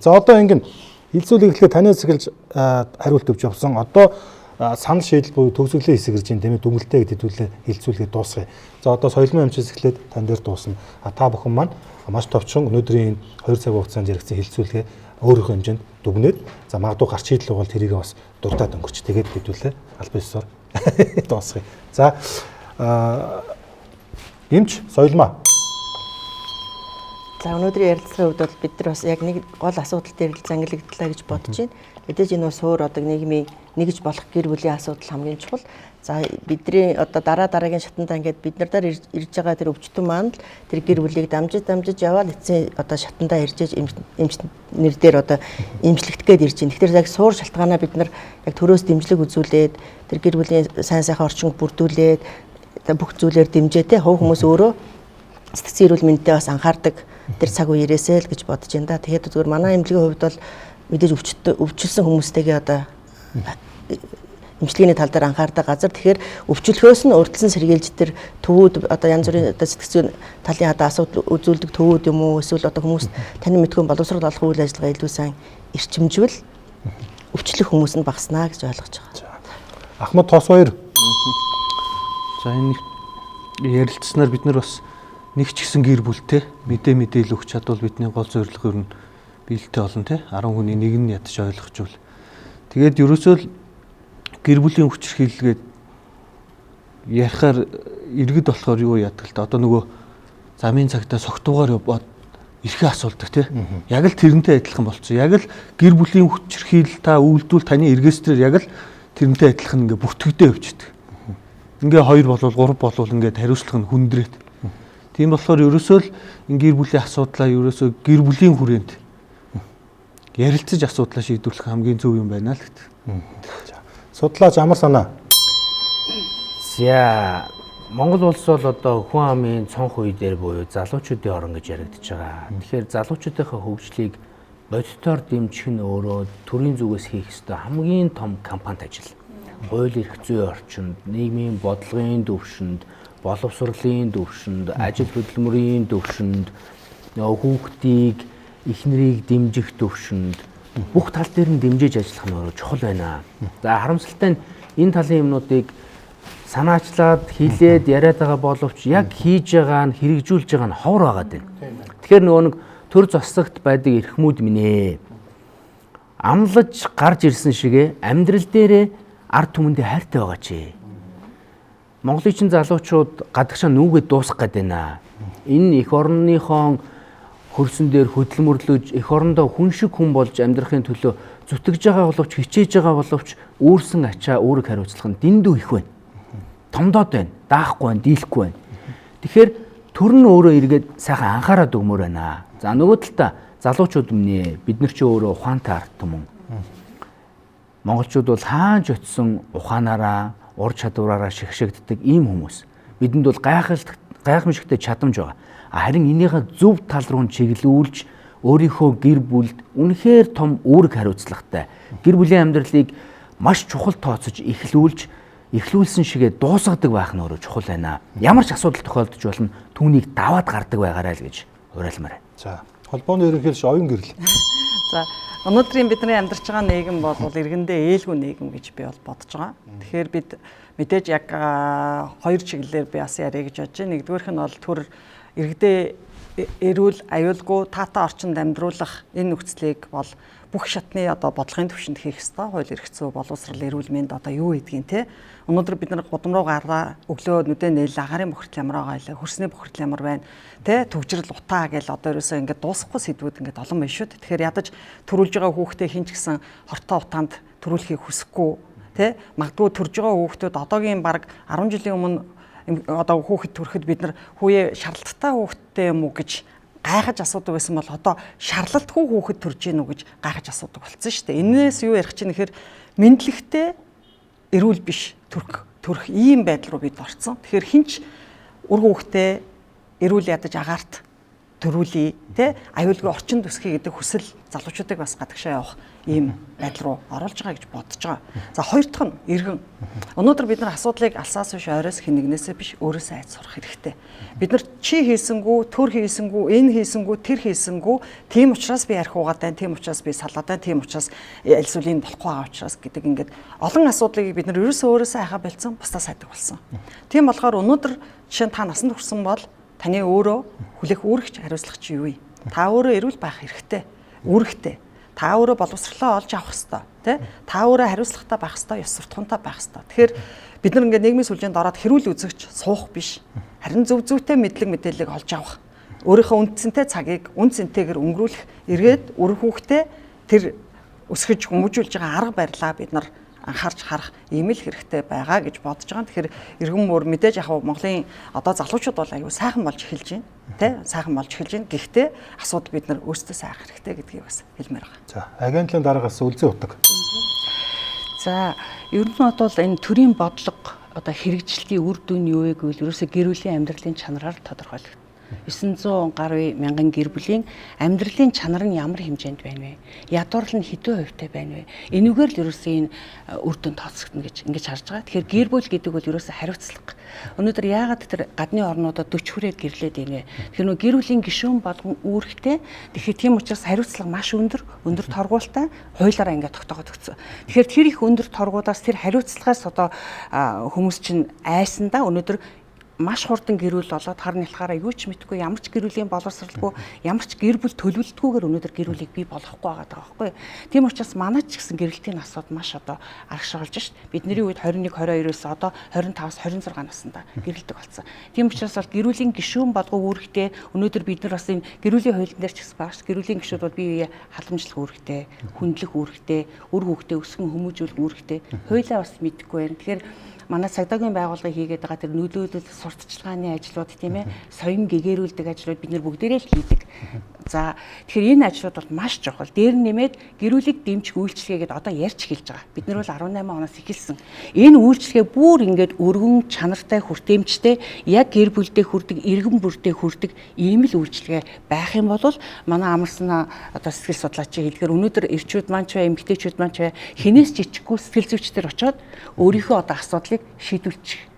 За одоо ингэн хилцүүлэг эхлэхэд танаас эхэлж хариулт өгч явсан. Одоо санал шийдэл буюу төгсгөлийн хэсэг ирж байна тийм ээ, дүнэлтээ гэдэг хэдүүлээ хилцүүлгээ дуусгая. За одоо соёлмын эмчээс эхлээд тань дээр дуусна. А та бүхэн маань маш товчхон өнөөдрийн энэ 2 цаг хугацаанд яригдсан хилцүүлгээ өөрийнхөө хэмжээнд дүгнээд за магадгүй гарч шийдэл бол тэрийг бас дуртад өнгөрч тэгээд хэдүүлээ аль биесээр дуусгая. За эмч соёлмаа. За өнөөдрийн ярилцлагын хувьд бол бид нар бас яг нэг гол асуудал дээр л зангилагдлаа гэж бодож байна. Мэдээж энэ бас суур одоо нийгмийн нэгж болох гэр бүлийн асуудал хамгийн чухал. За бидний одоо дараа дараагийн шатандаа ингээд бид нар дээр ирж байгаа тэр өвчтөн маань л тэр гэр бүлийг дамжиж дамжиж яваал эцсийн одоо шатандаа ирж эмч нэр дээр одоо эмчлэгдэх гээд ирж байна. Тэгэхээр яг суур шалтгаанаа бид нар яг төрөөс дэмжлэг үзүүлээд тэр гэр бүлийн сайн сайхан орчинг бүрдүүлээд бүх зүйлээр дэмжээ те хувь хүмүүс өөрөө сэтгцэн эрүүл мэндэд бас анхаардаг тэр цаг үе ирээсэй л гэж бодож байна да. Тэгэхээр зүгээр манай эмнэлгийн хувьд бол мэдээж өвчлсөн хүмүүстэйгээ одоо эмчилгээний тал дээр анхаардаг газар. Тэгэхээр өвчлөхөөс нь урьдчилан сэргийлж тэр төвүүд одоо янз бүрийн одоо сэтгцэн талын одоо асуудал үзүүлдэг төвүүд юм уу эсвэл одоо хүмүүс танин мэдгүй боловсрол олох үйл ажиллагаа илүү сайн эрчимжвэл өвчлөх хүмүүс нь багаснаа гэж ойлгож байгаа. Ахмад тос хоёр. За энэ ярилцсанаар бид нар бас нэг ч гэсэн гэр бүлтэй мэдээ мэдээлэл өгч чадвал бидний гол зорилго ер нь биелэлтэй болно те 10 хүний нэг нь ядаж ойлгочвол. Тэгээд ерөөсөө л гэр бүлийн хүчирхийлэлгээд ярихаар иргэд болохоор юу яадаг л та одоо нөгөө замын цагтаа согтуугаар эрхээ асуулдаг те. Яг л тэрнтэй адилхан болцсон. Яг л гэр бүлийн хүчирхийлэл та үйлдвэл таны эргээстрээр яг л тэрнтэй адилхан ингээ бүртгэгдээ явчихдаг. Ингээ 2 болвол 3 болвол ингээ хариуцлага нь хүндрээд. Тийм болохоор ерөөсөө л энэ гэр бүлийн асуудлаа ерөөсөө гэр бүлийн хүрээнд ярилцаж асуудлаа шийдвэрлэх хамгийн зөв юм байна л гэдэг. Судлаач амар санаа. За Монгол улс бол одоо хүн амын цонх үе дээр буюу залуучуудын орн гэж яригдж байгаа. Тэгэхээр залуучуудынхаа хөгжлийг бодитоор дэмжих нь өөрөө төрийн зүгээс хийх ёстой хамгийн том кампанит ажил. Хууль эрх зүйн орчинд, нийгмийн бодлогын төвшөнд, боловсролын төвшөнд, ажил хөдөлмөрийн төвшөнд, хүүхдийг, эхнэрийг дэмжих төвшөнд бүх тал дээр нь дэмжиж ажиллах нь өөрөө чухал байна. За харамсалтай нь энэ талын юмнуудыг санаачлаад хилээд яриад байгаа боловч яг хийж байгаа нь хэрэгжүүлж байгаа нь ховор байгаад байна. Тэгэхээр нөгөө нэг төр зослогт байдаг эрхмүүд минь ээ. Амлаж гарч ирсэн шигэ амьдрал дээрээ ард түмэндээ хайртай байгаа чи. Монголын чин залуучууд гадагшаа нүүгээд дуусгах гээд байна. Энэ эх орныхоо хөрсөн дээр хөдөлмөрлөж эх орондоо хүн шиг хүн болж амьдрахын төлөө зүтгэж байгаа боловч хичээж байгаа боловч үүрсэн ачаа үүрэг хариуцлага нь дэндүү их байна. Томдоод байна, даахгүй байна, дийлэхгүй байна. Тэгэхээр төр нь өөрөө эргээд сайхан анхаарад өгмөр байна. За нөгөө талдаа залуучууд минь ээ, бид нар чи өөрөө ухаантай ард түмэн. Монголчууд бол хаанч очисон ухаанаараа, ур чадвараараа шигшэгддэг ийм хүмүүс. Бидэнд бол гайхамшигтай чадамж байгаа. Харин энийгээ зөв тал руу чиглүүлж өөрийнхөө гэр бүлд үнэхээр том үүрэг хариуцлагатай гэр бүлийн амьдралыг маш чухал тооцож эхлүүлж эхлүүлсэн шигээ дуусгадаг байх нь өөрөө чухал байна. Ямар ч асуудал тохиолдож болно, түүнийг даваад гардаг байгаарай л гэж уриалмаар байна. За, холбооны ерөнхийлөгч оюун гэрэл. За, өнөөдрийн бидний амьдарч байгаа нийгэм бол иргэндээ ээлгүй нийгэм гэж би бол бодож байгаа. Тэгэхээр бид мэдээж яг хоёр чиглэлээр би бас яриа гэж бодож байна. Нэгдүгээрх нь бол төр иргэдээ эрүүл, аюулгүй, таатай орчинд амьдруулах энэ нөхцөлийг бол Бүх шатны одоо бодлогын түвшинд хийх ёстой. Хууль эрх зүй, боловсрал, эрүүл мэнд одоо юу гэдгийг те. Өнөөдөр бид нар гудам руу гарлаа, өглөө нүдэ нээл агаарын бохирдол ямар байгаа илээ, хөрсний бохирдол ямар байна те, төгжрөл утаа гэл одоо ерөөсөө ингээд дуусахгүй сэдвүүд ингээд олон байна шүү дээ. Тэгэхээр ядаж төрүүлж байгаа хүүхдээ хин ч гэсэн хортой утаанд төрүүлэхийг хүсэхгүй те. Магадгүй төрж байгаа хүүхдүүд одоогийн баг 10 жилийн өмнө одоо хүүхэд төрөхөд бид нар хүүе шарлалттай хүүхэдтэй юм уу гэж гайхаж асуудаг байсан бол одоо шарлалтгүй хүүхэд төрж гин үү гэж гайхаж асуудаг болсон шүү дээ. Энээс юу ярих чинь нэхэр мэдлэгтэй эрүүл биш төрөх ийм байдал руу бид орцсон. Тэгэхээр хинч үр хүүхдээ эрүүл ядаж агаарт төрүүлье те, аюулгүй орчин төсгий гэдэг хүсэл залуучуудыг бас гадагшаа явах ийм байдал руу оруулж байгаа гэж бодож байгаа. За хоёр дахь нь иргэн. Өнөөдөр бид нар асуудлыг алсаас биш, ойроос хинэгнээсээ биш, өөрөөсөө айц сурах хэрэгтэй. Бид нар чи хийсэнгүү, төр хийсэнгүү, энэ хийсэнгүү, тэр хийсэнгүү, тийм учраас би архи уугаад байна, тийм учраас би салаад байна, тийм учраас аль сүлийн болохгүй байгаа учраас гэдэг ингээд олон асуудлыг бид нар ерөөсөө өөрөөсөө айхаа болцсон, бусдаас айдаг болсон. Тийм болохоор өнөөдөр жишээ нь та насанд хүрсэн бол таны өөрөө хүлээх үүрэгч хариуцлага чи юу вэ? Та өөрөө эрүүл байх хэрэгтэй. Үүрэгтэй. Та өөрөө боловсрлоо олж авах ёстой, тий? Та өөрөө хариуцлагатай байх ёстой, ёс суртахуунтай байх ёстой. Тэгэхээр бид нар ингээд нийгмийн сүлжээнд ороод хэрүүл үзэгч суух биш. Харин зөв зөвтэй мэдлэг мэдээллийг олж авах. Өөрийнхөө үндсэнтэй цагийг үн цэнтэйгээр өнгөрүүлэх, эргээд үр хүүхдээ тэр өсгөж хүмүүжүүлж байгаа арга барилаа бид нар анхаарч харах ийм л хэрэгтэй байгаа гэж бодож байгаа. Тэгэхээр иргэн мөр мэдээж яг Монголын одоо залуучууд бол аюу сайхан болж эхэлж байна. Тэ? Сайхан болж эхэлж байна. Гэхдээ асуудал бид нар өөрсдөө сайх хэрэгтэй гэдгийг бас хэлмээр байгаа. За, агентлын дараагаас үлзий утаг. За, ер нь бол энэ төрийн бодлого одоо хэрэгжилтийн үр дүн юу вэ гэвэл ерөөсөө гэр бүлийн амьдралын чанараар тодорхойлогдно. 900 гаруй мянган гэр бүлийн амьдралын чанар нь ямар хэмжээнд байна вэ? Ядуурлал нь хэдэн хувьтай байна вэ? Энүүгээр л ерөөсөө энэ үр дүн тооцогдно гэж ингэж харж байгаа. Тэгэхээр гэр бүл гэдэг бол ерөөсөө хариуцлага. Өнөөдөр яагаад тэр гадны орнуудад 40 хүрээд гэрлээд байна вэ? Тэгэхээр нөө гэр бүлийн гишүүн болгон үүрэгтэй. Тэгэхээр тийм учраас хариуцлага маш өндөр, өндөр торгуултай хуулиараа ингээд тогтоогод өгсөн. Тэгэхээр тэр их өндөр торгуулаас тэр хариуцлагаас одоо хүмүүс чинь айсандаа өнөөдөр маш хурдан гэрүүл болоод хар нялхаараа юу ч мэдгүй, ямар ч гэрүүлийн боловсралгүй, ямар ч гэр бүл төлөвлөлтгүйгээр өнөөдөр гэрүүлийг бий болгохгүй байгаа даа байхгүй. Тийм учраас манай ч гэсэн гэрэлтийн асуудал маш одоо арагшаа болж шít. Бидний үед 21 22-оос одоо 25-аас 26 наснда гэрэлдэг болсон. Тийм учраас бол гэрүүлийн гишүүн болгоо үүрэгтэй. Өнөөдөр бид нар бас энэ гэрүүлийн хуулийн дээр ч гэсэн байгаа ш. Гэрүүлийн гишүүд бол бие бие халамжлах үүрэгтэй, хүндлэх үүрэгтэй, үр хүүхдээ өсгөн хүмүүжүүлэх үүрэгтэй. Хуулиа бас мэдэхгүй байна. Тэгэхээр манай цагдаагийн байгууллагыг хийгээд байгаа тэр нөлөөлөл сурталчилгааны ажлууд тийм ээ, соён гэгэрүүлдэг ажлууд бид нар бүгдээрээ л хийдэг. За тэгэхээр энэ ажлууд бол маш чухал. Дээр нь нэмээд гэрүүлийг дэмжих үйлчилгээгээд одоо ярьж эхэлж байгаа. Бид нар бол 18 оноос эхэлсэн. Энэ үйлчилгээ бүр ингээд өргөн чанартай, хүртээмжтэй, яг гэр бүлдээ хүрдэг, иргэн бүрдээ хүрдэг ийм л үйлчилгээ байх юм бол манай амарсан одоо сэтгэл судлаачийн хэлдгээр өнөөдөр эрчүүд маань ч бай, эмэгтэйчүүд маань ч бай, хинээс ч ичихгүй сэтгэл зүйчдэр очиод өөрийнхөө одоо асуудлыг шийдвүлчих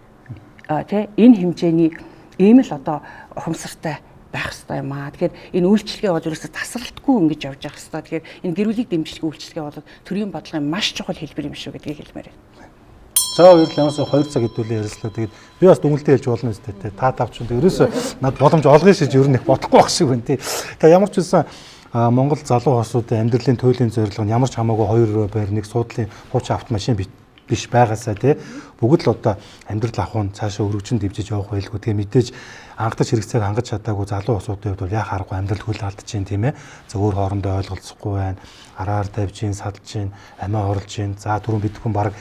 тий энэ хэмжээний ийм л одоо ухамсартай байх хэрэгтэй юм аа. Тэгэхээр энэ үйлчилгээ бол ерөөсө тасралтгүй ингэж явж явах хэрэгтэй. Тэгэхээр энэ гэр бүлийг дэмжлэх үйлчилгээ бол төрийн бодлогын маш чухал хэлбэр юм шүү гэдгийг хэлмээр байна. За баярлалаа. Ямарсан 2 цаг хэдүүлээ ярилцлаа. Тэгээд би бас дүнэлтээ хэлж болно үстэй те. Та тавч нь ерөөсө над боломж олгоё шиж ер нь их бодохгүй байх шиг байна те. Тэгээ ямар ч үсэн Монгол залуу хосуудын амьдралын туйлын зорилго нь ямар ч хамаагүй хоёр байр нэг суудлын хуучин автомашин биш байгаасаа тий бүгд л одоо амьдрал авах нь цаашаа өргөжин дэвжиж явах байлгүй. Тэгээ мэдээж анхдаж хэрэгцээг хангаж чадаагүй залуу усуудын хувьд бол яах аргагүй амьдрал хөл алдаж чинь тийм ээ. За өөр хоорондоо ойлголцохгүй байна. Араар тавьж чинь, садалж чинь, амиа орлож чинь. За түрүүн бид хүн баг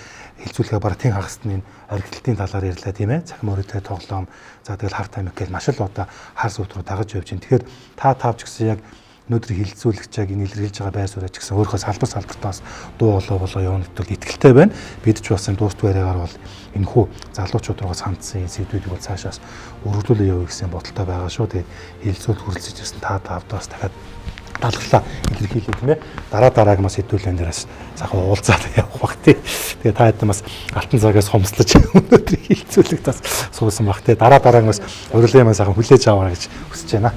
хилцүүлэхээ баг тэн хагасны энэ оргилтын талаар ярьлаа тийм ээ. Цахим өрөөтэй тоглоом. За тэгэл хар тамхи гэл маш л одоо хар сүт рүү дагаж явж чинь. Тэгэхээр та тавч гэсэн яг өнөөдөр хилцүүлэгч яг энэ илэрхийлж байгаа байр суурь ч гэсэн өөрийнхөө салбар салбартаас дуу болоо болоо явна гэдэгт итгэлтэй байна. Бид ч бас энэ дуустал яриагаар бол энэхүү залуучууд руугаа хандсан энэ сэдвүүдийг бол цаашаас өргөжлүүлээ явъя гэсэн бодолтой байгаа шүү. Тэгээд хилцүүл хүрэлцэж ирсэн та тавдаас дахиад талхлаа илэрхийлээ тийм ээ. Дараа дарааг бас хэдүүлэн дээрээс сайхан уулзаад явах бах тий. Тэгээ та хэд бас алтан цагаас хомслож өнөөдөр хилцүүлэгт бас суусан бах тий. Дараа дарааг бас урилгын маань сайхан хүлээж аваарай гэж хүсэж байна.